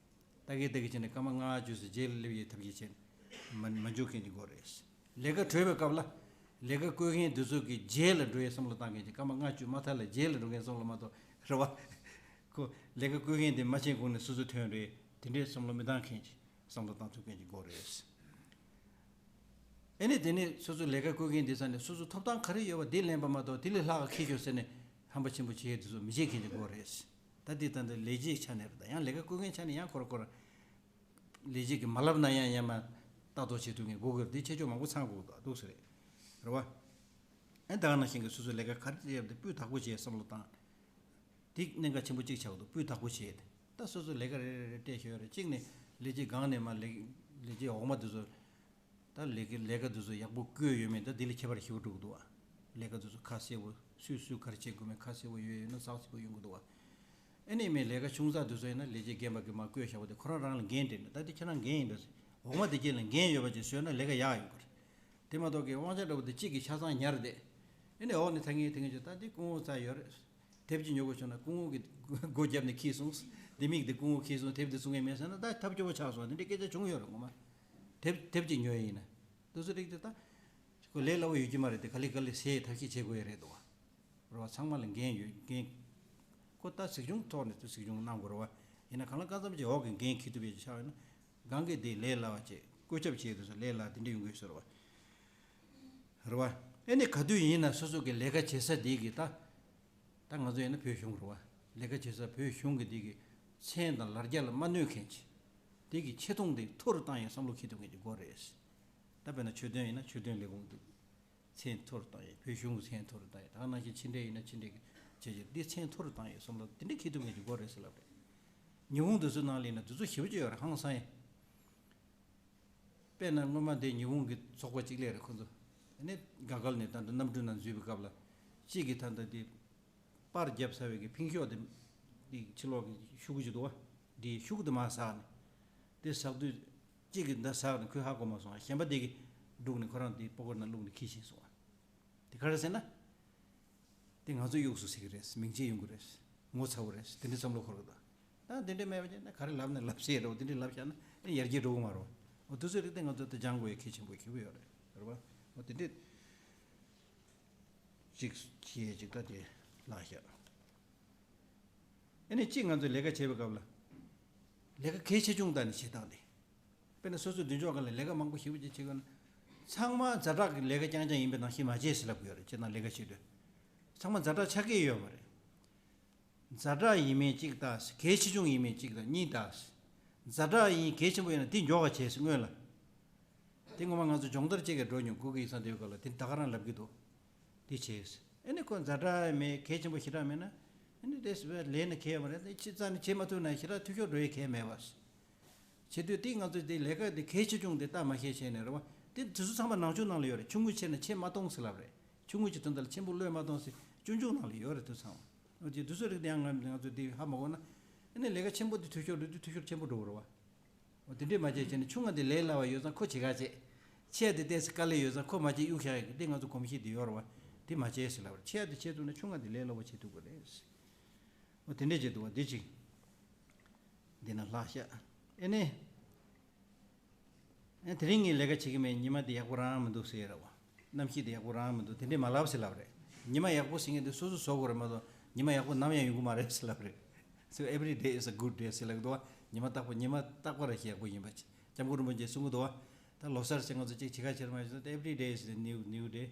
ད་གིན་ད་གིན་བྱས་ནས་སྐར་མ་ལྔ་བཅུ་ཙམ་རྗེས་ལ་སླེབས་ཡས་ཐབས་ཤེས་བྱས་ནས་མ་མ་འཇུག་མཁན་ཅིག་དགོས་རེད། ལས་ཀ་གྲོལ་བའི་སྐབས་ལ་ལས་ཀ་བསྐོས་མཁན་དེ་ཚོ་གི་རྗེས་ལ་འགྲོ་ཡས་བསམ་བློ་བཏང་མཁན་ཅིག་སྐར་མ་ལྔ་བཅུ་མ་མཐའ་ལ་རྗེས་ལ་འགྲོ་མཁན་བསམ་བློ་མ་གཏོགས། རེད་བ། ཁོ་ལས་ཀ་བསྐོས་མཁན་དེ་མ་ཕྱིན་གོང་ནས་སོ་སོ་ཐོན་རེད། དེ་འདྲའི་བསམ་བློ་མི་བཏང་མཁན་ཅིག་བསམ་བློ་བཏང་ཐུབ་མཁན་ཅིག་དགོས་རེད། ཨེ་ནི་དེ་ནས་སོ་སོ་ལས་ཀ་བསྐོས་མཁན་དེ་ས་ནས་སོ་སོ་ཐོབ་ཐང་ག་རེ་ཡོད་པ་དེ་ལེན་པ་མ་གཏོགས། དེ་ལས་ལྷག་ག་འཁྱེར་ཤོག་ཟེར་ནས་ཧམ་པ་ཆེན་པོ་བྱེད་ཡས་དེ་ཚོ་མི་བྱེད་མཁན་ཅིག་དགོས་རེད། ད་དེ་ད་ལྟ་ལས་བྱེད་ཆ་ནས་རེད། ད་ཡང་ལས་ཀ་བསྐོས་མཁན་ཆ་ནས་ཡང་ཁོ་ར་ཁོ་ར་ལས་བྱེད་ཀྱི་མ་ལབ་ན་ཡང་ཡང་མ་ལྟ་རྟོག་བྱེད་ཐུབ་མཁན་དགོས་ཀྱི་རེད། དེ་ཆེ་ཆུང་མང་པོ་ཚང་དགོས་ཀྱི་འདུག་ཟེར་རེད། རེད་བ། ཨ་ད་ག་ནང་བཞིན་གྱི་སོ་སོའི་ལས་ཀ་ག་རེ་བྱས་ཏེ་སྤུས་དག་པོ་བྱས་བསམ་བློ་བཏང་། དེ་གནད་འགག་ཆེན་པོ་གཅིག་ཆགས་འདུག་སྤུས་དག་པོ་བྱས་ཏེ་ད་སོ་སོའི་ལས་ཀ་རེ་རེ་རེ་སྤྲད་ཤོད་རེ། གཅིག་ནས་ལས་བྱེད་སྒང་ནས་མ་ལས་ལས་བྱེད་འོག་མ་དེ་ཚོ། ད་ལས་ཀའི་ལས་ཀ་དེ་ཚོ་ཡག་པོ་བཀོད་ཡོད་མེད་ད་དེ་ལས་ཁྱད་པར་ཞེ་པོ་འགྲོ་གི་འདུག་བ། ལས་ཀ་དེ་ཚོ་ཁ་གསལ་པོ་སུས་སུས་ག་རེ་བྱེད་དགོས་མེད་ཁ་གསལ་པོ་ཡོད་ཡོད་ན་ཟག་ཟིག་པོ་ཡོང་གི་འདུག་བ། ཨེ་ནས་མེད་ལས་ཀ་ཆུང་ཙག་དེ་ཚོ་ཡིན་ན་ལས་བྱེད་རྒན་པ་གིས་མར་བཀོད་བཞག་པ་དེ་ཁོ་རང་རང་ལ་འགན་སྤྲད་ནས་ད་དེ་ཁྱེད་རང་འགན་ཡིན་འདྲ་ཟེར། འོག་མ་དེ་གྱད་ལ་འགན་ཡོད་པ་ཅིག་བཟོས་ན་ལས་ཀ་ཡག་ཡོང་གི་རེད། དེ་མ་གཏོགས་ཀྱི་དབང་ཆ་འདྲ་པོ་དེ་གཅིག་གིས་ཆ་ཚང་ཉར་བསྡད། ཨེ་ནས་འོག་ནས་ཐ་སྙད་ཐ་སྙད་ཅིག་ད་དེ་སྐུ་ངོ་རྩ་ཡོད་རེད། དེབ་ཅིག་ཉོ་དགོས་བྱུང་ན་སྐུ་ངོ་གིས་སྒོ་བརྒྱབ་ནས་ཁྱེར་སོང་། ལྡེ་མིག་དེ་སྐུ་ངོ་ཁྱེར་སོང་དེབ་དེ་བཙོང་མཁན་མེད་ཟེར་ན་ད་ཐབས་སྐྱོ་པོ་ཆགས་སོང་། དེ་འདྲའི་སྐད་ཆ་བྱུང་ཡོད་རེད་ངོ་མ། དེབ་དེབ་ཅིག་ཉོ་ཡ་ཡིན་ན། དེ་ཚོ་རིགས་དེ་ད། ཁོ་ལས་སླ་པོ་ཡོད་ཀྱི་མ་རེད་དེ་ག་ལེ་ག་ལེ་ཟས་ཐབས་ཤེས་བྱེད་དགོས་ཡ་རེད་འདུག་བ། རེད་བ། ཚང་མ་ལ་འགན་ཡོད་འགན། ཁོ་ད་གཟིགས་སྐྱོང་ཐོག་ནས་ད་གཟིགས་སྐྱོང་གནང་དགོས་རེད་བ། ཡིན་ན་གང་ལ་གང་འཚམ་ཅིག་འོག་གི་འགན་འཁྱེར་ཐུབ་ཡ་ཅིག་ཆགས་ཡོད་ན། སྒང་གི་དེ་ལས་སླ་བ་བྱེད་བཀོད་ཁྱབ་བྱེད་དུས་སུ་ལས་སླ་དེ་འདྲ་ཡོང་གི་ཡོད་ཟེར་བ། རེད་བ། ཨེ་ནས་ག་དུས་ཡིན་ན་སོ་སོ་གི་ལས་ཀ་བྱེད་ས་དེ་གི་ད། ད་ང་ཚོ་ཡིན་ན་བོད་གཞུང་རེད་བ། ལས་ཀ་བྱེད་ས་བོད་གཞུང་གི་དེ་གི་མཚན་དང་ལ་རྒྱ་ལ་མ་གནོད་མཁན་ཅིག་དེ་གི་ཆེ་མཐོང་དེ་མཐོ་རུ་བཏང་ཡའི་བསམ་བློ་འཁྱེར་ཐུབ་མཁན་ཅིག་དགོས་རེད། ད་དཔེར་ན་ཆོས་དོན་ཡིན་ན་ཆོས་དོན་ལས་ཁུངས་དེ་མཚན་མཐོ་རུ་བཏང་ཡས། བོད་གཞུང་གི་མཚན་མཐོ་རུ་བཏང་ཡས། ད་ག་ནང་བཞིན་ཕྱི་འབྲེལ་ཡིན་ན་ཕྱི་འབྲེལ་གྱི་བྱས་རྗེས་འདི་མཚན་མཐོ་རུ་བཏང་ཡས་བསམ་བློ་དེ་འདྲ་འཁྱེར་ཐུབ་མཁན་ཅིག་དགོས་རེད་ཟེར་ལབ་རེད། ཉི་ཧོང་དེ་ཚོའི་ནང་ལ་ཡིན་ན་དེ་ཚོ་ཞེ་པོ་ཅིག་ཡོད་རེད་ཧང་སང་ཡས། དཔེར་ན་སྔོན་མ་དེ་ཉི་ཧོང་གི་ཚོགས་པ་གཅིག་སླེབས་རེད་ཁོ་ཚོ། ཨ་ནི་དགའ་སྐལ་ནས་ད་ལྟ་གནམ་གྲུ་ནང་འཛུལ་བའི་སྐབས་ལ། གཅིག་གིས་ད་ལྟ་དེ་པར་བརྒྱབ་ཚར་བའི་གི་ཕིང་ཤོག་དེ་དེ་ཕྱི་ལོགས་ཀྱི་ཤུ་གུ་ཅིག་འདུག་བ། དེ་ཤུ་གུ་དེ་མར་ཟག་ནས། དེ་ཟག་དུས་གཅིག་གིས་འདི་ཟག་ནས་ཁོས་ཧ་གོ་མ་སོང་། གཞན་པ་དེ་གིས་བསྒྲུགས་ནས་ཁོ་རང་དེ་པོ་ཀེཊ་ནང་བླུགས་ནས་འཁྱེར་ཕྱིན་སོང་བ། དེ་ག་རེ་ཟེར་ན། དེ་ང་ཚོ་གཡུགས་སོང་ཟེར་གི་རེད། མིང་ཆད་ཡོང་གི་རེད། ངོ་ཚ་བོ་རེད། དེ་འདྲའི་བསམ་བློ་འཁོར་གི་འདུག་ད་དེ་འདྲ་མེད་པ་བྱས་ན་ག་རེ་ལབ་ན་ལབ་ཟེར་རོ། དེ་འདྲ་ལབ་བཞག་ན་ཨེ་ཡར་རྒྱས་འགྲོ་གི་མ་རེད། འོ་དེ་ཚོའི་རིགས་དེ་ང་ཚོ་དེ་སྦྱང་དགོས་ཡ་གལ་ཆེན་པོ་ཞེ་པོ་ཡོད་རེད། རེད་པ། འོ་དེ་འདྲ་ཅིག་བྱས་ཅིག་ད་དེ་ལགས་ཤག་ཨེ་ནས་གཅིག་ང་ཚོས་ལས་ཀ་བྱེད་པའི་སྐབས་ལ། ལས་ཀ་གལ་ཆེ་ཆུང་ལྟ་ནས་བྱེད་སྟངས་དེ། དཔེར་ན་སོ་སོའི་མདུན་ཅོག་སྒང་ལ་ལས་ཀ་མང་པོ་ཞེ་པོ་ཅིག་བྱེད་དགོས་ན། ཚང་མ་ཛ་དྲག་གི་ལས་ཀ་རྐྱང་རྐྱང་ཡིན་པའི་ནང་བཞིན་མ་བྱེད་ཟེར་ལབ་ཀྱི་ཡོད་རེད། སྤྱིར་བཏང་ལས་ཀ་བྱེད་དུས། ཚང་མ་ཛ་དྲག་ཆགས་ཀྱི་ཡོད་མ་རེད། ཛ་དྲག་ཡིན་མིན་གཅིག་ལྟ། གལ་ཆེ་ཆུང་ཡིན་མིན་གཅིག་དང་གཉིས་ལྟ། ཛ་དྲག་ཡིན་གལ་ཆེན་པོ་ཡིན་ན་དེ་མགྱོགས་པ་བྱས་སྔོན་ལ། དེ་སྔོན་མ་ང་ཚོ་སྦྱོང་བརྡར་བྱེད་ག་འགྲོ་མྱོང་། གུ་གེ་ཡིག་ཚང་དེའི་སྐབས་ལ་དེ་ད་ག་རང་ལབ་ཀྱི་འདུག་དེ་བྱས། ཨེ་ནི་ཁོ་ཛ་དྲག་མེད་གལ་ཆེན་པོ་ཞེ་དྲག་མེད་ན། ཨེ་ནི་དེ་ལས་ནི་གལ་ཡོད་མ་རེད། དེ་ཕྱི་རྩ་ནས་བྱེད་མ་ཐུབ་ན་ཞེ་དྲག་འཐུས་ཤོར་འགྲོ་ཡའི་གལ་མེད་པ། བྱེད་དུས་དེ་ང་ཚོས་དེ་ལས་ཀ་དེ་གལ་ཆེ་ཆུང་དེ་ལྟ་མ་ཤེས་བྱས་ནས་རེད་བ། དེ་དུས་ཚོད་ཚང་མ་ནང་ཆུང་ནང་ལ་ཡོད་རེད། ཆུང་ངུ་བྱས་ན་ཆེ་མ་གཏོང་ཟེར་ལབ་རེད། ཆུང་ངུ་ཅིག་དོན་དག་ལ་ཆེན་པོ་བློས་མ་གཏོང་ཟེར་སྐྱོན་བརྗོད་ནང་ལ་ཡོད་རེད་དུས་ཚང་མ། འོ་དེ་དུས་ཚོད་རིགས་དེ་ཡང་ང་ང་ཚོས་དེ་ཧ་མ་གོ་ན། ཨ་ནི་ལས་ཀ་ཆེན་པོ་དེ་འཐུས་ཤོར་འགྲོ་དུས་འཐུས་ཤོར་ཆེན་པོ་འགྲོ་གི་རེད་བ། འོ་དེ་འདྲས་མ་བྱས་བྱས་ནས་ཆུང་ང་དེ་ལས་སླ་བ་ཡོད་ཙང་ཁོ་བྱེད་ག་བྱེད། ཆེ་དེ་ཏོག་ཙམ་དཀའ་ལས་ཡོད་ཙང་ཁོ་མ་བྱེད་གཡུག་བཞག་ཡོད་གི་དེ་ང་ཚོ་གོམས་གཤིས་དེ་ཡོད་རེད་བ། དེ་མ་བྱེད་ཟེར་ལབ་རེད། ཆེ་དེ་བྱེད་ཐུབ་ན་ཆུང་ང་དེ་ལས་སླ་བོ་བྱེད་ཐུབ་གི་རེད། འོ་དེ་འདྲས་བྱེད་ཐུབ་བ་དེ་གཅིག་འདི་ན་ལྷག་ཤག་ཨེ་ནས། ཨེ་དེ་རིང་ངས་ལས་ཀ་བྱེད་ཀྱི་མེད། ཉི་མ་འདི་ཡག་པོ་རང་མི་འདུག་ཟེར་ར་བ། གནམ་གཤིས་འདི་ཡག་པོ་རང་མི་འདུག་དེ་འདྲས་མ་ལབ་ཟེར་ལབ་རེད། ཉི་མ་ཡག་པོ་ཟེར་མཁན་དེ་སོ་སོ་བཟོ་དགོས་རེད་མ་གཏོགས་ཉི་མ་ཡག་པོ་ནམ་ཡང་ཡོང་གི་མ་རེད་ཟེར་ལབ་རེད། So every day is a good day ཟེར་ལབ་ཀྱི་འདུག་བ། ཉི་མ་རྟག་པར་ཉི་མ་རྟག་པར་ཡག་པོ་ཡིན་པ། སྐྱབས་མགོན་རིན་པོ་ཆེས་གསུང་གི་འདུག་བ། ད་ལོ་གསར་ཟེར་ང་ཚོ་གཅིག་བྱེད་ཁ་བྱེད་མ་བྱེད་ད་every day is a new new day.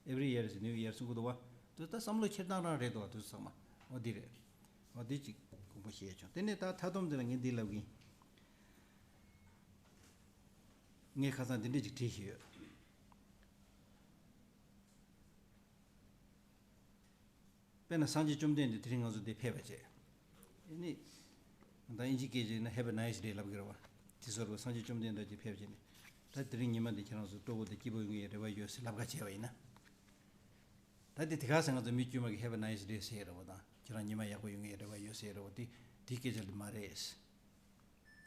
Every year is new year གསུང་གི་འདུག་བ། དེ་ད་བསམ་བློ་འཁྱེར་སྟངས་རང་རེད་འདུག་བ་དེ་ཚོ་ཚང་མ། འོ་འདི་རེད། འོ་འདི་གཅིག་དགོངས་པ་བཞེས་བྱུང་། དེ་ནས་ད་མཐའ་སྡོམ་འདི་ལ་ངས་འདི་ལབ་གིན། ངས་ཁ་སང་འདི་འདྲས་ཅིག་བྲིས་ཤིག་ཡོད། དཔེར་ན་སངས་རྒྱས་བཅོམ་ལྡན་འདས་དེ་རིང་ང་ཚོ་འདིར་ཕེབས་པ་བྱས། ཨེ་ནི། ད་དབྱིན་ཇི་སྐད་ཅིག་ན་Have a nice day ལབ་ཀྱི་རེད་བ། དེ་ཚོར་སངས་རྒྱས་བཅོམ་ལྡན་འདས་ཀྱིས་ཕེབས་བྱས་ནས། ད་དེ་རིང་ཉི་མ་འདི་ཁྱེད་རང་ཚོ་སྤྲོ་པོ་དང་སྐྱིད་པོ་ཡོང་གི་ཡོད་རེ་བ་ཡོད་ཟེར་ལབ་ཁ་བྱས་པ་ཡིན་ན། ད་དེ་དེ་ག་ཟེར་ང་ཚོ་མི་དཀྱུས་མ་གི་Have a nice day ཟེར་རེད་བ་དང་ཁྱེད་རང་ཉི་མ་ཡག་པོ་ཡོང་གི་ཡོད་རེ་བ་ཡོད་ཟེར་རེད་བ། དེ་དེའི་སྐད་ཆ་འདི་མ་རེད།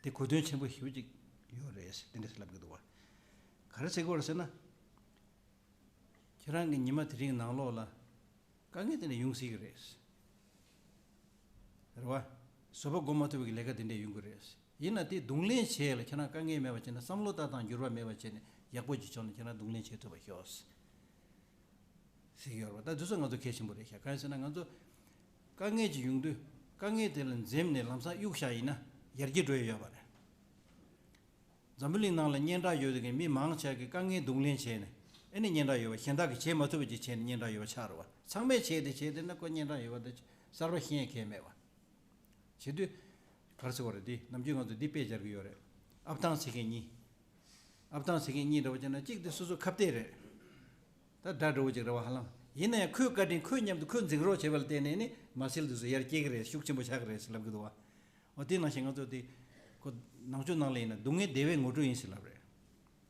དེ་གོ་དོན་ཆེན་པོ་ཞེ་པོ་ཅིག་ཡོད་རེད་དེ་འདྲ་ཟེར་ལབ་ཀྱི་འདུག་བ། ག་རེ་ཟེར་དགོས་རེད་ཟེར་ན། ཁྱེད་རང་གི་ཉི་མ་དེ་རིང་ནང་ལོགས་ལ་དཀའ་ངལ་དེ་འདྲ་ཡོང་སྲིད་ཀྱི་རེད། རེད་བ། བཟོད་པ་སྒོམ་མ་ཐུབ་པའི་ལས་ཀ་དེ་འདྲ་ཡོང་གི་རེད། ཡིན་ན་དེ་གདོང་ལེན་བྱས་ལ་ཁྱེད་རང་དཀའ་ངལ་མེད་པ་བྱས་ནས་བསམ་བློ་ལྟ་སྟངས་འགྱུར་བ་མེད་པ་བྱས་ནས་ཡག་པོ་ཅིག་བྱུང་ན་ཁྱེད་རང་གདོང་ལེན་བྱེད་ཐུབ་པ་ཤོག་ཟེར་གྱི་ཡོད་རེད་བ། ད་དེ་ཚོ་ང་ཚོ་གལ་ཆེན་པོ་རེད་ཤག་གང་ཡིན་ཟེར་ན་ང་ཚོ་དཀའ་ངལ་ཅིག་ཡོང་དུས་དཀའ་ངལ་དེ་ལ་འཛེམས་ནས་ལམ་སང་གཡུག་བཞག་ཡིན་ན་ཡར་རྒྱས་འགྲོ་ཡི་ཡོད་པ་རེད། འཛམ་བུ་གླིང་ནང་ལ་སྙན་གྲགས་ཡོད་མཁན་མི་མང་ཆེ་གིས་དཀའ་ངལ་གདོང་ལེན་བྱས་ནས་ཨེ་ནི་སྙན་གྲགས་ཡོད་པ། གཞན་དག་གིས་བྱེད་མ་ཐུབ་པ་ཅིག་བྱས་ནས་སྙན་གྲགས་ཡོད་པ་ཆགས་རེད་བ། ཚང་མས་བྱས་ཏེ་བྱས་ཏེ་ན་ཁོ་སྙན་གྲགས་ཡོད་པ་དེ་གསར་པ་ཤེས་མཁན་མེད་པ། བྱེད་དུས། ག་རེ་ཟེར་བ་རེད་དེ་ནམ་རྒྱུན་ང་ཚོ་འདི་དཔེ་སྦྱར་གི་ཡོད་རེད། ཨབ་ཐང་ཟེར་མཁན་གཉིས། ཨབ་ཐང་ཟེར་མཁན་གཉིས་འདྲ་བོ་བྱས་ན་གཅིག་དེ་སོ་སོ་ཁ་གཏད་རེད། ད་ ད་དགྲ་འདྲ་བོ་ཅིག་རེད་བ། ཧ་ལམ་ཡིན་ན་ཡང་ཁོའི་བཀའ་དྲིན། ཁོའི་མཉམ་དུ་ཁོས་འཛིང་རོགས་བྱས་པ་ལ་བརྟེན་ནས་ནི་མ་སེལ་དུས་སུ་ཡར་སྐྱེ་གི་རེད། ཤུགས་ཆེན་པོ་ཆགས་ཀྱི་རེད་ཟེར་ལབ་ཀྱི་འདུག་བ། འོ་དེ་ནང་བཞིན་ང་ཚོ་དེ་ཁོ་ནང་ཆོས་ནང་ལ་ཡིན་ན་སྡུག་བསྔལ་བདེ་བའི་ངོ་སྤྲོད་ཡིན་ཟེར་ལབ་རེད།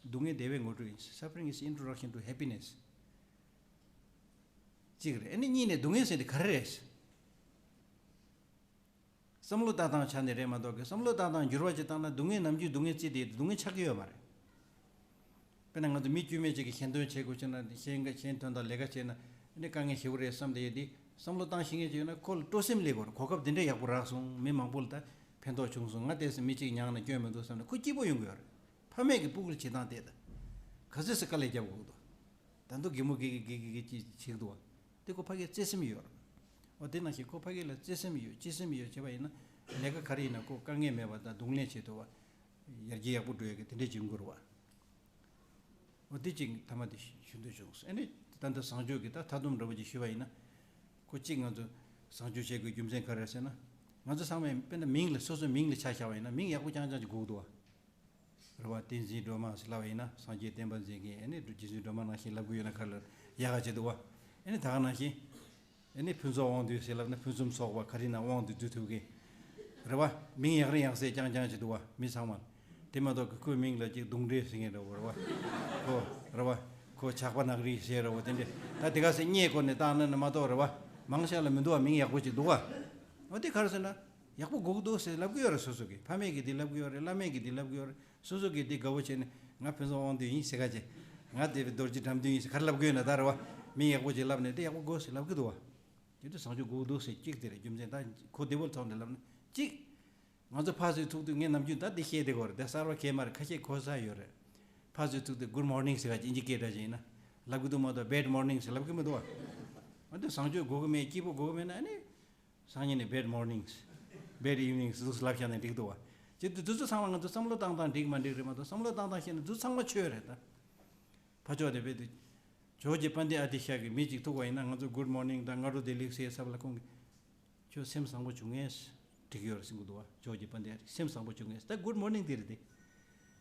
སྡུག་བསྔལ་བདེ་བའི་ངོ་སྤྲོད་ཡིན། Suffering is introduction to happiness. གཅིག་རེད། ཨ་ནི་གཉིས་ནས་སྡུག་བསྔལ་ཟེར་དེ་ག་རེ་རེད། བསམ་བློ་བཏང་སྟངས་ཆ་ནས་རེད་མ་གཏོགས་ཀི། བསམ་བློ་བཏང་སྟངས་འགྱུར་བ་ཅིག་བཏང་ན་སྡུག་བསྔལ་ནམ་རྒྱུན་སྡུག་བསྔལ་བརྩི་དེ་སྡུག་བསྔལ་ཆགས་ཀྱི་ཡོད་མ་རེད། དཔེར་ན་ང་ཚོ་མི་དཀྱུས་མ་ཅིག་གི་ཞལ་འདོན་བྱེད་དགོས་བྱུང་ན། ཞལ་འདོན་དང་ལས་ཀ་བྱས་ན་ཨ་ནི་དཀའ་ངལ་ཞེ་པོ་རེད་བསམ་བསྡད་ཡོད་དེ། བསམ་བློ་བཏང་ཤེས་མཁན་ཅིག་ཡོད་ན་ཁོ་ལ་སྤྲོ་སེམས་སླེབས་དགོས་རེད། གོ་སྐབས་འདི་འདྲ་ཡག་པོ་རག་སོང་། མི་མང་པོ་ལ་ད་ཕན་ཐོགས་བྱུང་སོང་། ང་ཏོག་ཙམ་མི་གཅིག་མྱངས་ན་སྐྱོན་མི་འདུག་བསམ་ན་ཁོ་སྐྱིད་པོ་ཡོང་གི་ཡོད་རེད། ཕ་མས་ཀྱི་སྤུ་གུར་བྱེད་སྟངས་དེ་དང་། ག་ཚོད་སེ་དཀའ་ལས་རྒྱབ་དགོས་འདུག་ད་དུང་གད་མོ་གི་གི་གི་གི་ཅིག་བྱེད་ཀྱི་འདུག་བ། དེ་ཁོ་ཕ་གིར་བརྩེ་སེམས་ཡོད་རེད། འོ་དེ་ནང་བཞིན་ཁོ་ཕ་གི་ལ་བརྩེ་སེམས་ཡོད། གཅེས་སེམས་ཡོད་བྱས་པ་ཡིན་ན་ལས་ཀ་ག་རེ་ཡིན་ན་ཁོ་དཀའ་ངལ་མེད་པ་དང་གདོང་ལེན་བྱེད་ཐུབ་པ། ཡར་རྒྱས་ཡག་པོ་འགྲོ་ཡ་གི་དེ་འདྲས་ཅིག་ཡོང་གི་རེད་བ། འོ་དེ་ཅིག་མཐའ་མ་དེ་ཞུ་འདོད་བྱུང་སོང་། ཨ་ནི་ད་ལྟ་བཟང་སྤྱོད་ཀྱི་ད་མཐའ་སྡོམ་འདྲ་བོ་ཅིག་ཞུས་པ་ཡིན་ན། ཁོ་གཅིག་ང་ཚོ་བཟང་སྤྱོད་བྱེད་དགོས་རྒྱུ་མཚན་ག་རེ་རེད་ཟེར་ན། ང་ཚོ་ཚང་མས་དཔེར་ན་མིང་ལ་སོ་སོའི་མིང་ལ་ཆ་བཞག་པ་ཡིན་ན་མིང་ཡག་པོ་རྐྱང་རྐྱང་ཅིག་དགོས་ཀྱི་འདུག་བ། རེད་བ། བསྟན་འཛིན་སྒྲོལ་མ་ཟེར་ལབ་པ་ཡིན་ན་སངས་རྒྱས་བསྟན་པ་འཛིན་མཁན། ཨ་ནི་རྗེ་བཙུན་སྒྲོལ་མ་ནང་བཞིན་ལབ་གི་ཡོད་ན་ག་ལ་ཡག་ག་བྱེད་འདུག་བ། ཨ་ནི་ད་ག་ནང་བཞིན་ཨ་ནི་ཕུན་ཚོགས་དབང་འདུས་ཟེར་ལབ་ན་ཕུན་སུམ་ཚོགས་པ་ག་རེ་ན་དབང་དུ་བསྡུ་ཐུབ་མཁན། རེད་བ། མིང་ཡག་རེ་ཡག་ཟེར་རྐྱང་རྐྱང་བྱེད་འདུག་བ་མི་ཚང་མ། དེ་མ་གཏོགས་ཁོའི་མིང་ལ་ཅིག་གདོང་འདྲེ་ཟེར་མཁན་འདྲ་བོ་རེད་བ། ཁོ་རེད་བ། ཁོ་ཇག་པ་ནག་རིལ་ཟེར་རེད་བ། དེ་འདྲས་ད་དེ་ག་ཟེར་བརྙས་བཀོལ་ནས་བཏང་ན་ནི་མ་གཏོགས་རེད་བ། མང་ཤས་ལ་མི་འདུག་བ། མིང་ཡག་པོ་ཅིག་འདུག་བ། འོ་དེ་ག་རེ་ཟེར་ན། ཡག་པོ་དགོས་ཀྱི་འདུག་ཟེར་ལབ་ཀྱི་ཡོད་རེད། སོ་སོ་གིས། ཕ་མས་ཀྱིས་འདི་ལབ་ཀྱི་ཡོད་རེད། བླ་མས་ཀྱིས་འདི་ལབ་ཀྱི་ཡོད་རེད། སོ་སོ་གིས་འདི་དགའ་བོ་བྱས་ནས་ང་ཕུན་ཚོགས་དབང་འདུས་ཡིན་ཟེར་ག་བྱས། ང་དེ་རྡོ་རྗེ་དགྲ་འདུལ་ཡིན་ཟེར་ག་རེ་ལབ་ཀྱི་ཡོད་ན་ད་རེད་བ། མིང་ཡག་པོ་ཅིག་ལབ་ནས་འདི་ཡག་པོ་དགོས་ཟེར་ལབ་ཀྱི་འདུག་བ། དེ་དུས་བཟང་སྤྱོད་དགོས་ཀྱི་འདུག་ཟེར་གཅིག་དེ་རེད། རྒྱུ་མཚན་ད་གོ་བདེ་བོ་ཐོག་ནས་ལབ་ན་གཅིག་ང་ཚོ་ཕར་ཚུར་ཐུག་དུས་ངས་ནམ་རྒྱུན་ད་འདི་བཤད་བསྡད་ཀྱི་ཡོད་རེད། དེ་གསར་པ་གང་ཡང་མ་རེད། ཁ་ཤས་གོ་ས་ཡོད་རེད། ཕར་ཚུར་ཐུག་དུས་Good morning ཟེར་ག་ཅིག་དབྱིན་ཇི་སྐད་འདྲ་ཅིག་ཡིན་ན་ལབ་ཀྱི་འདུག་མ་གཏོགས་Bad morning ཟེར་ལབ་ཀྱི་མི་འདུག་བ། འོ་དེ་བཟང་སྤྱོད་དགོས་ཀྱི་མེད། སྐྱིད་པོ་དགོས་ཀྱི་མེད་ན་ཨ་ནི། སང་ཉིན་ནས་Bad mornings, bad evenings ཟུག་ལབ་བཞག་ནས་འགྲིག་འདུག་བ། ཅི་སྟེ་དུས་ཚོད་ཚང་མ་ང་ཚོ་བསམ་བློ་བཏང་སྟངས་འགྲིག་མ་འགྲིག་རེད་མ་གཏོགས། བསམ་བློ་བཏང་སྟངས་བཤད་ན་དུས་ཚང་མ་ཆོས་རེད་ད། ཕར་ཕྱོགས་དེ་བས་དུས། ཇོ་རྗེ་པཎྜི་ཏ་ཨ་ཏི་ཤ་གི་མི་གཅིག་ཐུག་པ་ཡིན་ན་ང་ཚོ་Good morning དང་སྔ་དྲོ་བདེ་ལེགས་ཟེར་ས་ལ་ཁོང་གིས། ཁྱོད་སེམས་བཟང་པོ་བྱུང་ངས། འགྲིག་ཡོད་རེད་ཟེར་གི་འདུག་བ། ཇོ་རྗེ་པཎྜི་ཏ་ཨ་ཏི་སེམས་བཟང་པོ་བྱུང་ངས། ད་Good morning དེ་རེད་དེ།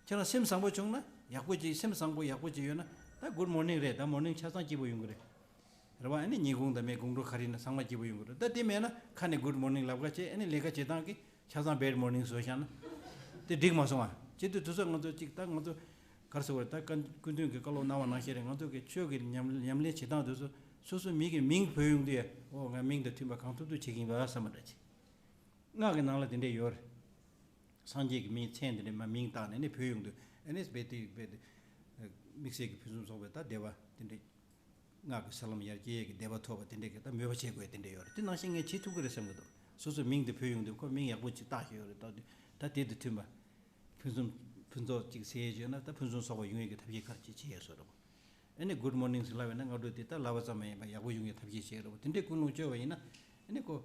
ཁྱེད་རང་སེམས་བཟང་པོ་བྱུང་ན་ཡག་པོ་ཅིག་སེམས་བཟང་པོ་ཡག་པོ་ཅིག་ཡོད་ན་ད་Good morning རེད། ད་morning ཆ་ཚང་སྐྱིད་པོ་ཡོང་གི་རེད། རེད་བ། ཨ་ནི་ཉིན་གུང་དང་མེ་དགོང་དྲོ་ག་རེ་ཡིན་ན་ཚང་མ་སྐྱིད་པོ་ཡོང་གི་རེད། ད་དེ་མེད་ན་ཁ་ནས་Good morning ལབ་ག་བྱས། ཨ་ནི་ལས་ཀ་བྱེད་སྟངས་ཀྱི་ཆ་ཚང་Bad morning བཟོས་བཞག་ན་དེ་འགྲིག་མ་སོང་ཨ། བྱེད་དུས་དུས་ཚོད་ང་ཚོ་གཅིག་ད་ང་ཚོ་ག་རེ་ཟེར་བ་རེད། ད་སྐུ་མདུན་གྱིས་བཀའ་སློབ་གནང་བ་ནང་བཞིན་རེད། ང་ཚོ་གི་ཆོས་ཀྱི་ཉམས་ཉམས་ལེན་བྱེད་སྟངས་དེ་ཚོ་སོ་སོ་མི་གི་མིང་བོས་ཡོང་དུས་ཨོ་ང་མིང་དང་མཐུན་པ་གང་ཐུབ་ཐུབ་བྱེད་ཀྱི་ཡིན་པ་བསམ་པ་འདྲ་ཅིག་སྔགས་ཀྱི་ནང་ལ་དེ་འདྲས་ཡོད་རེད། སངས་རྒྱས་ཀྱི་མིང་མཚན་དེ་འདྲས་མ་མིང་བཏགས་ནས་ནི་བོས་ཡོང་དུས་ཨ་ནི་རྦད་དེ་རྦད་དེ། དམིགས་བསལ་གྱི་ཕུན་སུམ་ཚོགས་པའི་ད་བདེ་བ་དེ་འདྲས། སྔགས་ཀྱི་ས་ལམ་ཡར་སྐྱེ་ཡས་ཀྱི་བདེ་བ་ཐོབ་པ་དེ་འདྲས་ཀྱི་ད་མོས་པ་བྱེད་དགོས་དེ་འདྲས་ཡོད་རེད། དེ་ནང་བཞིན་ངས་བྱེད་ཐུབ་ཀྱི་རེད་བསམ་གྱི་འདུག་སོ་སོའི་མིང་དེ་བོས་ཡོང་དུས་ཁོ་མིང་ཡག་པོ་ཅིག་བཏགས་ཤིག་ཡོད་རེད། ད་དེ་ད་དེ་དང་མཐུན་པ། ཕུན་སུམ་ཕུན་ཚོགས་ཅིག་ཟེར་ཡས་བྱས་ན་ད་ཕུན་སུམ་ཚོགས་པ་ཡོང་ཡས་ཀྱི་ཐབས་ཤེས་ག་རེ་ཅིག་བྱེད་ཡས་བཟོ་འདྲ་པོ། ཨ་ནི་Good morning ཟེར་ལབ་པ་ཡིན་ན་སྔ་དྲོ་དེ་ད་ལབ་པ་ཙམ་མ་ཡིན་པ་ཡག་པོ་ཡོང་ཡས་ཐབས་ཤེས་བྱེད་འདྲ་པོ་དེ་འདྲས་ཀུན་སློང་བཅོས་པ་ཡིན་ན་ཨ་ནི་ཁོ།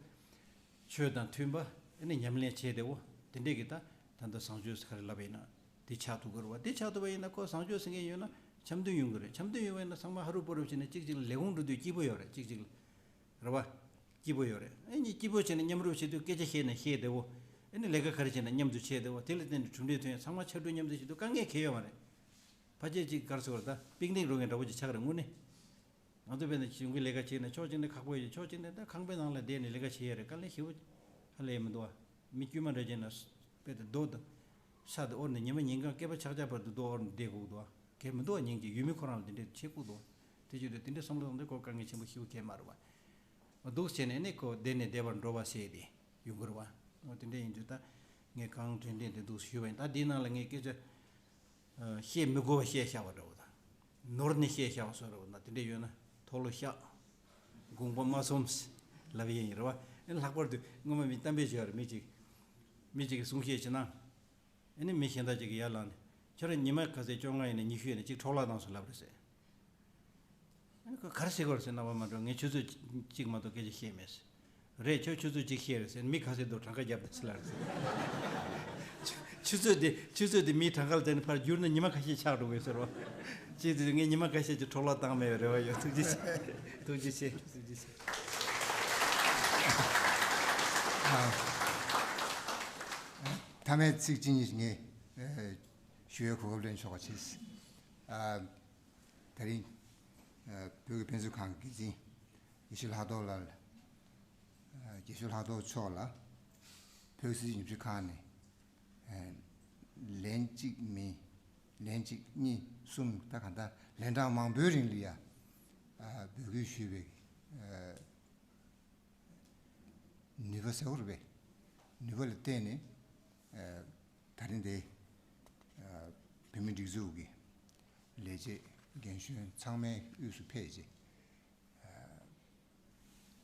ཆོས་དང་མཐུན་པ་ཨ་ནི་ཉམས་ལེན་བྱེད་བདེ་བོ་དེ་འདྲས་ཀྱི་ད་ད་ལྟ་བཟང་སྤྱོད་ཟེར་ག་རེ་ལབ་པ་ཡིན་ན་དེ་ཆགས་ཐུབ་ཀྱི་རེད་བ། དེ་ཆགས་ཐུབ་པ་ཡིན་ན་ཁོ་བཟང་སྤྱོད་ཟེར་མཁན་ཡོད་ན་འཆམ་མཐུན་ཡོང་གི་རེད། འཆམ་མཐུན་ཡོང་བ་ཡིན་ན་ཚང་མ་ཧ་རུ་པོ་རུ་བྱས་ནས་གཅིག་གཅིག་ལ་ལས་ཁུངས་འགྲོ་དུས་སྐྱིད་པོ་ཡོད་རེད། གཅིག་གཅིག་ལ། རེད་བ། སྐྱིད་པོ་ཡོད་རེད། ཨ་ནི་སྐྱིད་པོ་བྱས་ནས་མཉམ་རུབ་བྱེད་དུས་སྐད་ཆ་བཤད་ན་བཤད་བདེ་བོ། ཨ་ནི་ལས་ཀ་ག་རེ་བྱས་ན་མཉམ་དུ་བྱེད་བདེ་བོ། དེ་ལ་བརྟེན་ནས་གྲུབ་འབྲས་ཐོན་ཡ་ཚང་མ་ཕྱར་གྲུ་མཉམ་དུ་བྱེད་དུས་དཀའ་ངལ་གང་ཡང་ཡོད་མ་རེད། ཕལ་ཆེར་ཅིག་ག་རེ་ཟེར་དགོས་རེད། ད་པིག་ནིག་འགྲོ་མཁན་འདྲ་བོ་ཅིག་ཆགས་རེད་དངོས་གནས། ང་ཚོ་དཔེར་ན་གཞུང་གི་ལས་ཀ་བྱས་ན་ཕྱོགས་གཅིག་ནས་ཁག་པོ་ཡོད། ཕྱོགས་གཅིག་ནས་ད་ཁང་པའི་ནང་ལ་བསྡད་ནས་ལས་ཀ་བྱེད་ཡ་རེད། དཀའ་ལས་ཞེ་པོ་ཧ་ལས་ཡ་མི་འདུག་བ། མི་དཀྱུས་མ་འདྲ་བྱས་ན་དཔེ་དེ་རྡོ་དང་། ཤ་དང་དབོར་ནས་ཉི་མ་ཉིན་གང་སྐེད་པ་ཆག་ཆག་བར་དུ་རྡོ་དབོར་ནས་བསྡད་དགོས་འདུག་བ། གལ་མི་འདུག་བ། ཉིན་གཅིག་ཡུལ་མི་ཁོ་རང་ལ་དེ་འདྲས་བྱེད་དགོས་འདུག་བ། དེ་བྱེད་དུས་དེ་འདྲས་བསམ་བློ་བཏང་དུས་ཁོ་དཀའ་ངལ་ཆེན་པོ་ཞེ་པོ་གང་ཡང་མ་རེད་བ། འདུག་བྱས་ནས་ནི་ཁོ་བདེ་ནས་བདེ་བར་འགྲོ་བ་ཟེར་དེ་ཡོང་གི་རེད་བ། འོ་དེ་འདྲས་ཡིན་དུས་ད་ངས་གང་དྲན་དྲན་དེ་འདུག་ཞུས་པ་ཡིན། ད་འདིའི་ནང་ལ་ངས་སྐད་ཆ། བཤད་མི་དགོས་པ་བཤད་བཞག་པ་འདྲ་བོ་དང་། ནོར་ནས་བཤད་བཞག་པ་བཟོ་འདྲ་བོ་དང་དེ་འདྲ་ཡོད་ན་མཐོལ་ལོ་བཤགས། དགོངས་པ་མ་ཚོམས། ལབ་ཡས་ཡིན་རེད་བ། ཨེ་ལྷག་པར་དུ་སྔོན་མ་མི་གཏམ་དཔེ་བྱས་པ་རེད། མི་གཅིག་མི་གཅིག་གིས་གསུང་བཤད་བྱེད་ན། ཨེ་ནི་མི་གཞན་དག་ཅིག་གིས་ཡར་ལངས་ནས་ཁྱོད་རང་ཉི་མ་ག་ཚད་བཅོ་ལྔ་ཡིན་ན་ཉི་ཤུ་ཡིན་ན་གཅིག་འཕྲོ་བརླག་བཏང་སོང་ལབ་རེད་ཟེར། ཨ་ནི་ཁོས་ག་རེ་ཟེར་གི་ཡོད་རེད་ཟེར། རྣ་བ་མ་འགྲོ། ངས་ཆུ་ཚོད་གཅིག་མ་གཏོགས་སྐད་ཆ་བཤད་མེད་ཟེར། རེད། ཁྱོད་ཆུ་ཚོད་གཅིག་བཤད་རེད་ཟེར། མི་ག་ཚོད་འདུག་གྲངས་ཀ་རྒྱབ་དང་ཟེར་ལབ་རེད་ཟེར། ཆུ་ཆུ་ཚོད་དེ་ཆུ་ཚོད་དེ་མིའི་གྲངས་ཀ་ལ་བལྟས་ནས་ཕར་བསྒྱུར་ན་ཉི་མ་ཁ་ཤས་ཆགས་འགྲོ་གི་ཟེར་བ། ཅེས་དུས་ངས་ཉི་མ་ཁ་ཤས་ཀྱི་འཕྲོ་བརླག་བཏང་མེད་པའི་རེ་བ་ཡོད། ཐུགས་རྗེ་ཆེ། ཐུགས་རྗེ་ཆེ། ཐུགས་རྗེ་ཆེ། ཨ། མཐའ་མའི་ཚིག་གཅིག་གཉིས་ངས་ཨ་ཞུ་ཡའི་གོ་སྐབས་ལེན་ཆོག་པ་བྱས། ཨ། དེ་རིང་ ཨ་བོད་ཀྱི་དཔེ་མཛོད་ཁང་གི་འགན་འཛིན་དགེ་བཤེས་ལྷག་རྡོར་ལགས། ཨ་དགེ་བཤེས་ལྷག་རྡོར་མཆོག་ལ་བོད་སྲིད་བྱུས་ཉམས་ཞིབ་ཁང་ནས་ཨ་ལན་གཅིག་མིན་ལན་གཅིག་གཉིས་གསུམ་ད་གང་ལྟར་ལན་གྲངས་མང་པོའི་རིང་ལ་ཡ་ཨ་འབོད་སྐུལ་ཞུས་པའི་ཨ་ནུས་པ་ཟེར་བ་རེད་པས། ནུས་པ་ལ་བརྟེན་ནས་ཨ་ད་རིང་འདི་ཨ་བོད་མིའི་སྒྲིག་འཛུགས་ཀྱི་ལས་བྱེད་རྒན་གཞོན་ཚང་མའི་དབུས་སུ་ཕེབས་རྗེས་ཨ་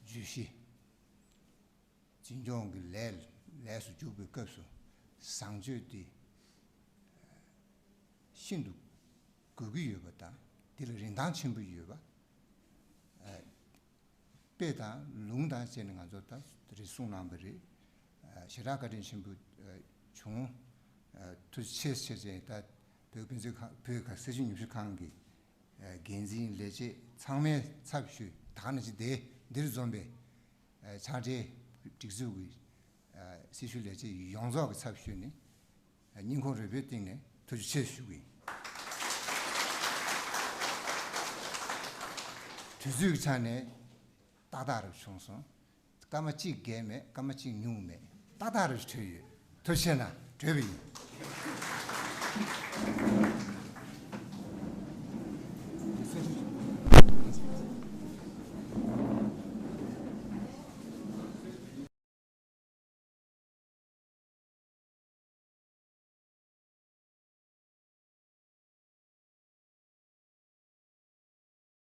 བརྗོད་གཞི་འཛིན་སྐྱོང་གི་ལས་ལས་སུ་འཇུག་པའི་སྐབས་སུ་བཟང་སྤྱོད་དེ་ཤིན་ཏུ་དགོས་ཀྱི་ཡོད་པ་དང་དེ་ལ་རིན་ཐང་ཆེན་པོ་ཡོད་པ། ཨ་དཔེ་དང་ལུང་དང་བཅས་ནས་ང་ཚོ་ད་རེ་ཟུང་གནང་བ་རེད། ཨ་ཞེ་དྲག་བཀའ་དྲིན་ཆེན་པོ་ཨ་བྱུང་། ཨ་ཐུགས་རྗེ་ཆེ་ཟེར་བྱས་ད་བོད་ཀྱི་དཔེ་མཛོད་ཁང་བོད་ཀྱི་སྲིད་བྱུས་ཉམས་ཞིབ་ཁང་གི་ཨ་འགན་འཛིན་ལས་བྱེད་ཚང་མའི་ཚབ་ཞུས། ད་ག་ནང་བཞིན་དེ་འདིར་འཛོམས་པའི་ཨ་ཕྱག་སྦྲེལ་སྒྲིག་འཛུགས་ཀྱི་ཨ་སྲི་ཞུ་ལས་བྱེད་ཡོངས་རྫོགས་ཀྱི་ཚབ་ཞུས་ནས་ཨ་སྙིང་ཁོང་རུས་པའི་གཏིང་ནས་ཐུགས་རྗེ་ཆེ་ཞུ་གི་ཡིན། དུས་ཚོད་ཀྱི་ཆ་ནས་ཏག་ཏག་རུ་བྱུང་སོང་། སྐར་མ་གཅིག་བརྒལ་མེད། སྐར་མ་གཅིག་ཉུང་མེད། ཏག་ཏག་རུ་གྲོལ་ཡོད། ཐུགས་རྗེ་ཆེ་གནང་། གྲོལ་བ་ཡིན།